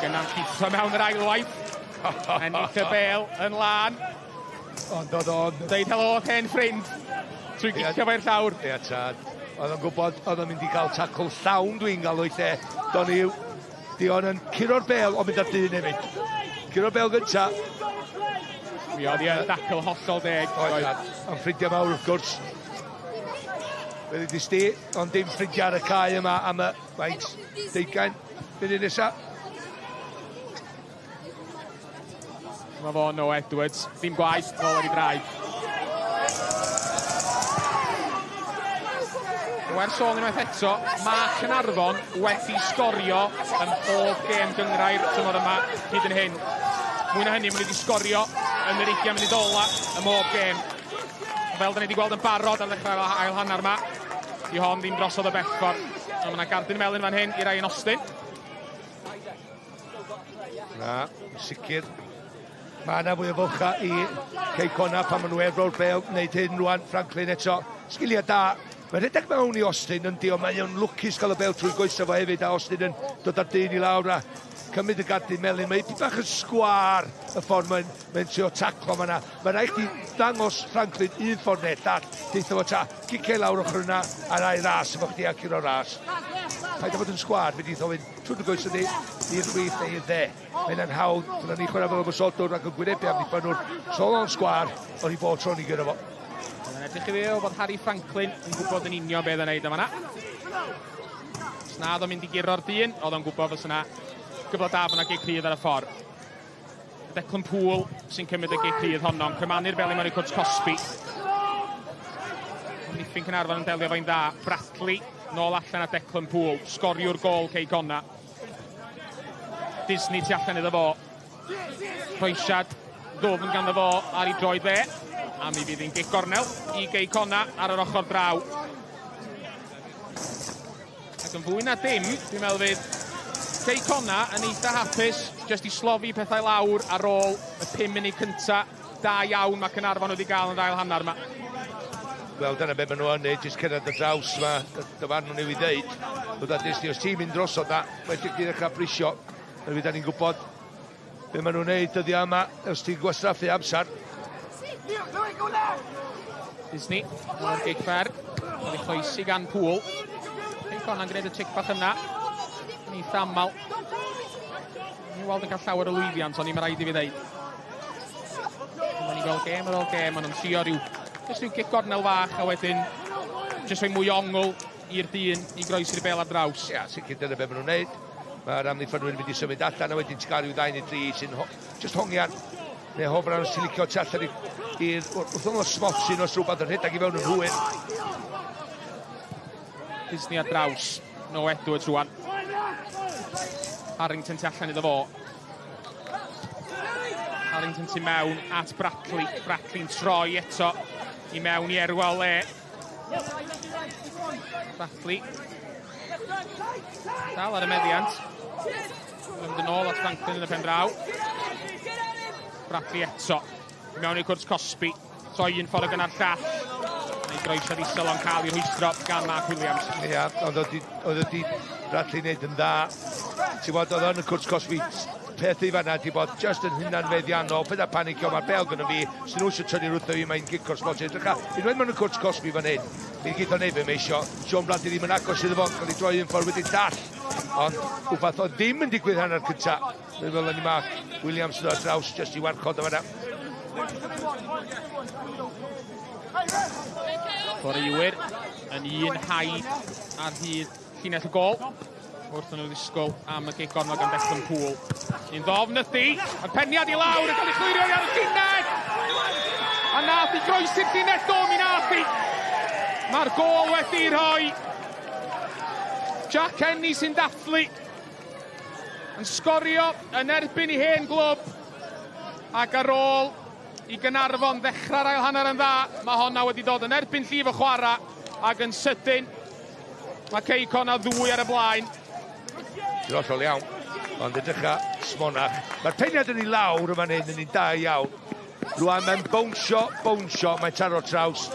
Gynna'n llithro mewn yr ailwaith. Ennill y bel yn lân. Ond oedd o'n... Deud helo hen ffrind. Trwy gicio fo'r llawr. Ia, tad. Oedd o'n gwybod oedd o'n mynd i gael tacl llawn dwi'n gael o'i lle. Donoghue. Dion yn curo'r bel, ond mynd ar dyn hefyd. Curo'r bel gynta. Mi oedd hi'n dacl hollol deg. Oedd, ond ffrindiau mawr wrth gwrs. Fe ddudis di, ond dim ffrindiau ar y cae yma am y faint 20 munud nesaf. Mae fo Noah Edwards, ddim gwaith, nôl ar ei draed. Werth sôn unwaith eto, mae Caernarfon wedi sgorio ym mhob gêm gynghrair tymor yma hyd yn hyn. Mwy na hynny, maen nhw wedi sgorio yn yr 20 munud ola ym mhob gêm. Fel da ni wedi gweld yn barod ar ddechrau'r ail hanner yma, di hon ddim drosodd o bell ffordd. Ond mae yna gardyn melyn fan hyn i Ryan Austin. Na, yn sicr. Mae yna fwy o fylcha i Cei Connah pan maen nhw efo'r bel, wneud hyn rwan, Franklin eto. Sgiliau da. Mae'n rhedeg mewn i Austin yn dio, mae o'n lwcus gael y bel trwy goesau fo hefyd, a Austin yn dod ar dyn i lawr a cymryd y gardyn melyn. Mae'n bach yn sgwâr y ffordd mae'n trio taclo yma. Mae'n rhaid chdi ddangos Franklin un ffordd neu llall. Deitha fo ta, gicio i lawr ochr yna a'r ail ras efo chdi a curo'r ras. Paid â fod yn sgwâr, fe deitha fynd trwy'r goesau di, i'r chwith neu i'r dde. Mae'n hawdd, dyna ni chwarae fel ymosodwr ac yn gwynebu amddiffynwr. So o'n sgwâr, o'n i bob tro ni gyda fo. Mae'n edrych i fi o bod Harry Franklin yn gwybod yn union beth yn neud yma na. Os na oedd o'n mynd i guro'r dyn, oedd o'n gwybod fysa na gyfle da fyna gic rhydd ar y ffordd. Declan Poole sy'n cymryd y gic rhydd honno, yn crymanu'r bel i mewn i cwrt cosbi. Amddiffyn Caernarfon yn delio fo'n dda. Bradley nôl allan a Declan Poole, sgoriwr gôl Cei Connah. Disney tu allan iddo fo. Croesiad ddwfn ganddo fo ar ei droed dde. A mi fydd hi'n gic gornel i Gei Connah ar yr ochr draw. Ac yn fwy na dim, dwi'n meddwl fydd Cei Connah yn eitha hapus jyst i slofi pethau lawr ar ôl y 5 munud cynta. Da iawn mae Caernarfon wedi gael yn ail hanner yma. Wel, dyna be maen nhw yn neud, jyst cyrraedd y draws yma, dyfarn nhw'n i'w ddeud. Dod â Disney, os ti'n mynd drosodd na, mae'n lle ddechrau brisio. Fe da ni'n gwybod be maen nhw'n neud dyddiau yma, os ti'n gwastraffu amser. Disney, o'r gic fer, oedd ei chroesi gan Poole. Cei Connah'n gwneud y tric bach yna, yn eitha aml. Ni'n weld yn cael llawer o lwyddiant, ond ni'n rhaid i fi ddeud. Mae'n ni'n gweld gêm ar ôl gêm, maen nhw'n trio rhyw, jyst rhyw gic gornel fach, a wedyn jyst rhoi mwy ongl i'r dyn i groesi'r bel ar draws. Ia, sicr dyna be maen nhw'n neud. Mae'r amddiffynwyr yn mynd i symud allan, a wedyn ti'n cael rhyw 2 neu 3 sy'n just hongian. Neu hofran os ti'n licio tu allan i'r wrth ymyl smotyn os rhywbeth yn rhedeg i fewn yn hwyr. Disney ar draws. Noah Edwards rwan. Harrington tu allan iddo fo. Harrington tu mewn at Bradley. Bradley'n troi eto i mewn i Erwal Le. Bradley. Dal ar y meddiant. Mynd yn ôl at Franklin yn y pen draw. Bradley eto. I mewn i cwrt cosbi. Troi un ffordd ag yna'r llall. Neu groesiad isel ond cael ei rhwystro gan Mark Williams. Ia, ond oedd wedi Bradley wneud yn dda. Ti'n gwybod, oedd yn y cwrt cosbi peth i fanna di bod just yn hunan feddiannol, paid â panicio, mae'r bel gyda fi, sy'n nhw eisiau tynnu wrtho fi, mae'n gic o'r smotyn. Edrych, unwaith maen nhw'n cwrt cosbi fan hyn, mi'n gyd o'n neud fe mae eisiau. Sean Bradley ddim yn agos iddo fo, cael ei droi un ffordd wedi dall. Ond wbath oedd ddim yn digwydd hanner cynta. Dwi'n meddwl ni Mark Williams yn dod ar draws just i warchod o fanna. Chwaraewyr yn un haid ar hyd llinell y gôl. Wrth nhw ddisgwyl am y gic gornel gan Declan Poole. Un ddofn ydi, a'r peniad i lawr yn cael ei chlirio ar y llinell! A nath i groesi'r llinell do, mi nath i! Mae'r gôl wedi'i rhoi. Jack Henny sy'n dathlu. Yn sgorio yn erbyn i hen glwb. Ac ar ôl i Gaernarfon ddechrau'r ail hanner yn dda, mae honna wedi dod yn erbyn llif y chwarae ac yn sydyn mae Cei Connah 2 ar y blaen. Drosodd iawn, ond edrycha smonach. Mae'r peniad yn ei lawr yma'n hyn yn un da iawn. Rwan mae'n bownsio, bownsio, mae'n taro traws.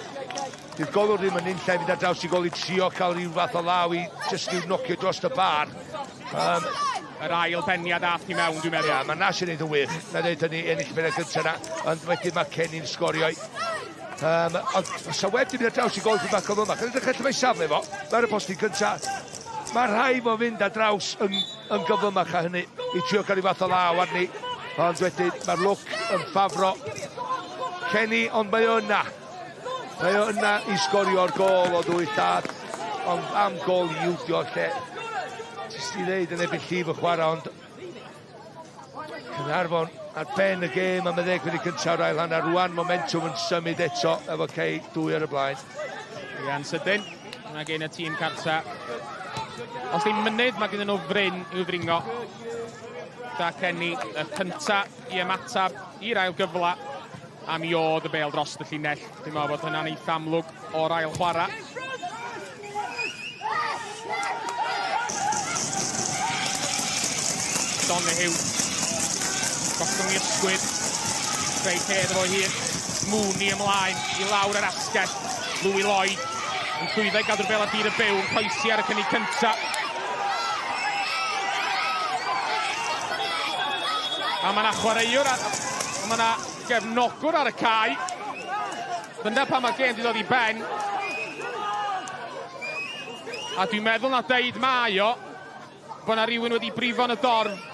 Dy'r golwr ddim yn unlle fynd ar draws i gol i trio cael rhyw fath o law i jyst i'w nocio dros y bar. Yr ail beniad ath i mewn, dwi'n meddwl. Ia, mae Nash yn neud yn wych. Na dweud hynny, ennill pennau gyntaf na, ond wedyn mae Kenny'n sgorio. Ond sa Webb di mynd ar draws i gol i bach o fyma. Gan edrych allan mae safle fo, mae'r postyn cyntaf. Mae rhai fo fynd ar draws yn gyflymach a hynny i trio cael ei fath o law arni. Ond wedyn mae'r lwc yn ffafro Kenny, ond mae o yna. Mae o yna i sgorio'r gôl o ddwy llath, ond am gôl i ildio lle. Jyst i ddeud yn ebyn llif y chwarae, ond Caernarfon ar ben y gêm am y 10 munud cyntaf o'r ail hanner. Rwan momentum yn symud eto efo Cei 2 ar y blaen. Ia'n sydyn, yna gen y tîm cartra. Os ddim mynydd, mae gen nhw fryn i'w ddringo. Jack Kenny, y cynta i ymatab i'r ail gyfla. A mi oedd y bêl dros y llinell. Dwi'n meddwl bod hynna'n eitha amlwg o'r ail chwarae. Donahue. Gostwng i ysgwydd. Creu lle iddo fo hun. Mooney ymlaen i lawr yr asgell. Louis Lloyd yn llwyddo i gadw'r bêl ar dir y byw, yn croesi ar y cynnig cynta. A mae yna chwaraewr, a mae yna gefnogwr ar y cae. Dyna pan mae'r gêm wedi dod i ben. A dwi'n meddwl na deud mae o bod yna rhywun wedi brifo yn y dorf.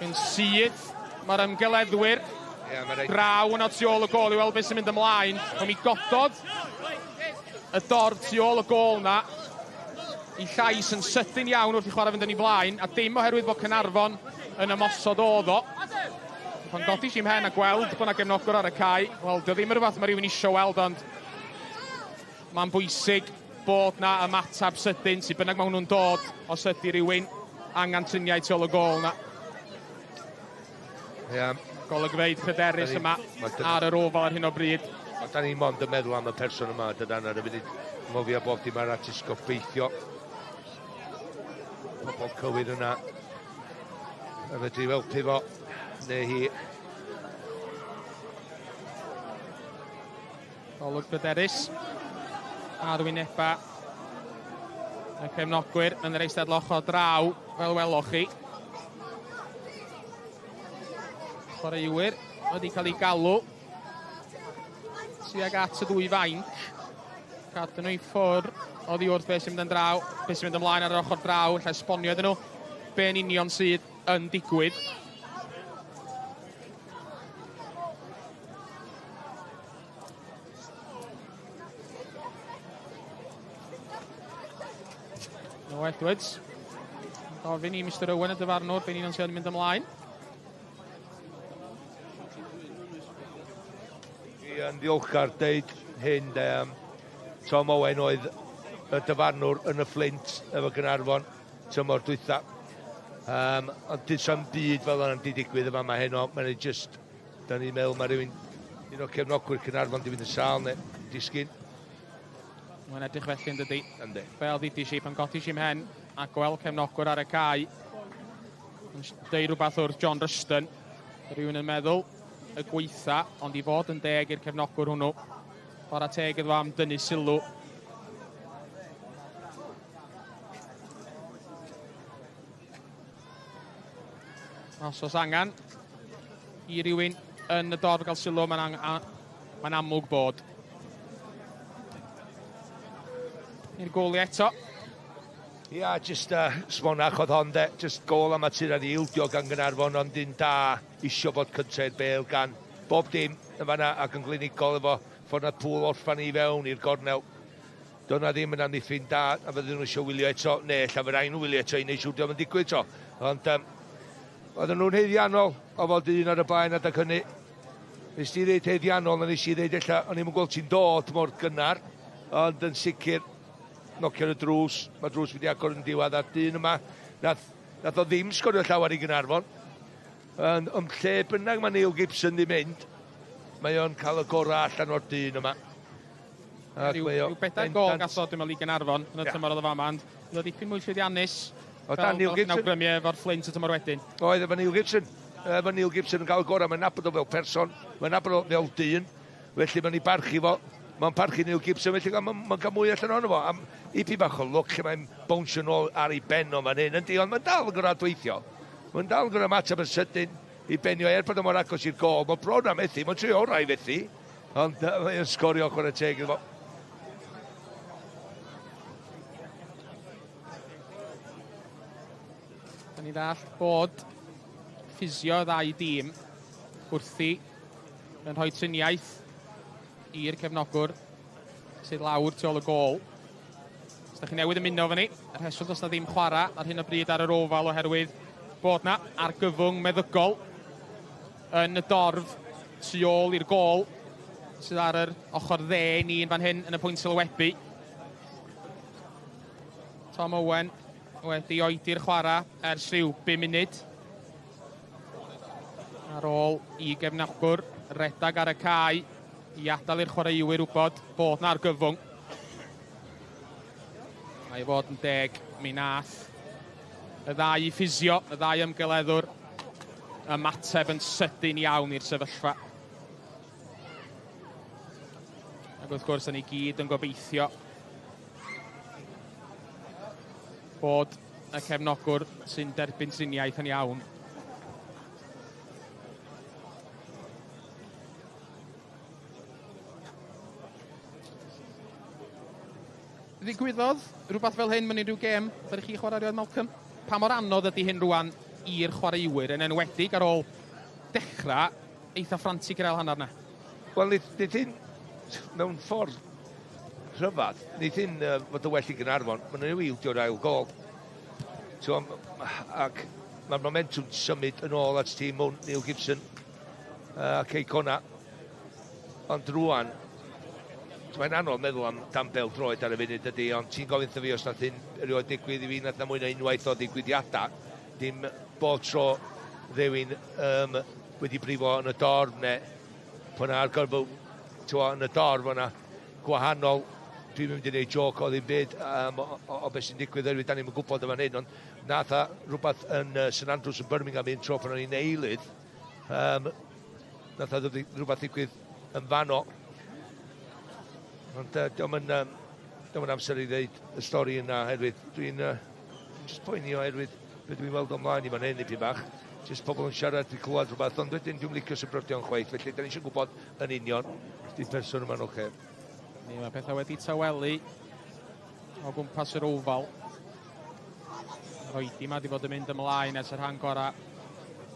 Yn syth, mae'r ymgeleddwyr draw yno tu ôl y gôl i weld beth sy'n mynd ymlaen. Ond mi gododd y dorf tu ôl y gôl na. I llais yn sydyn iawn wrth i chwarae fynd yn ei flaen, a dim oherwydd bod Caernarfon yn ymosod oedd o. Pan godi i mhen a gweld bod yna gefnogwr ar y cae, wel, dio ddim yn rhywbeth mae rhywun isio weld, ond mae'n bwysig bod na ymateb sydyn, sydd bynnag mae hwnnw'n dod, os ydy rhywun angen triniaeth tu ôl y gôl na. Ia. Golygfeydd hyderus yma ar yr ofal ar hyn o bryd. Da ni mond yn meddwl am y person yma, dydan ar y funud. Ngofio bob dim arall, jyst gobeithio. Pobol cywir yna. A fedru helpu fo, neu hi. Golwg bryderus ar wyneba y cefnogwyr yn yr eisteddle ochr draw, fel welwch chi. Chwaraewyr wedi cael ei galw tuag at y ddwy fainc. Cadw nhw i ffwrdd oddi wrth beth sy'n mynd yn draw, beth sy'n mynd ymlaen ar yr ochr draw, lle esbonio iddyn nhw be'n union sydd yn digwydd. No Edwards. Gofyn i Mr Owen y dyfarnwr be'n union sydd yn mynd ymlaen. Dwi yn ddiolchgar deud hyn, Tom Owen oedd y dyfarnwr yn y Fflint efo Gaernarfon tymor dwytha. Ond dyd sa'm byd fel yna'n di digwydd yma mae heno. Mae'n just, da ni'n meddwl mae rhywun, un o'r cefnogwyr Caernarfon di fynd yn sâl neu disgyn. Mae'n edrych felly yn dydi. Yndi. Fel ddudis i pan godi i mhen a gweld cefnogwr ar y cae. Yn deud rhywbeth wrth John Ruston. Rhywun yn meddwl y gweitha, ond i fod yn deg i'r cefnogwr hwnnw. Chwarae teg iddo am dynnu sylw. Os oes angen i rywun yn y dorf gael sylw, mae'n amlwg bod. I'r goli eto. Ia, jyst smonach oedd hon de. Jyst gôl am aturad i ildio gan Gaernarfon, ond un da isio bod cyntaf bêl gan bob dim yn fanna ac yn glinigol efo ffordd nath Pŵl orffan i fewn i'r gornel. Doedd ddim yn amddiffyn da, a fydden nhw eisiau wylio eto, neu ella fydd rhaid nhw wylio eto i wneud siŵr dio'm yn digwydd eto. Ond oedden nhw'n haeddiannol o fod un ar y blaen adag hynny. Nes ti ddeud haeddiannol, a nes i ddeud ella, o'n i'm yn gweld ti'n dod mor gynnar, ond yn sicr, nocio ar y drws, mae drws wedi agor yn diwedd, a'r dyn yma, nath o ddim sgorio llawer i Gaernarfon. Ond lle bynnag mae Neil Gibson di mynd, mae o'n cael y gorau allan o'r dyn yma. Rhyw bedair gôl gath o, dwi'n meddwl, i Gaernarfon yn y tymor oedd o fama, ond oedd o dipyn mwy llwyddiannus O dan Neil Gibson. Awgrymu efo'r Flint y tymor wedyn. Oedd efo Neil Gibson. Efo Neil Gibson yn gael gorau. Mae'n nabod o fel person. Mae'n nabod o fel dyn. Felly mae'n ei barchu fo. Mae'n parchu Neil Gibson, felly mae'n cael mwy allan ohono fo. Am ipi bach o lwc lle mae'n bownsio nôl ar ei ben o fan hyn. Yndi, ond mae'n dal yn gorau adweithio. Mae'n dal yn gorau ymateb yn sydyn i benio er bod o mor agos i'r gol. Mae'n bron am methu, mae'n trio orau i fethu. Ond mae'n sgorio chwarae teg iddo fo. Da ni ddall bod ffisio ddau dîm wrthi yn rhoi triniaeth i'r cefnogwr sydd lawr tu ôl y gôl. Os da chi newydd ymuno efo ni, y rheswm does na ddim chwarae ar hyn o bryd ar yr ofal oherwydd bod na argyfwng meddygol yn y dorf tu ôl i'r gôl sydd ar yr ochr dde i ni yn fan hyn yn y pwynt sylwebu. Tom Owen wedi oedi'r chwarae ers rhyw 5 munud. Ar ôl i gefnogwr redag ar y cae i adael i'r chwaraewyr wybod bod na argyfwng. Mae i fod yn deg, mi nath y ddau ffisio, y ddau ymgeleddwr ymateb yn sydyn iawn i'r sefyllfa. Ac wrth gwrs, ni gyd yn gobeithio bod y cefnogwr sy'n derbyn triniaeth yn iawn. Ddigwyddodd rhywbeth fel hyn mewn unrhyw gêm ddech chi chwarae erioed, Malcolm? Pa mor anodd ydy hyn rwan i'r chwaraewyr, yn enwedig ar ôl dechrau eitha ffrantig i'r ail hanner na? Wel, nid hyn mewn ffordd rhyfedd, nid hyn fod y well i Gaernarfon, maen nhw ildio'r ail gol. Ac mae'r momentwm symud yn ôl at tîm Neil Gibson a Cei Connah. Ond rwan, mae'n anodd meddwl am dan bel droed ar y funud ydy, ond ti'n gofyn wrtho fi os nath hyn erioed digwydd i fi, nath na mwy na unwaith o ddigwyddiadau. Dim bob tro rhywun wedi brifo yn y dorf, neu pan ar gorfod yn y dorf yna gwahanol. Dwi'n mynd i wneud joc o ddim byd o beth sy'n digwydd oherwydd da ni'n gwybod yma'n hyn, ond nath a rhywbeth yn St Andrews yn Birmingham un tro pan o'n i'n eilydd, nath a rhywbeth digwydd yn fanno. Ond diolch yn amser i ddeud y stori yna oherwydd dwi'n just poeni oherwydd beth dwi'n weld ymlaen i fan hyn ipyn bach. Just pobl yn siarad, dwi'n clywed rhywbeth, ond wedyn dwi'n licio sybrydion chwaith, felly da ni eisiau gwybod yn union di'r person yma'n oce. Ni, mae pethau wedi tawelu o gwmpas yr ofal. Yr oedi yma wedi bod yn mynd ymlaen ers y rhan gorau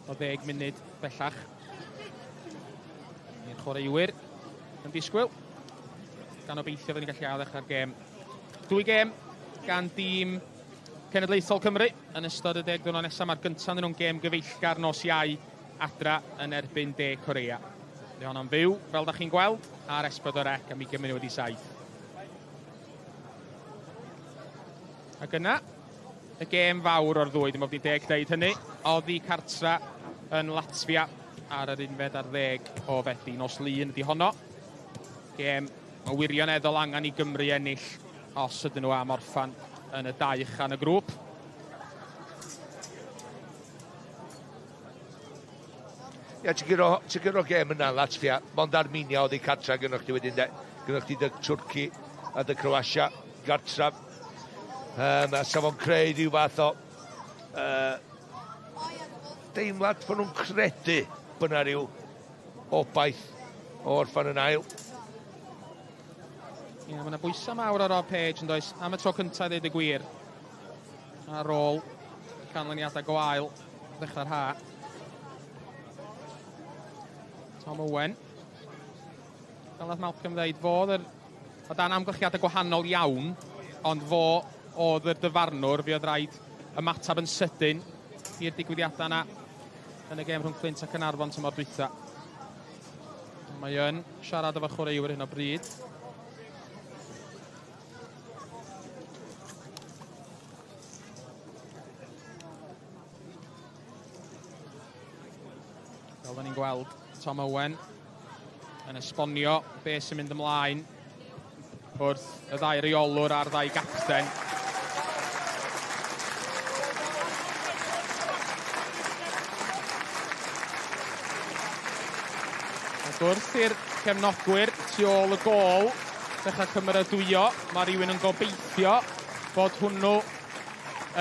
o 10 munud bellach. Ni'r chwaraewyr yn disgwyl, gan obeithio fydd ni'n gallu ail ddechrau'r gêm. 2 gêm gan dîm Cenedlaethol Cymru yn ystod y 10 diwrnod nesaf. Mae'r gyntaf yn nhw'n gêm gyfeillgar nos Iau adra yn erbyn De Corea. Fe honno'n fyw, fel da chi'n gweld, ar S4C am 6:20. Ac yna, y gêm fawr o'r ddwy, dim ond i deg deud hynny, oddi cartra yn Latfia ar yr 11 o Fedi. Nos Lun ydi honno. Gêm o wirioneddol angen i Gymru ennill os ydyn nhw am orffan yn y 2 ucha yn y grŵp. Ia, ti'n gyrro gêm yna, Latfia, mond Armenia oedd ei cartra gynnwch chi wedyn, de. Gynnwch chi dy Twrci a dy Croatia gartra. A sa fo'n creu rhyw fath o deimlad bod nhw'n credu bod yna rhyw obaith o orffan yn ail. Ie, mae yna bwysau mawr ar Rob Page yn does, am y tro cyntaf ddeud y gwir. Ar ôl canlyniadau gwael ddechrau'r ha. Tom Owen. Fel nath Malcolm ddeud, fo oedd yr... O dan amgylchiadau gwahanol iawn, ond fo oedd yr dyfarnwr, fi oedd rhaid ymateb yn sydyn i'r digwyddiadau yna yn y gêm rhwng Flint a Caernarfon tymor dwytha. Mae yn siarad efo'r chwaraewyr hyn o bryd. Fel da ni'n gweld Tom Owen yn esbonio beth sy'n mynd ymlaen wrth y ddau reolwr a'r ddau gapten. Ac wrth i'r cefnogwyr tu ôl y gôl dechrau cymeradwyo, mae rhywun yn gobeithio bod hwnnw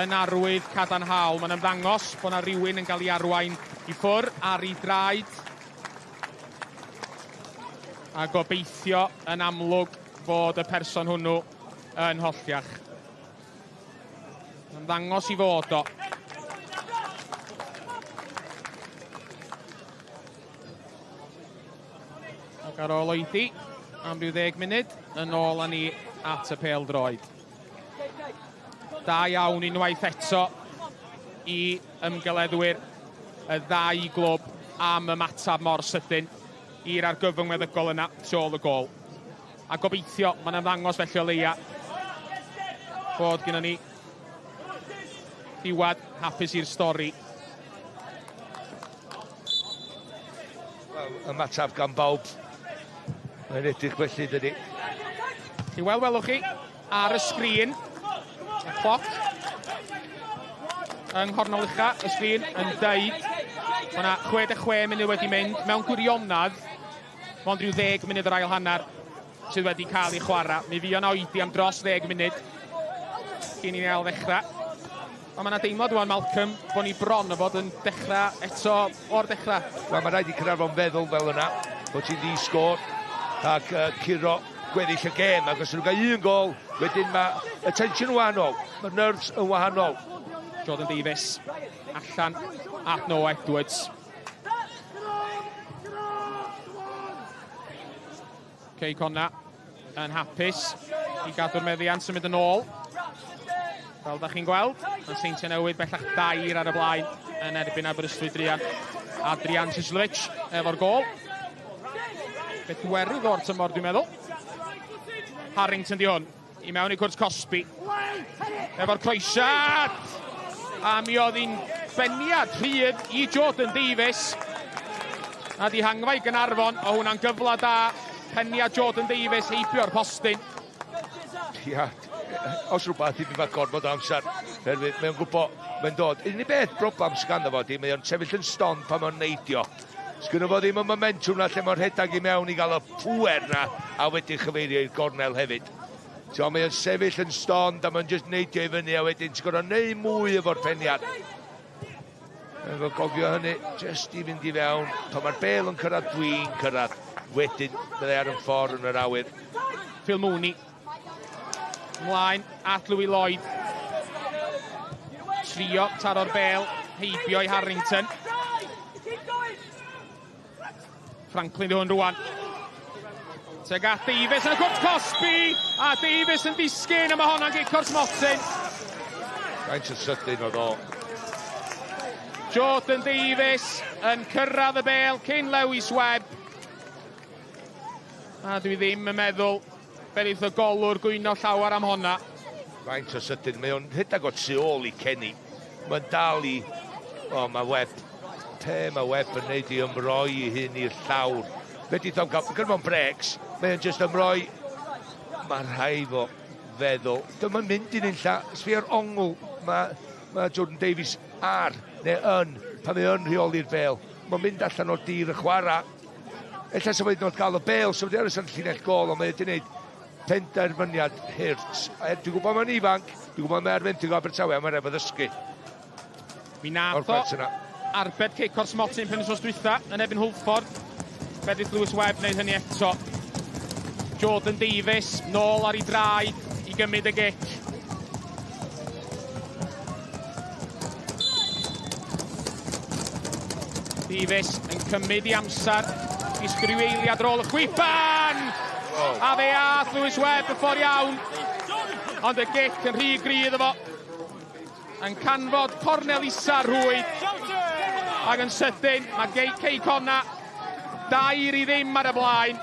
yn arwydd cadarnhaol. Mae'n ymddangos bod yna rhywun yn cael ei arwain i ffwr ar ei draed. A gobeithio yn amlwg fod y person hwnnw yn holliach. Ymddangos i fod o. Ac ar ôl oedi am ryw 10 munud, yn ôl â ni at y pêl droed. Da iawn unwaith eto i ymgeleddwyr y ddau glwb am ymateb mor sydyn i'r argyfwng meddygol yna tu ôl y gôl. A gobeithio, mae'n ymddangos felly o leia, bod gyda ni diwedd hapus i'r stori. Wel, ymateb gan bawb. Mae'n edrych felly, dydy. Chi wel, welwch chi, ar y sgrin, y cloc yng nghornol ucha, y sgrin yn deud mae yna 66 munud wedi mynd. Mewn gwirionedd, mond rhyw 10 munud yr ail hanner sydd wedi cael ei chwarae. Mi fuo 'na oedi am dros 10 munud cyn i ni ail ddechrau. Ond mae yna deimlad rwan, Malcolm, bod ni bron o fod yn dechrau eto o'r dechrau. Wel, mae rhaid i Caernarfon feddwl fel yna, bod ti'n ddi-sgôr ac curo gweddill y gêm. Ac os nhw'n cael un gol, wedyn mae y tensiwn yn wahanol, mae'r nerves yn wahanol. Jordan Davies allan at Noah Edwards. Cei Connah yn hapus i gadw'r meddiant symud yn ôl. Fel da chi'n gweld, mae Seintiau Newydd bellach dair ar y blaen yn erbyn Aberystwyth druan. Adrian Sislovic efo'r gôl. Bedwerydd o'r tymor, dwi'n meddwl. Harrington di hwn, i mewn i cwrt cosbi. Efo'r croesiad! A mi oedd hi'n beniad rhydd i Jordan Davies. A dihangfa i Gaernarfon, o hwnna'n gyfle da. Peniad Jordan Davies heibio'r postyn. Ia, os rhywbeth i fi gormod o amser, herwydd mae'n gwybod, mae'n dod. Unig beth broblem sydd ganddo fo, di, mae o'n sefyll yn stond pan mae'n neidio. Sgynno fo ddim y momentum na lle mae'n rhedeg i mewn i gael y pŵer na, a wedyn chyfeirio i'r gornel hefyd. So, mae o'n sefyll yn stond a mae'n just neidio i fyny a wedyn ti'n gorfod neud mwy efo'r peniad. Efo gofio hynny, just i fynd i fewn. Pan mae'r bel yn cyrraedd, dwi'n cyrraedd. Wedyn, byddai ar y ffordd yn yr awyr. Phil Mooney. Ymlaen at Louis Lloyd. Trio taro'r bel, heibio i Harrington. Franklin di hwn rwan. Tuag at Davies yn y cwrt cosbi! A Davies yn disgyn, a mae honna'n gic o'r smotyn. Faint o sydyn oedd o. Jordan Davies yn cyrraedd y bel cyn Lewis Webb. A dwi ddim yn meddwl fe wneith y golwr gwyno llawer am honna. Faint o sydyn, mae o'n rhedeg o tu ôl i Kenny. Mae'n dal i... O, mae Webb. Pe mae Webb yn neud i ymroi i hun i'r llawr. Fe di gael, gyda fo'n brecs, mae o'n just ymroi. Mae rhaid fo feddwl. Dyma'n mynd i'n unlla, sfi'r ongl mae Jordan Davies ar, neu yn, pan mae yn rheoli'r bel. Mae'n mynd allan o'r dir y chwarae. Ella sa wedi gael y bel, sa wedi aros ar y llinell gol, ond mae wedi gwneud penderfyniad hurt. Dwi'n gwybod mae'n ifanc, dwi'n gwybod mae'n ar fenthyg o Abertawe, a mae'n efo ddysgu. Mi nath o arbed cic o'r smotyn penwythnos dwytha yn erbyn Hwlffordd. Fedrith Lewis Webb wneud hynny eto. Jordan Davies nôl ar ei draed i gymryd y gic. Davies yn cymryd i amser i sgriw eiliad ar ôl y chwiban! Oh. A fe ath Lewis Webb y ffordd iawn. Ond y gic yn rhy gry iddo fo. Yn canfod cornel isa'r rhwyd. Ac yn sydyn, mae Cei Connah 2-0 ar y blaen.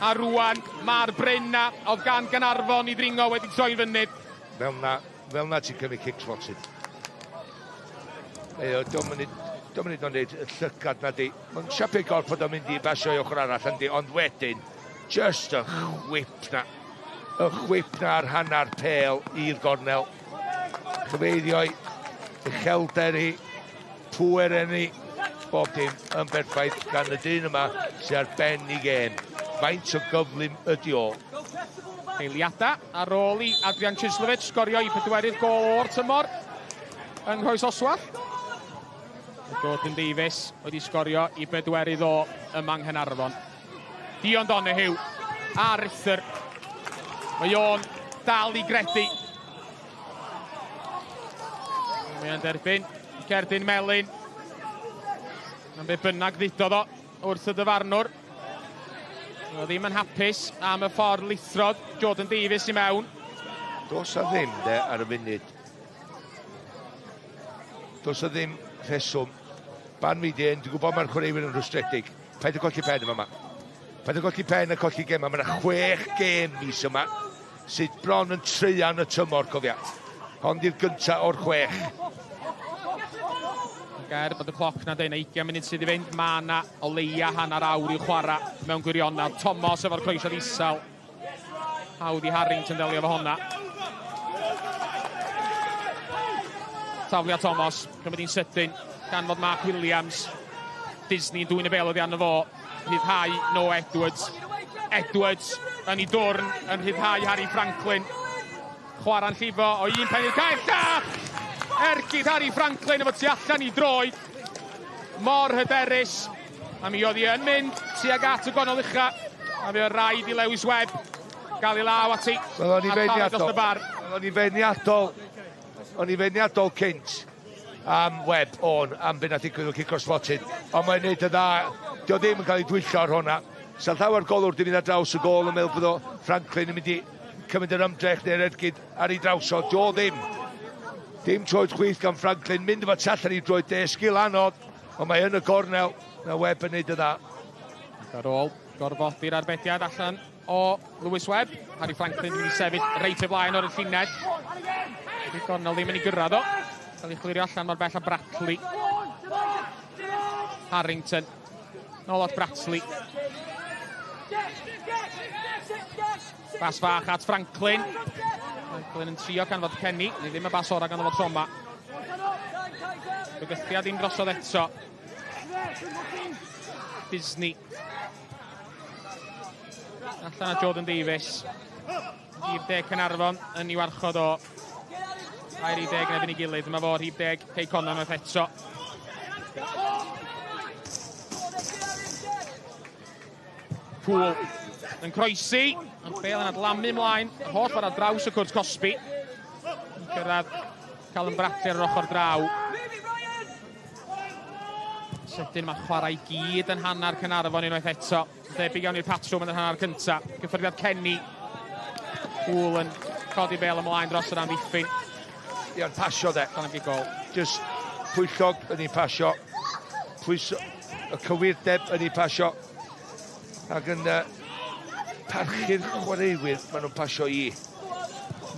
A rwan, mae'r bryn na oedd gan Gaernarfon i ddringo wedi troi'n fynydd. Fel na ti'n cymryd cic smotyn. Dwi'n mynd o'n neud y llygad na di. Mae'n siapio gorff bod o'n mynd i basio i ochr arall yndi, ond wedyn, just y chwip na. Y chwip na ar hanner pel i'r gornel. Chyfeirioi, uchelder hi, pŵer enni, bob dim yn berffaith gan y dyn yma sydd ar ben i gêm. Faint o gyflym ydi o. Eiliadau ar ôl i Adrian Chislovich sgorio i pedwerydd gôl o'r tymor yng Nghroesoswallt. Jordan Davies wedi sgorio i bedwerydd o yma yng Nghaernarfon. Dion Donoghue a Rither. Mae o'n dal i gredu. Mae o'n derbyn cerdyn melyn. Am be bynnag ddudodd o wrth y dyfarnwr. O ddim yn hapus am y ffordd lithrodd Jordan Davies i mewn. Does a ddim de ar y funud. Does a ddim rheswm. Ban fi dyn, dwi'n gwybod mae'r chwaraewyr yn rhwystredig. Paid â colli pen yma. Paid â colli pen a colli gem. Mae yna 6 gêm mis yma sydd bron yn treian y tymor, cofia. Hon di'r gynta o'r 6. Ac er bod y cloc na deud na 20 munud sydd i fynd, mae yna o leia hanner awr i'w chwarae mewn gwirionedd. Thomas efo'r croesiad isel. Hawdd i Harrington delio efo honna. Tafliad Thomas, cymryd hi'n sydyn, gan fod Mark Williams. Disney yn dwyn y bel oddi arno fo. Rhyddhau Noah Edwards. Edwards yn ei dwrn yn rhyddhau Harry Franklin. Chwarae'n llifo o un pen i'r cael llall! Ergyd Harry Franklin efo tu allan i droed. Mor hyderus. A mi oedd hi yn mynd tuag at y gornel ucha. A fe oedd rhaid i Lewis Webb gael ei law ati. Wel, o'n i feirniadol. Dros y bar. O'n i feirniadol. O'n i feirniadol cynt am Webb o'n am be nath ddigwydd o cico'r smotyn. Ond mae'n neud y dda. Dio ddim yn cael ei dwyllo ar hwnna. Sa llawer golwr di mynd ar draws y gôl yn meddwl bod o Franklin yn mynd i cymryd yr ymdrech neu'r ergyd ar ei draws o. Dio ddim. Dim troed chwith gan Franklin, mynd efo tu allan i droed de, sgil anodd, ond mae yn y gornel. Mae Webb yn neud y dda. Ac ar ôl gorfodi'r arbediad allan o Lewis Webb, Harry Franklin yn mynd i sefyll reit o flaen o'r llinell. Dydy'r gornel ddim yn ei gyrraedd o. Cael ei chlirio allan mor bell a Bratley. Harrington. Nôl at Bratley. Bas fach at Franklin. Franklin yn trio canfod Kenny. Ni ddim y bas orau ganddo fo tro yma. Bygythiad ddim drosodd eto. Disney. Allan at Jordan Davies. Rhif 10 Caernarfon yn ei warchod o. A'r rhif 10 yn erbyn ei gilydd. Dyma fo rhif 10 Cei Connah unwaith eto. Pŵl yn croesi. Ond bel yn adlamu ymlaen. Yr holl ffordd ar draws y cwrt cosbi. Yn cyrraedd Callum Bradley ar yr ochr draw. Sydyn mae chwarae i gyd yn hanner Caernarfon unwaith eto. Debyg iawn i'r patrwm yn yr hanner cynta. Cyffyrddiad Kenny. Pŵl yn codi bel ymlaen dros yr amddiffyn. Ia'n pasio de. Cael ei gol. Just pwyllog yn ei pasio. Pwys y cywirdeb yn ei pasio. Ac yn parchu'r chwaraewyr maen nhw'n pasio i.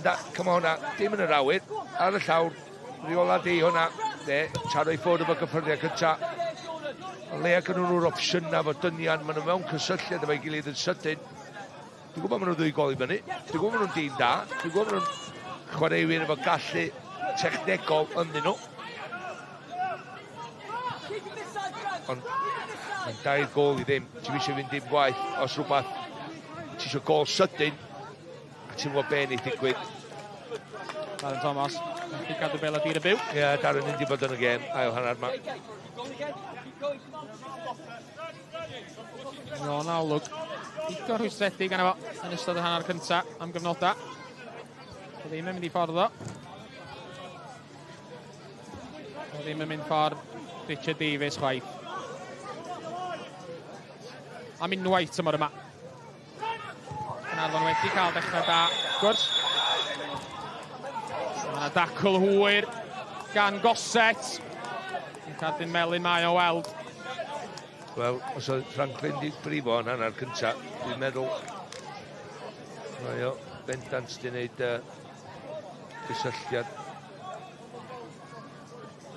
Na, come on hwnna, dim yn yr awyr, ar y llawr, rheola di hwnna, ne, taro i ffwrdd efo gyffyrddiad cynta. O leia gynnu nhw'r opsiynau fo dynion, maen nhw mewn cysylltiad efo'i gilydd yn sydyn. Dwi'n gwybod maen nhw'n 2 gol i fyny, dwi'n gwybod maen nhw'n dîm da, dwi'n gwybod maen nhw'n chwaraewyr efo gallu technegol ynddyn nhw. Ond mae'n 2 gôl i ddim, ti'n eisiau fynd dim gwaith os rhywbeth, ti eisiau gôl sydyn, a ti'n gwybod be wneud digwydd. Darren Thomas, methu cadw bel a dir y byw. Ie, yeah, Darren mynd i fod yn y gêm, ail hanner yma. Ron olwg, digon rhwystredig arno fo yn ystod y hanner cynta am gyfnodau. Ddim yn mynd i ffordd o. Ddim yn mynd ffordd Richard Davies chwaith. Am unwaith tymor yma. Caernarfon wedi cael dechrau da, wrth gwrs. Mae yna dacl hwyr gan Gossett. Yn cardyn melyn mae o weld. Wel, os oedd Franklin di brifo yn hanner cynta, dwi'n meddwl mae o bendant di wneud cysylltiad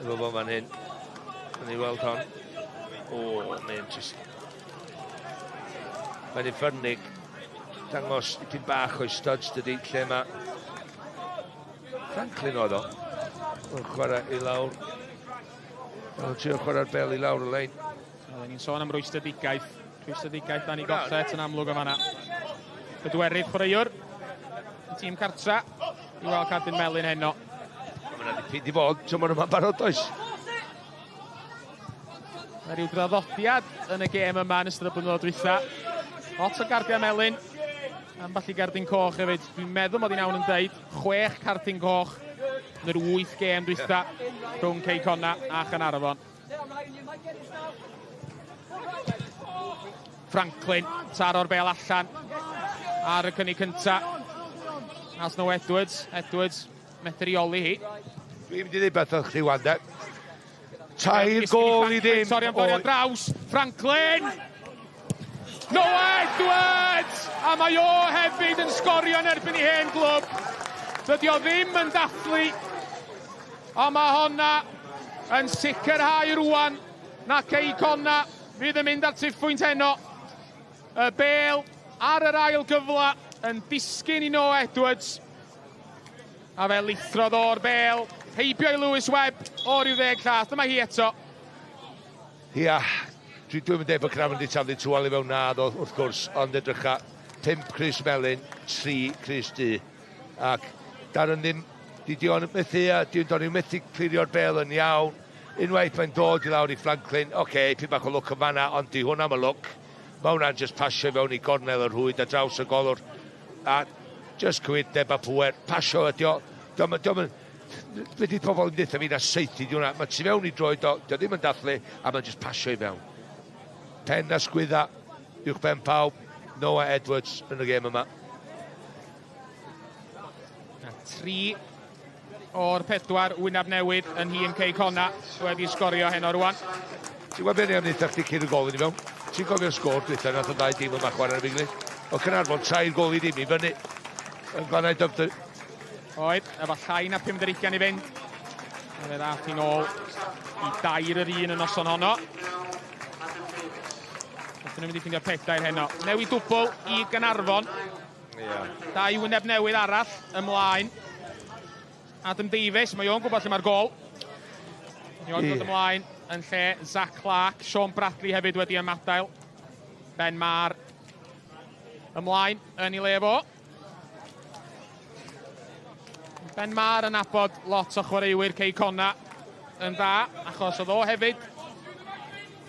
efo fo fan hyn. Yn ei weld hon. O, mae'n just... Mae'n uffyrnig dangos dipyn bach o'i studs dydi, lle mae Franklin oedd o. Yn chwarae i lawr. Yn trio chwarae'r bel i lawr y lein. Oedden ni'n sôn am rwystredigaeth. Rhwystredigaeth Danny Gossett yn amlwg o fanna. Bedwerydd chwaraewr y tîm cartra i weld cardyn melyn heno. Mae yna dipyn di fod tymor yma'n barod, oes? Mae rhyw draddodiad yn y gêm yma yn ystod y blynyddoedd dwytha. Lot o gardiau melyn, ambell i gardyn coch hefyd. Dwi'n meddwl mod i'n iawn yn deud 6 cardyn coch yn yr 8 gêm dwytha rhwng Cei Connah a Chaernarfon. Franklin taro'r bel allan ar y cynnig cynta. As no Edwards, Edwards methu reoli hi. Dwi'n mynd i ddweud beth o'ch chi wan de. 3 gôl i ddim. Sori am doriad draws. Franklin! Noah Edwards! A mae o hefyd yn sgorio yn erbyn ei hen glwb. Dydy o ddim yn dathlu. Ond mae honna yn sicrhau rwan na Cei Connah fydd yn mynd ar tiffwynt heno. Y bel ar yr ail gyfle yn disgyn i Noah Edwards. A fe lithrodd o'r bel, heibio i Lewis Webb o ryw 10 llath. Dyma hi eto. Ia, dwi'n mynd dweud bod Caernarfon wedi taflu tywal i fewn na, ddo, wrth gwrs, ond edrycha, 5 crys melyn, 3 crys du. Ac Darren ddim, di Dion methu, a di Dion methu clirio'r bel yn iawn. Unwaith mae'n dod i lawr i Franklin, oce, okay, pyn bach o lwc yn fanna, ond di hwnna am y lwc. Mae hwnna'n just pasio fewn i gornel yr rhwyd a draws y golwr. A just cywirdeb a pŵer, pasio ydi o. Fe di pobl yn dweud fi na seithi di hwnna. Mae tu fewn i droed o, dio ddim yn dathlu, a mae'n just pasio i fewn. Pen a sgwydda, uwch ben pawb, Noah Edwards yn y gêm yma. 3 o'r 4 wyneb newydd yn nhîm Cei Connah wedi sgorio heno rwan. Ti'n gwybod beth ni am wneud chdi cyn y gol i fewn? Ti'n gofio'r sgôr dwytha nath y ddau dîm yma chwarae yn y Bigli? O Caernarfon 3 gôl i ddim i fyny yn Glannau Dyfrdwy. Oedd, efo llai na 50 i fynd. A fe ddath hi'n ôl i 3-1 y noson honno. Nathon nhw'n mynd i ffindio 4 heno. Newid dwbl i Gaernarfon. Yeah. 2 wyneb newydd arall ymlaen. Adam Davies, mae o'n gwybod lle mae'r gol. Mae o'n dod ymlaen yn lle Zach Clark. Sean Bradley hefyd wedi ymadael. Ben Marr ymlaen yn ei le fo. Ben Marr yn nabod lot o chwaraewyr Cei Connah yn dda, achos oedd o hefyd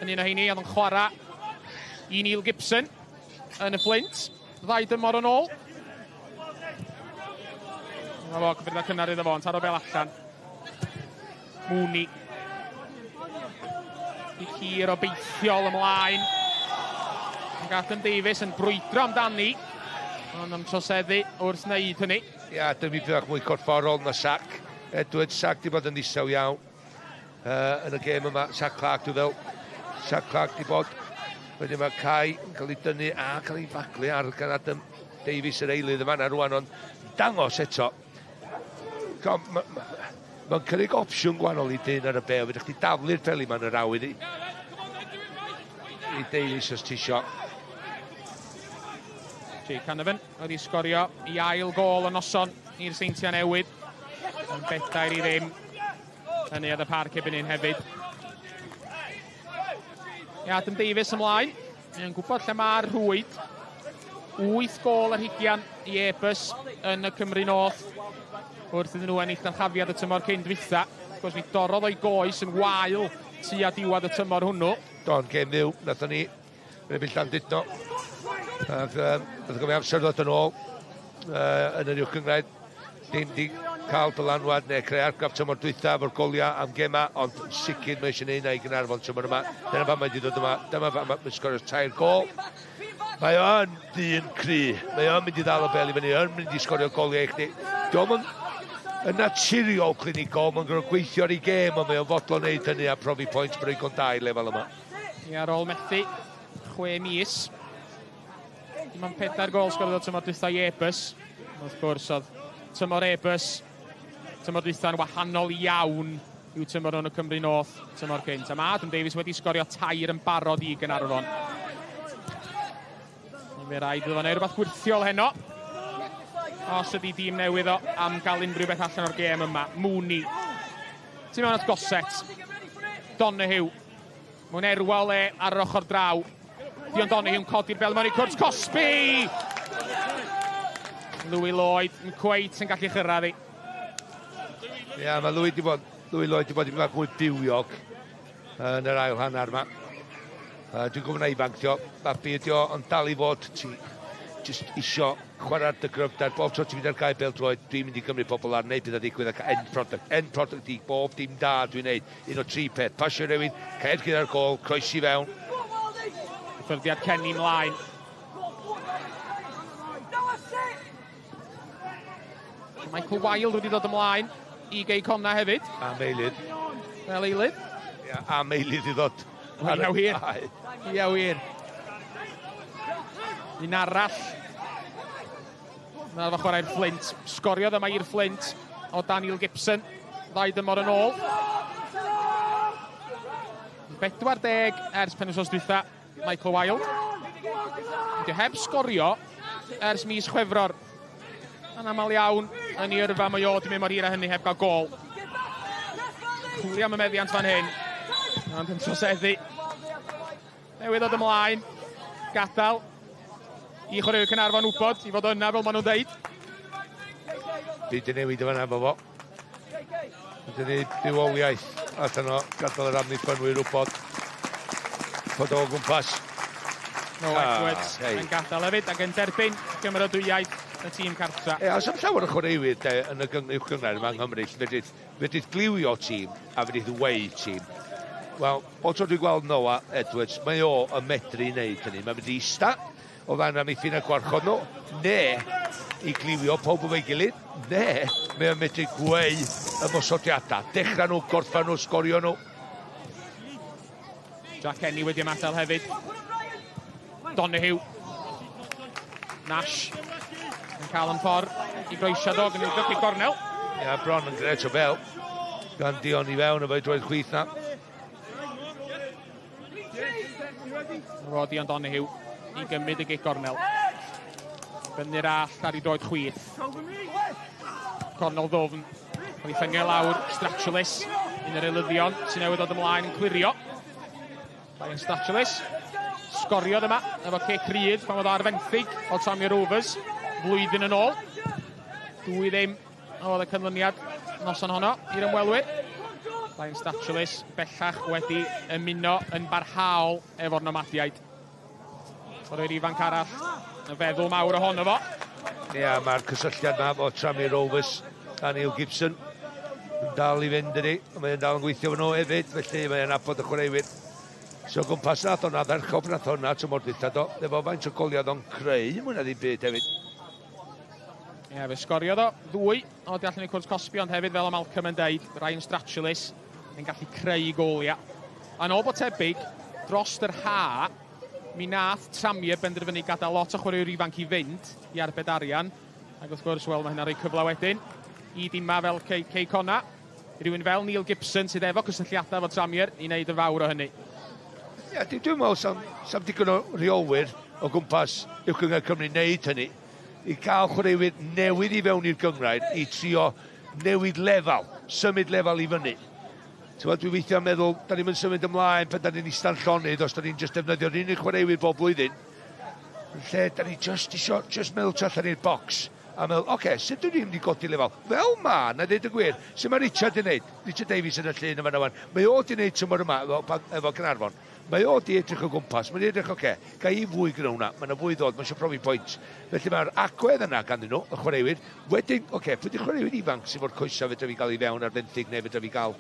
yn un o heini, oedd yn chwarae i Neil Gibson yn y Flint, 2 dymor yn ôl. Dyma fo, cyffyrdd cynnar iddo fo, yn taro bel allan. Mooney. I hir obeithiol ymlaen. Ac Adam Davies yn brwydro amdani, ond am troseddu wrth wneud hynny. Ia, dyma i bach mwy corfforol na Sac. Edwards, Sac di bod yn ddistaw iawn yn y gêm yma. Sac Clark, dwi'n fel. Sac Clark di bod. Wedyn mae Kai yn cael ei dynnu a cael ei faglu ar gan Adam Davies yr eilydd yma na rwan, ond dangos eto. Mae'n cynnig opsiwn gwahanol i dyn ar y bel. Fedrwch chi daflu'r peli ma'n yr awyr i Davies os ti isio. Jake Canavan wedi sgorio i ail gôl y noson i'r Seintiau Newydd. Yn 4-0. Hynny oedd y parc ebyn hyn hefyd. I Adam Davies ymlaen. Mae'n gwybod lle mae'r rhwyd. 8 gôl ar hugian i Airbus yn y Cymru North. Wrth iddyn nhw ennill dyrchafiad y tymor cyn dwytha. Wrth gwrs mi dorrodd o'i goes yn wael tua diwedd y tymor hwnnw. Don, gêm fyw, nathon ni yn erbyn Llandudno. Ac nath o gymryd amser ddod yn ôl yn yr uwch gynghrair. Dim di cael dylanwad neu creu argraff tymor dwytha efo'r goliau am gema, ond sicr mae eisiau neud na i Gaernarfon tymor yma. Dyna pam mae wedi dod yma, dyma pam mae'n sgorio 3 gôl. Mae o'n ddyn cry, mae o'n mynd i ddal y bel i fyny, o'n mynd i sgorio goliau i chdi. Dio'm yn naturiol clinigol, mae'n gorfod gweithio ar ei gêm, ond mae o'n fodlon neud hynny a profi pwynt bod o'n dda i'r lefel yma. I ar ôl methu 6 mis. Dim ond 4 gôl sgoriodd o tymor dwytha i Airbus. Wrth gwrs oedd tymor Airbus, tymor dwytha'n wahanol iawn i'w tymor yn y Cymru North tymor cynt. A mae Adam Davies wedi sgorio 3 yn barod i Gaernarfon. Fe rhaid iddo fo wneud rhywbeth gwyrthiol heno. Os ydy dîm newydd o am gael unrhyw beth allan o'r gêm yma. Mooney. Tu mewn at Gossett. Donahue. Mewn erwa o le ar yr ochr draw. Dion Donoghue yn codi'r bel mewn i cwrt cosbi! Louis Lloyd yn cweit yn gallu chyrraedd hi. Ia, yeah, mae Louis Lloyd di bod yn bach mwy bywiog yn yr ail hanner yma. Dwi'n gwybod na ifanc dio, babi ydi o, ond dal i fod ti jyst isio chwarae dy gryfder. Bob tro ti'n mynd ar gae bêl-droed, dwi'n mynd i gymryd pobl ar neud beth a ddigwydd ac end product. End product i bob dim da dwi'n neud. Un o tri peth. Pasio rhywun, cael gyda'r gol, croesi fewn. Hyfforddiad Kenny mlaen. Michael Wilde wedi dod ymlaen i Gei Connah hefyd. Am eilydd. Fel eilydd. Ia, am eilydd i ddod. Ia wir. Ia wir. Un arall. Mae'n chwarae'r Flint. Sgoriodd yma i'r Flint o Daniel Gibson. Ddau dymor yn ôl. 40 ers penwythnos dwytha, Michael Wilde. Wedi heb sgorio ers mis Chwefror. Yn aml iawn yn ei yrfa mae o wedi mynd mor hir â hynny heb gael gol. Chwilio am y meddiant fan hyn. Ond yn troseddu. Newydd ddod ymlaen. Gadael i chwaraewyr Caernarfon wybod i fod yna fel maen nhw'n dweud. Byd yn newid yma efo fo. Wedi gwneud bywoliaeth allan o gadael yr amddiffynwyr wybod bod o gwmpas. Noel Edwards yn gadael hefyd ac yn derbyn gymeradwyaeth y tîm cartra. E, os am llawer o chwaraewyr de, yn y uwch gynghrair yma yng Nghymru, fedrith gliwio tîm a fedrith weu tîm. Wel, o tro dwi'n gweld Noah Edwards, mae o yn medru wneud hynny. Mae'n mynd i ista o fan amddiffyn a gwarchod nhw, ne i gliwio pob efo'i gilydd, ne mae o'n medru gweu ymosodiadau. Dechrau nhw, gorffan nhw, sgorio nhw. Jack Kenny wedi ymadael hefyd. Donoghue. Nash yn cael yn ffordd i groesiad o, gan i'w gornel. Ia, bron yn gret o bel. Gan Dion i fewn efo'i droed chwith na. Ro Dion Donoghue i gymryd y gic gornel. Fyny'r all ar ei droed chwith. Cornel ddwfn. Cael ei ffengio lawr, Stratulis, un o'r eilyddion sy'n newydd ddod ymlaen yn clirio. Ryan Stratulis sgoriodd yma efo cic rydd pan oedd o ar fenthyg o Tranmere Rovers flwyddyn yn ôl. 2-0 oedd y canlyniad noson honno i'r ymwelwyr. Ryan Stratulis bellach wedi ymuno yn barhaol efo'r Nomadiaid. Chwaraewr ifanc arall, y feddwl mawr ohono fo. Ia, mae'r cysylltiad yma o Tranmere Rovers a Neil Gibson yn dal i fynd ydi. Mae'n dal yn gweithio efo nhw hefyd, felly mae'n nabod y chwaraewyr. So gwmpas nath o'na, dderchob nath o'na, tymor dwytha do, efo faint o goliau o'n creu, mwy na ddim byd hefyd. Ie, fe sgoriodd o ddwy o di allan i cwrt cosbi, ond hefyd fel o Malcolm yn deud, Ryan Stratulis yn gallu creu goliau. A yn ôl bod tebyg, dros yr ha, mi nath Tranmere benderfynu gadael lot o chwaraewyr ifanc i fynd i arbed arian. Ac wrth gwrs, wel, mae hynna'n rhoi cyfle wedyn i dima fel Cei Connah, rhywun fel Neil Gibson sydd efo cysylltiadau efo Tranmere i wneud yn fawr o hynny. Ie, dwi'n meddwl sam digon o rheolwyr o gwmpas Uwch Gynghrair Cymru wneud hynny, i gael chwaraewyr newydd i fewn i'r gynghrair, i trio newid lefel, symud lefel i fyny. Ti'n dwi weithiau'n meddwl, da ni'n symud ymlaen pan da ni'n ista'n llonydd, os da ni'n just defnyddio'r unig chwaraewyr bob blwyddyn. Yn lle, da ni just isio, just meddwl tu allan i'r bocs. A meddwl, oce, sut dwi ni'n mynd i godi lefel? Fel ma, na dweud y gwir, sut mae Richard yn neud? Richard Davies yn y llun yma na. Mae o di wneud tymor yma efo Caernarfon. Mae o di edrych o gwmpas, mae'n edrych, oce, ga i fwy gyda hwnna, mae yna fwy ddod, mae eisiau profi pwynt. Felly mae'r agwedd yna ganddyn nhw, y chwaraewyr. Wedyn, oce, pwy di chwaraewyr ifanc sy'n fod coesa fedra fi gael i fewn ar fenthyg neu fedra fi gael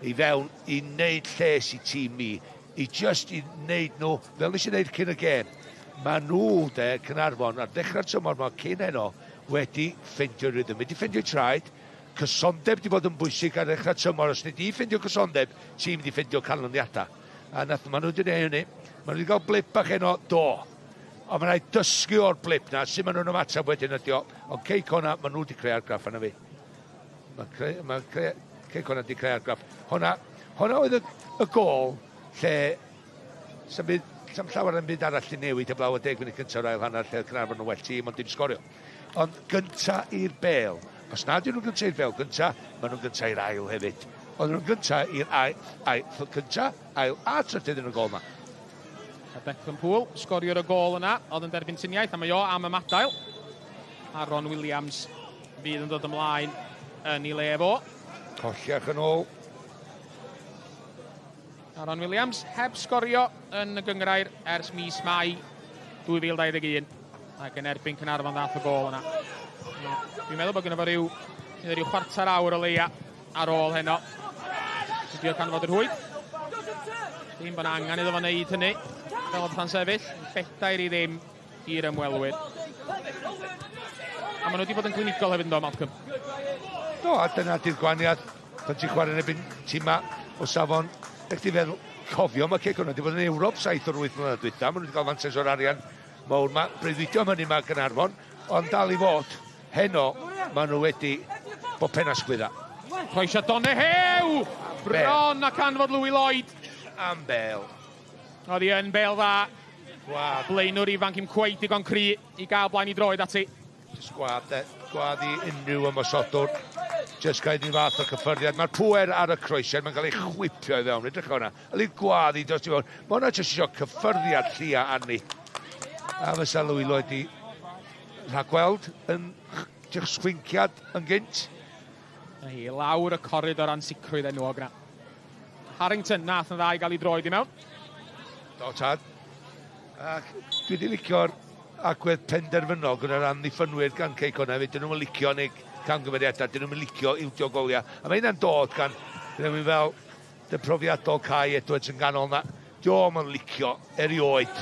i fewn i wneud lles i tîm mi, i just i wneud nhw, fel nes i wneud cyn y gêm. Mae nhw, de, Caernarfon, ar ddechrau'r tymor yma cyn heno, wedi ffeindio rhythm, wedi ffeindio traed, cysondeb wedi bod yn bwysig ar ddechrau tymor. Os nid i ffeindio cysondeb, ti'n mynd i ffeindio canlyniadau. A nath, maen nhw wedi gwneud hynny. Maen nhw wedi cael blip bach heno, do. Ond mae'n rhaid dysgu o'r blip na, sut maen nhw'n ymateb wedyn ydi o. Ond Cei Connah, maen nhw wedi creu argraff arna fi. Mae Cei Connah wedi creu argraff. Honna oedd y gôl lle sam llawer yn byd arall i newid heblaw y 10 munud cyntaf o'r ail hanner lle oedd Caernarfon yn well tîm, ond dim sgorio. Ond gynta i'r bel. Os nad ydyn nhw'n gynta i'r bel gynta, maen nhw'n gynta i'r ail hefyd. Oedden nhw'n gynta i'r ail, gynta, ail a trydydd yn y gôl yma. A Declan Poole sgorio'r y gôl yna, oedd yn derbyn triniaeth, a mae o am ymadael. Aaron Williams fydd yn dod ymlaen yn ei le fo. Colliach yn ôl. Aaron Williams heb sgorio yn y gynghrair ers mis Mai 2021 ac yn erbyn Caernarfon ddath y gôl yna. Dwi'n meddwl bod gynno fo ryw chwarter awr o leia ar ôl heno. Dydy o canfod yr rhwyd. Dim bod angen iddo fo wneud hynny. Fel oedd pethau'n sefyll, 4-0 i'r ymwelwyr. A maen nhw wedi bod yn glinigol hefyd yn do, Malcolm? Do, a dyna di'r gwahaniaeth pan ti'n chwarae yn erbyn tîma o safon. Ech ti feddwl, cofio, mae Cei Connah wedi bod yn Ewrop 7 o'r 8 mlynedd dwytha. Maen nhw wedi cael mantais o'r arian mawr ma. Breuddwydio am hynny mae Gaernarfon, ond dal i fod, heno, maen nhw wedi bod pen asgwydda. Croesiad Donoghue! Bron a canfod Louis Lloyd. Am bel. Oedd hi yn bel dda. Gwad. Blaenwr ifanc i'm cweit digon cry i gael blaen i droed ati. Just gwad, de. Gwad i unrhyw ymosodwr. Just gael un fath o cyffyrddiad. Mae'r pwer ar y croesiad, mae'n cael ei chwipio i fewn. Edrych hwnna. Yli gwad i dros i fewn. Mae hwnna jyst isio cyffyrddiad llia arni. A fysa Louis Lloyd i rhagweld yn sgwinciad yn gynt. Na hi, lawr y coridor ansicrwydd enwog na. Harrington nath yn dda i gael ei droed i mewn. Do, tad. Ac dwi wedi licio'r agwedd penderfynol gyda'r amddiffynwyr gan Cei Connah hefyd. Dyn nhw'n licio neu camgymeriadau, dyn nhw'n licio ildio goliau. A mae hynna'n dod gan rhywun fel dy profiadol Kai Edwards yn ganol na. Dio'm yn licio erioed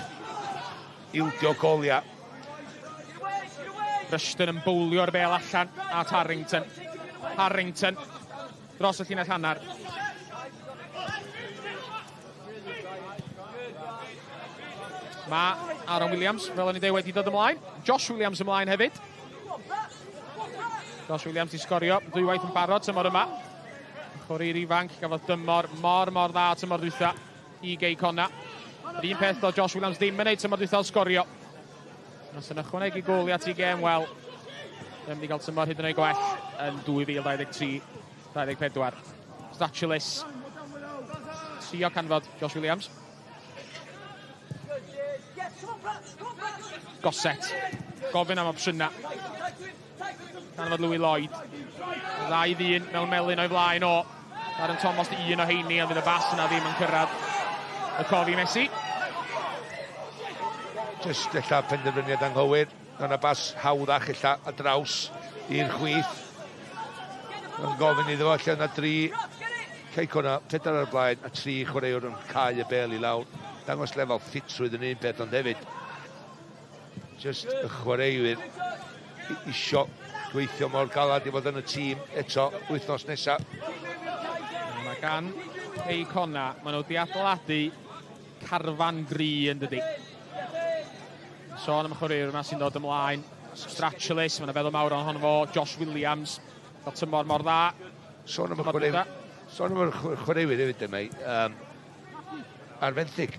ildio goliau. Rushton yn bowlio'r bel allan at Harrington. Harrington dros y llinell hanner. Mae Aaron Williams, fel o'n i'n dweud, wedi dod ymlaen. Josh Williams ymlaen hefyd. Josh Williams i sgorio ddwywaith yn barod tymor yma. Chwaraewr ifanc gafodd dymor mor dda tymor dwytha i Gei Connah. Yr un peth do Josh Williams ddim yn neud tymor dwytha o sgorio. Os yn ychwanegu goliau at ei gêm, wel, ddim wedi cael tymor hyd yn oed gwell yn 2023-24. Statulis, trio canfod Josh Williams. Gossett, gofyn am opsiynau. Canfod Louis Lloyd. Ddau ddyn mewn melyn o'i flaen o. Darren Thomas di un o heini, ond fydd y bas yna ddim yn cyrraedd y cofi Messi. Just ella penderfyniad anghywir. Yna bas hawddach ella a draws i'r chwith. Yn gofyn iddo fo, lle yna 3 Cei Connah, 4 ar y blaen a 3 chwaraewr yn cau y bel i lawr. Dangos lefel ffitrwydd yn un peth, ond hefyd just y chwaraewyr isio gweithio mor galad i fod yn y tîm eto wythnos nesaf. Mae gan Cei Connah, maen nhw wedi adeiladu carfan gry yn dydi. Sôn am y chwaraewr yma sy'n dod ymlaen. Stratulus, mae'n feddwl mawr ohono fo. Josh Williams, gael tymor mor dda. Sôn am y chwaraewyr hefyd yma, ar fenthyg.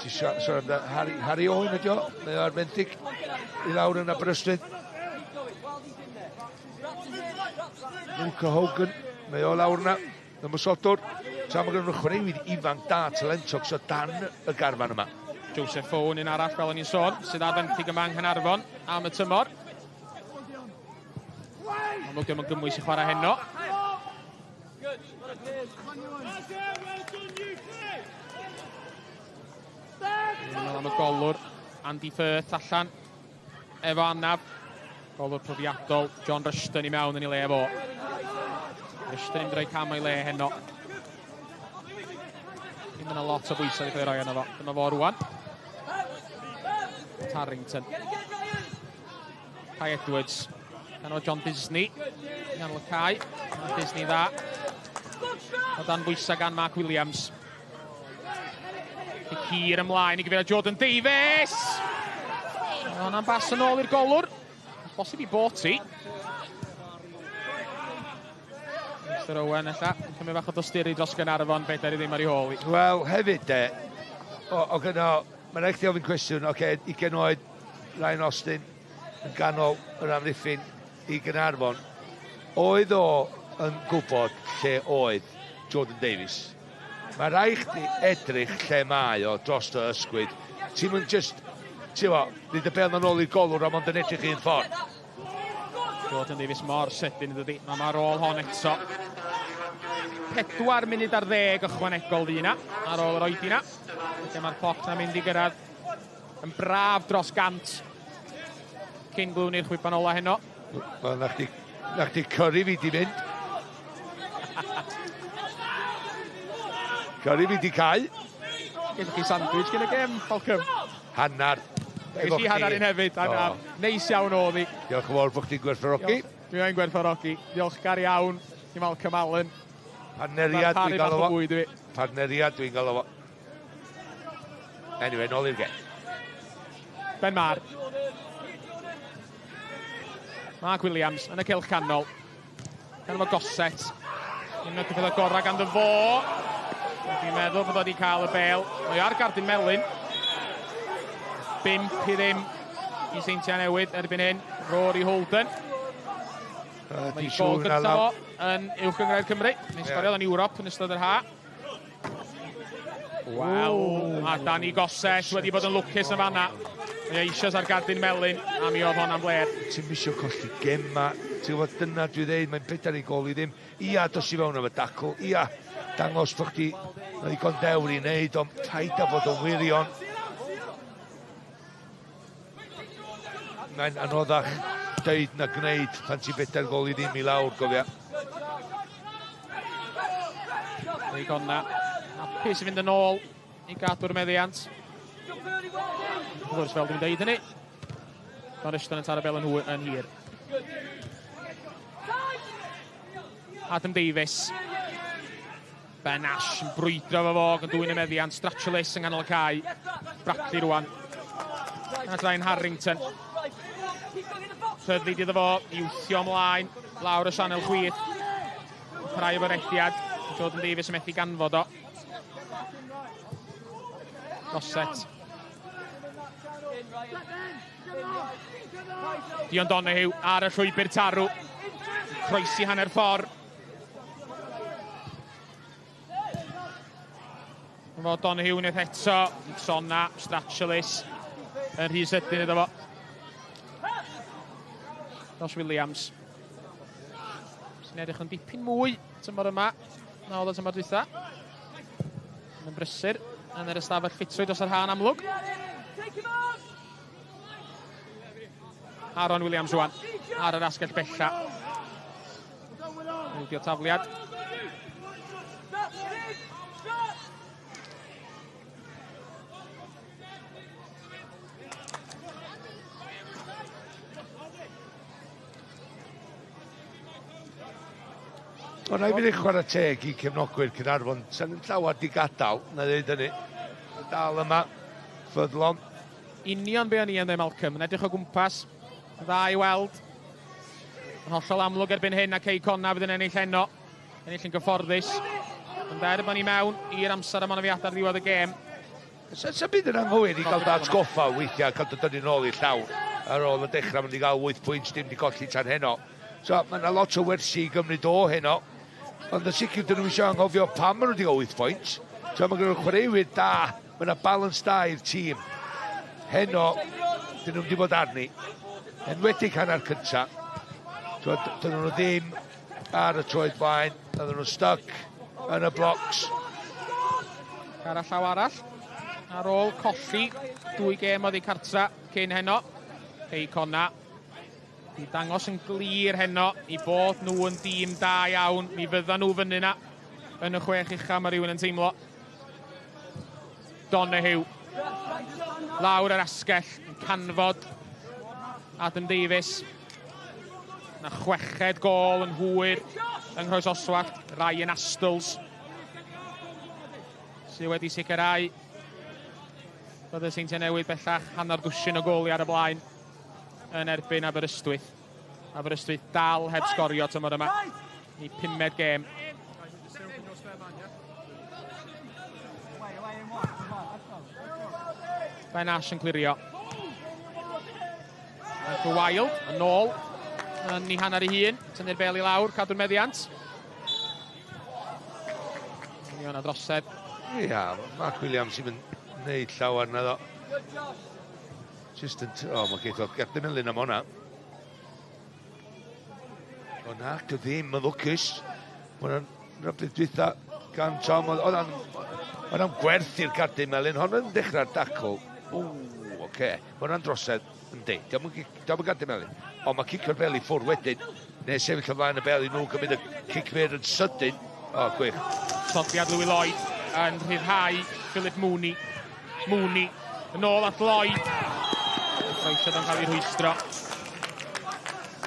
Ti sôn am Harry Owen ydi o? Mae o ar fenthyg i lawr yn Aberystwyth. Luca Hogan, mae o lawr yna, ymosodwr. Tra mae gen nhw chwaraewyr ifanc da, talentog, so dan y garfan yma. Joseph Owen un arall, fel o'n i'n sôn, sydd ar fenthyg yma yng Nghaernarfon am y tymor. Amlwg ddim yn gymwys i chwarae heno. Dwi'n am y golwr, Andy Firth allan efo anaf. Golwr profiadol, John Rushton i mewn yn ei le efo. Rushton yn droi cam o'i le heno. Ddim yna lot o bwysau i cael ei roi arno fo. Dyma fo rwan. Tarrington. Kai Edwards. Gan o John Disney. Ganol y cae. Disney dda. O dan bwysau gan Mark Williams. Hir ymlaen i gyfeirio Jordan Davies. Hwnna'n bas yn ôl i'r golwr. Bosib i Borty. Mr Owen ella, yn cymryd bach o dosturi dros Gaernarfon, 4-0 ar ei hôl. Wel, hefyd de, o gyno, mae'n rhaid chdi ofyn cwestiwn, oce, 20 oed, Ryan Austin, yn ganol yr amddiffyn i Gaernarfon. Oedd o yn gwybod lle oedd Jordan Davies? Mae rai chdi edrych lle mae o dros dy ysgwyd. Ti'n mynd just, ti'n fo, nid y bel yn ôl i'r golwr am ond yn edrych un ffordd. Jordan Davies mor sydyn yn dydi. Mae ar ôl hon eto. 4 munud ar 10 ychwanegol fi yna, ar ôl yr oedi yna. Felly mae'r cloc na'n mynd i gyrraedd yn braf dros 100 cyn glwn i'r chwiban ola heno. Wel, na chdi, na chdi curry fi di fynd. Curry fi di cau. Gewch chi sandwich cyn y gem, Malcolm. Hannar. Ges i hannar un hefyd, hannar. Neis iawn oedd hi. Diolch yn fawr bod chdi'n gwerthfawrogi. Dwi yn gwerthfawrogi. Diolchgar iawn i Malcolm Allen. Partneriad dwi'n gael o fo. Partneriad dwi'n gael o fo. Anyway, nôl i'r gem. Ben Mar. Mark Williams yn y cylch canol. Gan fo Gossett. Un o'r pethau gorau ganddo fo. Dwi'n meddwl bod o wedi cael y bel. Mae ar gardyn melyn. 5-0 i Seintiau Newydd erbyn hyn. Rory Holden. Mae gol gyntaf o yn Uwch Gynghrair Cymru. Mae'n sgoriodd yn Ewrop yn ystod yr ha. Wel, a Danny Gossett wedi bod yn lwcus yn fanna. Mae eisoes ar gardyn melyn, a mi oedd honna'n fler. Ti'n misio colli gema. Ti'n gwybod, dyna dwi ddeud, mae'n bedair i gol i ddim. Ia, dos i fewn am y dacl. Ia, dangos bod chdi yn ddigon dewr i wneud, ond paid â bod yn wirion. Mae'n anoddach deud na gwneud pan ti'n bedair gol i ddim i lawr, gofia. Cei Connah, hapus i fynd yn ôl i gadw'r meddiant. Wrth gwrs, fel dwi'n deud hynny, mae'r Rushton yn taro bel yn hwy yn hir. Adam Davies. Ben Ash yn brwydro fo fo, yn dwyn y meddiant. Stratulus yng nghanol y cae. Brackley rwan. At Ryan Harrington. Rhyddid iddo fo i wthio ymlaen lawr y sianel chwith. Parhau efo'r rediad. Jordan Davies yn methu ganfod o. Gossett. Dion Donoghue ar y llwybr tarw. Croesi hanner ffordd. Fo Donoghue unwaith eto. Sonna, Stratulus yn rhy sydyn iddo fo. Josh Williams. Sy'n edrych yn dipyn mwy tymor yma na oedd o tymor dwytha. Yn brysur yn yr ystafell ffitrwydd dros yr ha'n amlwg. Aaron Williams rwan ar yr asgell bella. Ildio tafliad. Ond rhaid fi chwarae teg i cefnogwyr Caernarfon. Sa'n yn llawer di gadael, na ddeud hynny. Dal yma, ffyddlon. Union be o'n i yn dweud, Malcolm. Yn edrych o gwmpas, dda i weld. Yn hollol amlwg erbyn hyn, a Cei Connah fydd yn ennill heno. Ennill yn gyfforddus. Ond er bod ni mewn i'r amser am anafiadau ar ddiwedd y gêm. Sa'n byd yn anghywir i gael dy atgoffa weithiau, cael dy dynnu nôl i'r llawr. Ar ôl y dechrau, mae'n di gael 8 pwynt, dim di colli tan heno. So, mae yna lot o wersi i gymryd o heno. Ond yn sicr, dyn nhw eisiau anghofio pam maen nhw wedi cael 8 pwynt. So, mae gen nhw chwaraewyr da, mae yna balans da i'r tîm. Heno, dyn nhw'n wedi bod arni. Enwedig hanner cynta. So, dyn nhw ddim ar y troed blaen, dyn nhw'n stuck yn y blocks. Ar y llaw arall, ar ôl colli 2 gêm oddi cartra cyn heno. Cei Connah i dangos yn glir heno i bod nhw yn dîm da iawn. Mi fydda nhw fyny na yn y 6 ucha, mae rhywun yn teimlo. Donoghue lawr yr asgell yn canfod Adam Davies. Na 6fed gôl yn hwyr yng Nghroesoswallt, Ryan Astles sydd wedi sicrhau bod y Seintiau Newydd bellach hanner dwsin o goliau ar y blaen yn erbyn Aberystwyth. Aberystwyth dal heb sgorio tymor yma i 5fed gêm. Ben Ash yn clirio. Michael Wilde yn ôl yn ei hanner ei hun, tynnu'r bel i lawr, cadw'r meddiant. Mae hwnna drosedd. Ia, Mark Williams sy'n mynd wneud llawer na ddo. Just yn... O, mae geith o gerdyn melyn am hwnna. O na, dy ddim, yn lwcus. Mae hwnna'n rhybudd dwytha gan Tom. Oedd hwnna'n gwerth i'r cerdyn melyn. Hwn yn dechrau'r dacl. Ww, oce. Okay. Mae hwnna'n drosedd, yndi. Diolch yn gerdyn melyn. Ond mae cicio'r bel i ffwrdd wedyn. Neu sefyll o flaen y bel i nhw gymryd y cic fyr yn sydyn. O, gwych. Toddiad Louis Lloyd yn rhyddhau Philip Mooney. Mooney yn ôl at Lloyd. Croesiad yn cael ei rhwystro.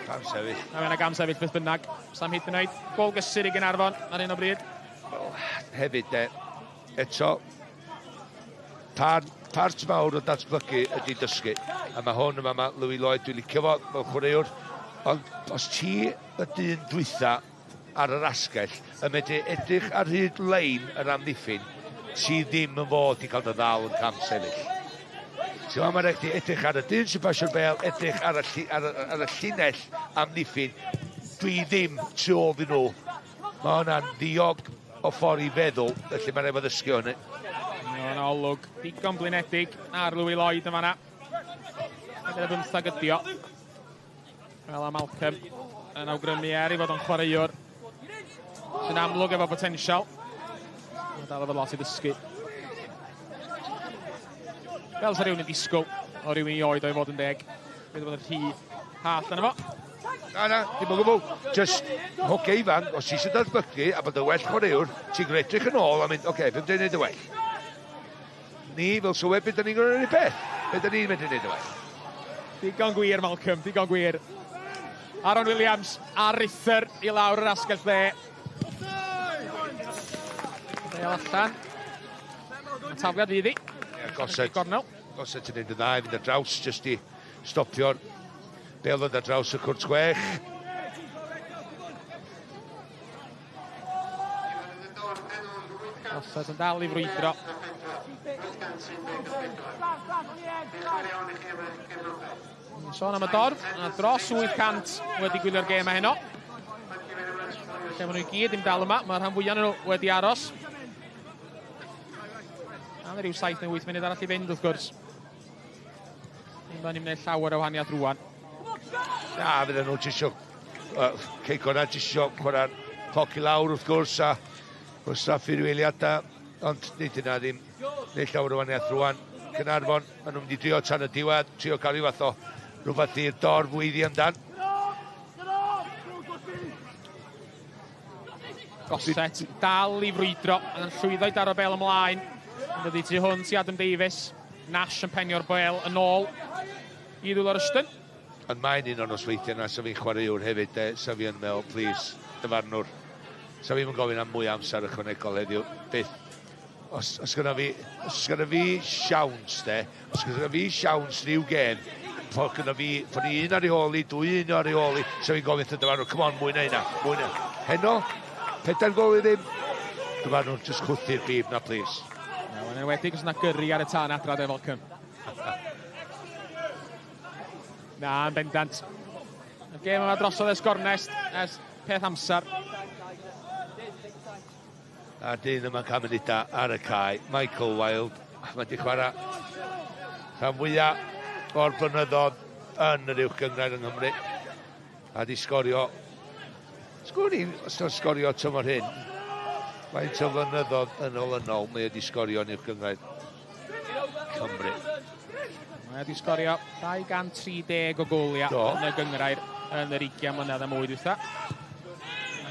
Gam sefyll. A mae'n gam sefyll beth bynnag. Sam hyd yn oed. Gol gysur i Gaernarfon ar hyn o bryd. Well, hefyd, de, eto, part mawr o datblygu ydy dysgu. A mae hwn yma, mae Louis Lloyd, dwi'n licio fo fel chwaraewr. Ond os ti y dyn dwytha ar yr asgell yn medru edrych ar hyd lein yr amddiffyn, ti ddim yn fod i cael dy ddal yn cam sefyll. Ti'n meddwl, mae'n rhaid ti edrych ar y dyn sy'n pasio'r bel, edrych ar y, ar, y, ar y llinell amddiffyn. Dwi ddim tu ôl i nhw. Mae hwnna'n ddiog o ffordd i feddwl, felly mae'n rhaid fo ddysgu hynny. Mae'n olwg digon blinedig ar Louis Lloyd yn fanna. 4-15 ydi o. Fel a Malcolm yn awgrymu er i fod o'n chwaraewr sy'n amlwg efo potensial. Mae dal efo lot i ddysgu. Fel sa rhywun yn disgwyl o rhywun i oed o'i fod yn deg. Bydd bod yn rhy hallt yna fo. Na, dim o gwbl. Just hoge ifanc, os ti eisiau datblygu a bod yn well chwaraewr, ti'n gwneud edrych yn ôl a mynd, oce, okay, beth dwi'n neud y well? Ni, fel sylweb, beth da ni'n gwneud yr beth? Beth da ni'n mynd i wneud y well? Digon gwir, Malcolm, digon gwir. Aaron Williams ar Rither i lawr yr asgell dde. Bel allan. Y tafliad fydd hi. Ie, Gossett. Gornel. Gossett yn neud y dda i fynd ar draws, jyst i stopio'r bel ddod ar draws y cwrt chwech. Gossett yn dal i frwydro. Sôn am y dorf, a dros 800 wedi gwylio'r gêm heno. Lle maen nhw i gyd ddim dal yma, mae'r rhan fwyaf nhw wedi aros. A mae rhyw 7 neu 8 munud arall i fynd wrth gwrs. Ddim ni'n gwneud llawer o wahaniaeth rwan. Na, fydden nhw jyst isio, Cei Connah jyst isio chwarae'r cloc i lawr wrth gwrs a gwastraffu rhyw eiliadau, ond nid yna ddim neu llawer o wahaniaeth rwan. Caernarfon, maen nhw'n mynd i drio tan y diwedd, trio cael rhyw fath o rhywbeth i'r dorf weiddi amdan. Gossett dal i frwydro, yn llwyddo i daro bel ymlaen. Yn dod i tu hwnt i Adam Davies. Nash yn penio'r bel yn ôl i ddwylo'r Rushton. Ond mae'n un o'r nosweithiau yna, sa fi'n chwaraewr hefyd, de, sa fi yn meddwl, please, dyfarnwr. Sa fi'n gofyn am mwy amser ychwanegol heddiw, byth. Os gyda fi, os gyda fi siawns, de, os gyda fi siawns rhyw gêm, fod gyda fi, fod ni un ar ei hôl i, dwy un ar ei hôl i, sa fi'n gofyn wrth y dyfarnwr, come on, mwy na hynna, mwy na. Heno, 4 gol i ddim, dyfarnwr, just chwthu'r bib na, please. Yn enwedig os yna gyrru ar y tân adra, de, Malcolm. Na, yn bendant. Y gêm yma drosodd ers gornest, ers peth amser. A dyn yma'n cael munudau ar y cae, Michael Wilde, mae wedi chwarae rhan fwyaf o'r blynyddoedd yn yr uwch gynghrair yng Nghymru. A di sgorio, sgwn i os o'n sgorio tymor hyn, faint o flynyddoedd yn olynol mae wedi sgorio yn uwch gynghrair Cymru. Mae wedi sgorio 230 o goliau yn y gynghrair yn yr 20 mlynedd a mwy dwytha.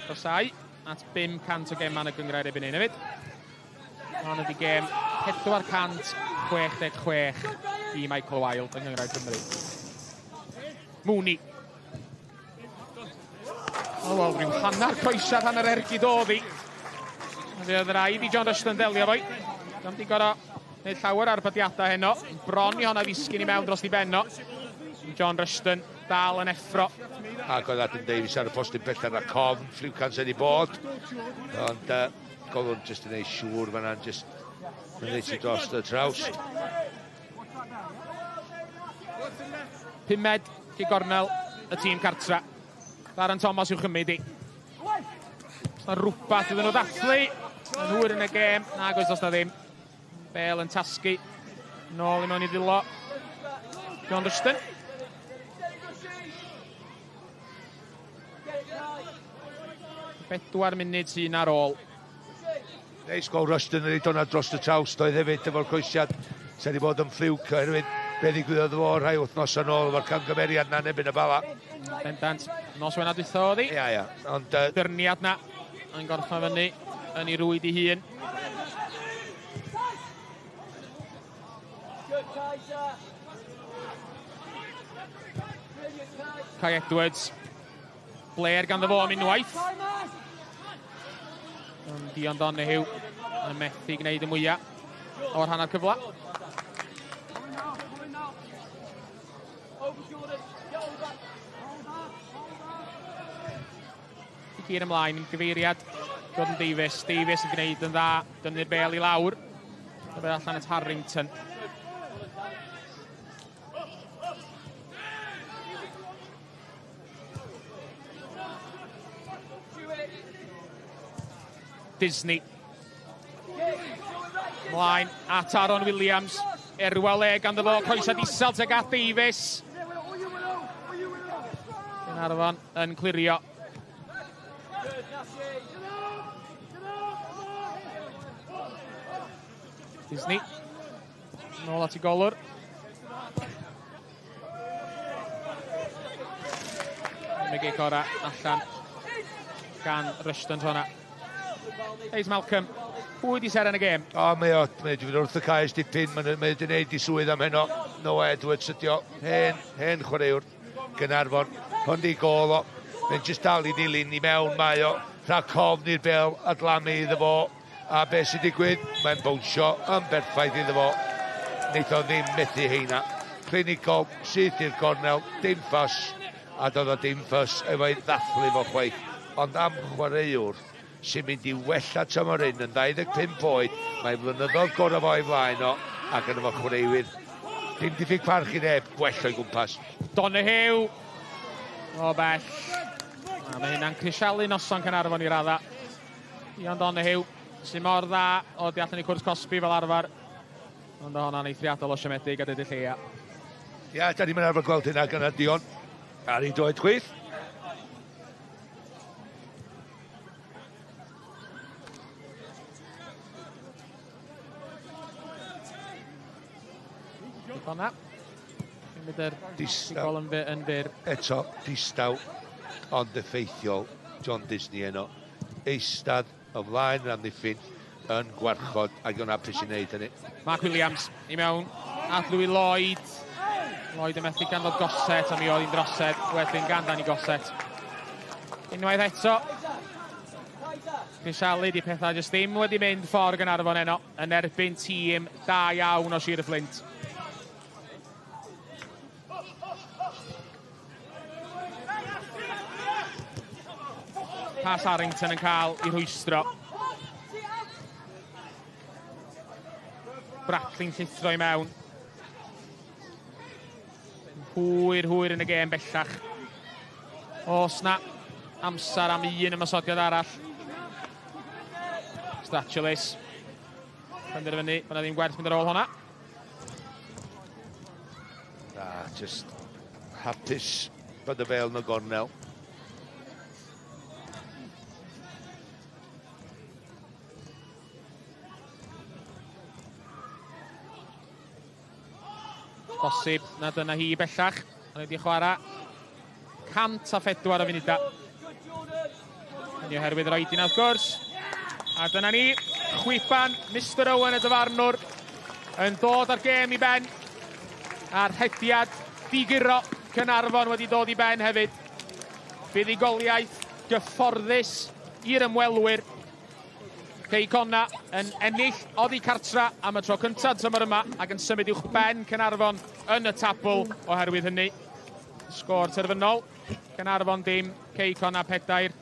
Agosau at 500 o gemau yn y gynghrair erbyn hyn hefyd. Hon ydi gêm 466 i Michael Wilde yng Nghynghrair Cymru. Mooney. O, wel, rhyw hanner croesiad, hanner ergyd oedd hi. Fe oedd rhaid i John Rushton ddelio fo'i. Diolch di gorau wneud llawer ar badiadau heno. Bron i honna ddisgyn i mewn dros i benno. John Rushton dal yn effro. Ac oedd Adam Davies ar y postyn bellach na cofn, ffliwcans wedi bod. Ond golwr jyst yn ei siŵr fan'na, jyst yn reit i dros y trawst. Pumed i gornel y tîm cartra. Darren Thomas i'w chymryd i. Os na rhywbeth iddyn nhw ddathlu yn hwyr yn y gêm. Nag oes, os na ddim. Bale yn tasgu. Nôl i mewn i ddwylo John Rushton. 4 munud sy'n ar ôl. Neis gweld Rushton yn ei dona dros y traws doedd hefyd efo'r croesiad. Sy wedi bod yn ffliwc oherwydd be ddigwyddodd fo rhai wythnos yn ôl efo'r camgymeriad na yn erbyn y Bala. Bendant, nos Wener dwytha oedd hi. Ia, ia. Ond, Dyrniad na yn gorffen fyny yn ei rwyd ei hun. Kai Edwards. Blair ganddo fo am unwaith. Ond Dion Donoghue yn methu gwneud y mwyaf o'r hanner cyfle. I gyd ymlaen yn gyfeiriad Jordan Davies. Davies yn gwneud yn dda, dynnu'r bel i lawr. Dyma allan at Harrington. Disney. Mlaen at Aaron Williams. Erwa le ganddo fo, croesiad isel tuag at Davies. Caernarfon yn clirio. Disney. Nôl at y golwr. Yn y gic ora allan gan Rushton hwnna. Hayes Malcolm, pwy di seren y gêm? O, mae o, mae wedi fynd wrth y caes dipyn, mae wedi gwneud i swydd am heno. Noah Edwards ydi o, hen chwaraewr Gaernarfon. Hwn di gôl o, mae'n jyst dal i ddilyn i mewn mae o, rhag ofn i'r bel adlamu iddo fo. A beth sy'n digwydd, mae'n bownsio yn berffaith iddo fo. Neith o ddim methu heina. Clinigol, syth i'r gornel, dim ffys, a doedd o dim ffys efo'i ddathlu fo chwaith. Ond am chwaraewr sy'n mynd i wella tymor hyn yn 25 oed, mae flynyddoedd gorau fo o'i flaen o, ac yn efo chwaraewyr. Dim diffyg parch i neb, gwell o'i gwmpas. Donoghue! O bell. A mae hynna'n crisialu noson Caernarfon i radda. Dion Donoghue, sy'n mor dda o di allan i cwrs cosbi fel arfer. Ond honna'n eithriadol o siomedig a dweud y lleia. Ia, da ni'n arfer gweld hynna gyda Dion. Ar ei droed chwith. Honna. Mynd yr gol yn fyr. Eto, distaw, ond effeithiol, John Disney eno. Eistedd o flaen yr amddiffyn yn gwarchod ac o'n hapus i wneud hynny. Mark Williams i mewn at Louis Lloyd. Lloyd yn methu ganfod Gossett, a mi oedd hi'n drosedd wedyn gan Danny Gossett. Unwaith eto, crisialu di pethau jyst ddim wedi mynd ffordd Gaernarfon heno yn erbyn tîm da iawn o Sir y Fflint. Pas Harrington yn cael ei rhwystro. Bradley'n llithro i mewn. Hwyr yn y gêm bellach. Oes na amser am un ymosodiad arall. Statulis. Penderfynu, mae 'na ddim gwerth mynd ar ôl honna. Na, just hapus bod y bêl yn y gornel. Bosib na dyna hi bellach. Ond wedi chwarae 104 o funudau. Hynny oherwydd yr oedi 'na wrth gwrs. A dyna ni, chwiban Mr Owen y dyfarnwr yn dod â'r gêm i ben. A'r rhediad diguro Caernarfon wedi dod i ben hefyd. Buddugoliaeth gyfforddus i'r ymwelwyr. Cei Connah yn ennill oddi cartra am y tro cyntaf tymor yma ac yn symud uwch ben Caernarfon yn y tabl oherwydd hynny. Sgôr terfynol, Caernarfon dim, Cei Connah 4.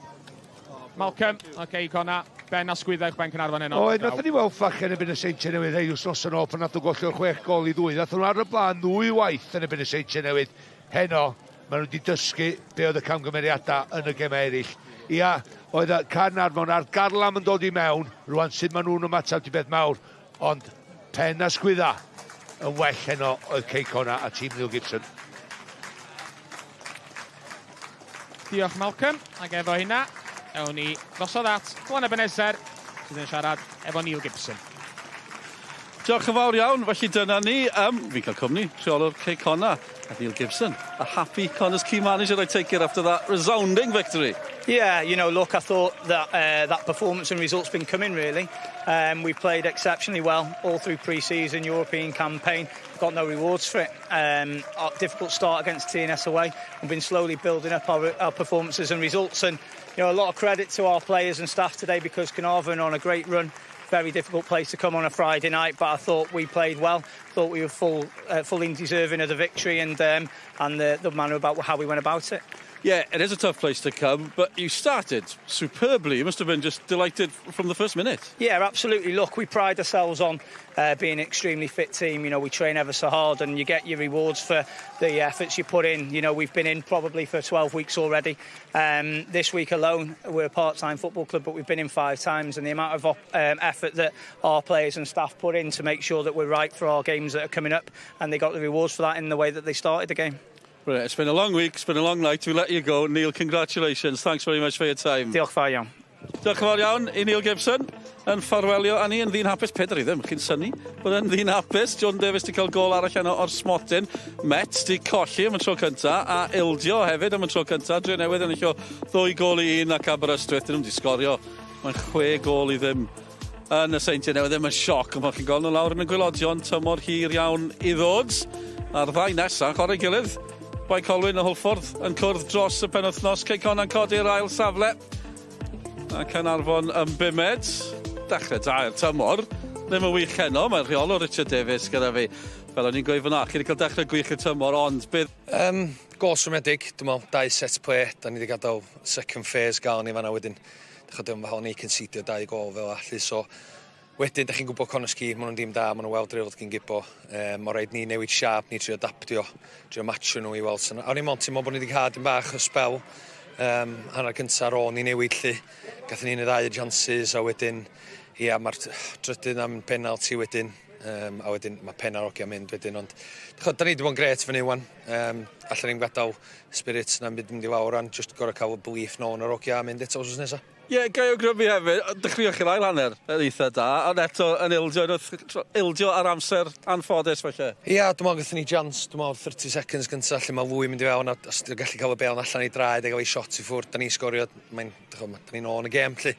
Malcolm, o Cei Connah, ben a sgwyddau uwch ben Caernarfon heno. Oedd, nathon ni weld ffach yn erbyn y Seintiau Newydd rhai wythnos yn ôl pan nath nhw golli 6-2. Nath nhw ar y blaen ddwy waith yn erbyn y Seintiau Newydd. Heno, maen nhw wedi dysgu be oedd y camgymeriadau yn y gemau eraill. Ia, Oedd Caernarfon a'r garlam yn dod i mewn, rwan sut maen nhw'n ymateb i beth mawr, ond pen a sgwydda yn well heno oedd Cei Connah a tîm Neil Gibson. Diolch Malcolm, ac efo hynna, ewn ni drosodd at Glan Ebenezer, sydd yn siarad efo Neil Gibson. Diolch yn fawr iawn, felly dyna ni. Fi'n cael cwmni, rheolwr Cei Connah a Neil Gibson. A happy Connah's Quay manager, I take it, after that resounding victory. Yeah, look, I thought that that performance and results been coming, really. We played exceptionally well all through pre-season, European campaign. Got no rewards for it. Difficult start against TNS away. We've been slowly building up our performances and results. And, a lot of credit to our players and staff today because Caernarfon on a great run. Very difficult place to come on a Friday night, but I thought we played well. Thought we were fully deserving of the victory and the manner about how we went about it. Yeah, it is a tough place to come, but you started superbly. You must have been just delighted from the first minute. Yeah, absolutely. Look, we pride ourselves on being an extremely fit team. We train ever so hard and you get your rewards for the efforts you put in. We've been in probably for 12 weeks already. This week alone, we're a part-time football club, but we've been in 5 times, and the amount of effort that our players and staff put in to make sure that we're right for our games that are coming up, and they got the rewards for that in the way that they started the game. Right, it's been a long week, it's been a long night. We let you go. Neil, congratulations. Thanks very much for your time. Diolch fawr iawn. Diolch yn fawr iawn i Neil Gibson yn ffarwelio â ni yn ddyn hapus. 4-0, chi'n synnu bod yn ddyn hapus. John Davies di cael gol arall yno o'r smotyn. Met di colli am y tro cynta a ildio hefyd am y tro cynta. Drenewydd yn ennill 2-1 ac Aberystwyth. Dyn nhw'n di sgorio. Mae'n 6-0 yn y Seintiau Newydd. Ddim yn sioc, ond chi'n gweld nhw lawr yn y gwaelodion, tymor hir iawn i ddod. A'r ddau nesaf, chwarae gilydd. Bae Colwyn a Hwlffordd yn cwrdd dros y penwythnos. Cei Connah'n codi'r ail safle. A Caernarfon yn bumed. Dechrau da i'r tymor. Ddim yn wych heno, mae'r rheolwr Richard Davies gyda fi. Fel o'n i'n gweud fyna, chi wedi cael dechrau gwych y tymor, ond bydd... Gol siomedig, dwi'n meddwl, 2 set play. Da ni wedi gadael second phase gael ni fanna wedyn. Dechrau dwi'n meddwl ni concedio 2 gol fel allu, so... Wedyn, da chi'n gwybod Connah's Quay, maen nhw'n dîm da, maen nhw'n well drilled gyn Gibo. Mae rhaid ni newid siâp, ni trio adaptio, trio matcho nhw i weld. A o'n i'n teimlo bod ni wedi cael dim bach o spell. Hanner cyntaf ar ôl ni newid lly. Gathon ni un neu ddau chances, a wedyn, ia, mae'r trydydd am penalty wedyn. A wedyn mae pen ar ogia mynd wedyn, ond da ni wedi bod yn gret fyny wan. Allan ni'n gadael spirits na'n mynd i lawr ran, just gorau cael y belief nôl yn yr ogia a mynd eto wsos nesaf. Ie, yeah, gai awgrymu hefyd, dechreuoch chi'r ail hanner yn eitha da, ond eto yn ildio, ildio ar amser anffodus felly. Ie, yeah, dwi'n meddwl gathon ni chance, dwi'n meddwl 30 seconds gyntaf lle mae Lwy mynd i fewn, a os dwi'n gallu cael y bêl allan i draed a gael ei shot i ffwrdd, da ni'n sgorio, mae'n, da ni'n ôl yn y gêm, lle.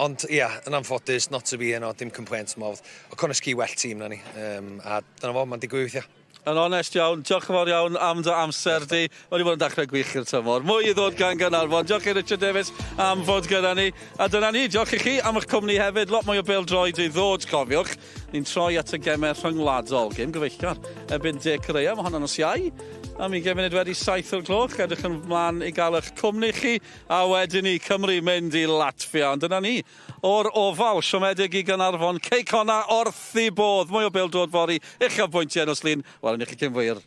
Ond ie, yeah, yn anffodus, not to be yno, dim complaints, dwi'n meddwl. O Connah's Quay well tîm na ni, a dyna fo, mae'n digwydd weithiau. Yn onest iawn, diolch yn fawr iawn am dy amser di. Mae wedi bod yn dechrau gwych i'r tymor. Mwy i ddod gan Gaernarfon. Diolch i Richard Davies am fod gyda ni. A dyna ni, diolch i chi am eich cwmni hefyd. Lot mwy o bêl-droed i ddod, cofiwch. Ni'n troi at y gemau rhyngwladol. Gêm gyfeillgar erbyn De Corea. Mae hwnna'n nos Iau. Am 7:20 o'r gloch. Edrych ymlaen i gael eich cwmni chi. A wedyn ni, Cymru mynd i Latfia. Ond dyna ni, o'r Ofal, siomedig i Gaernarfon. Cei Connah wrth i bodd. Mwy o bêl-droed fory. Uchafbwyntiau nos Lun. Wel, i chi cyn fwyr.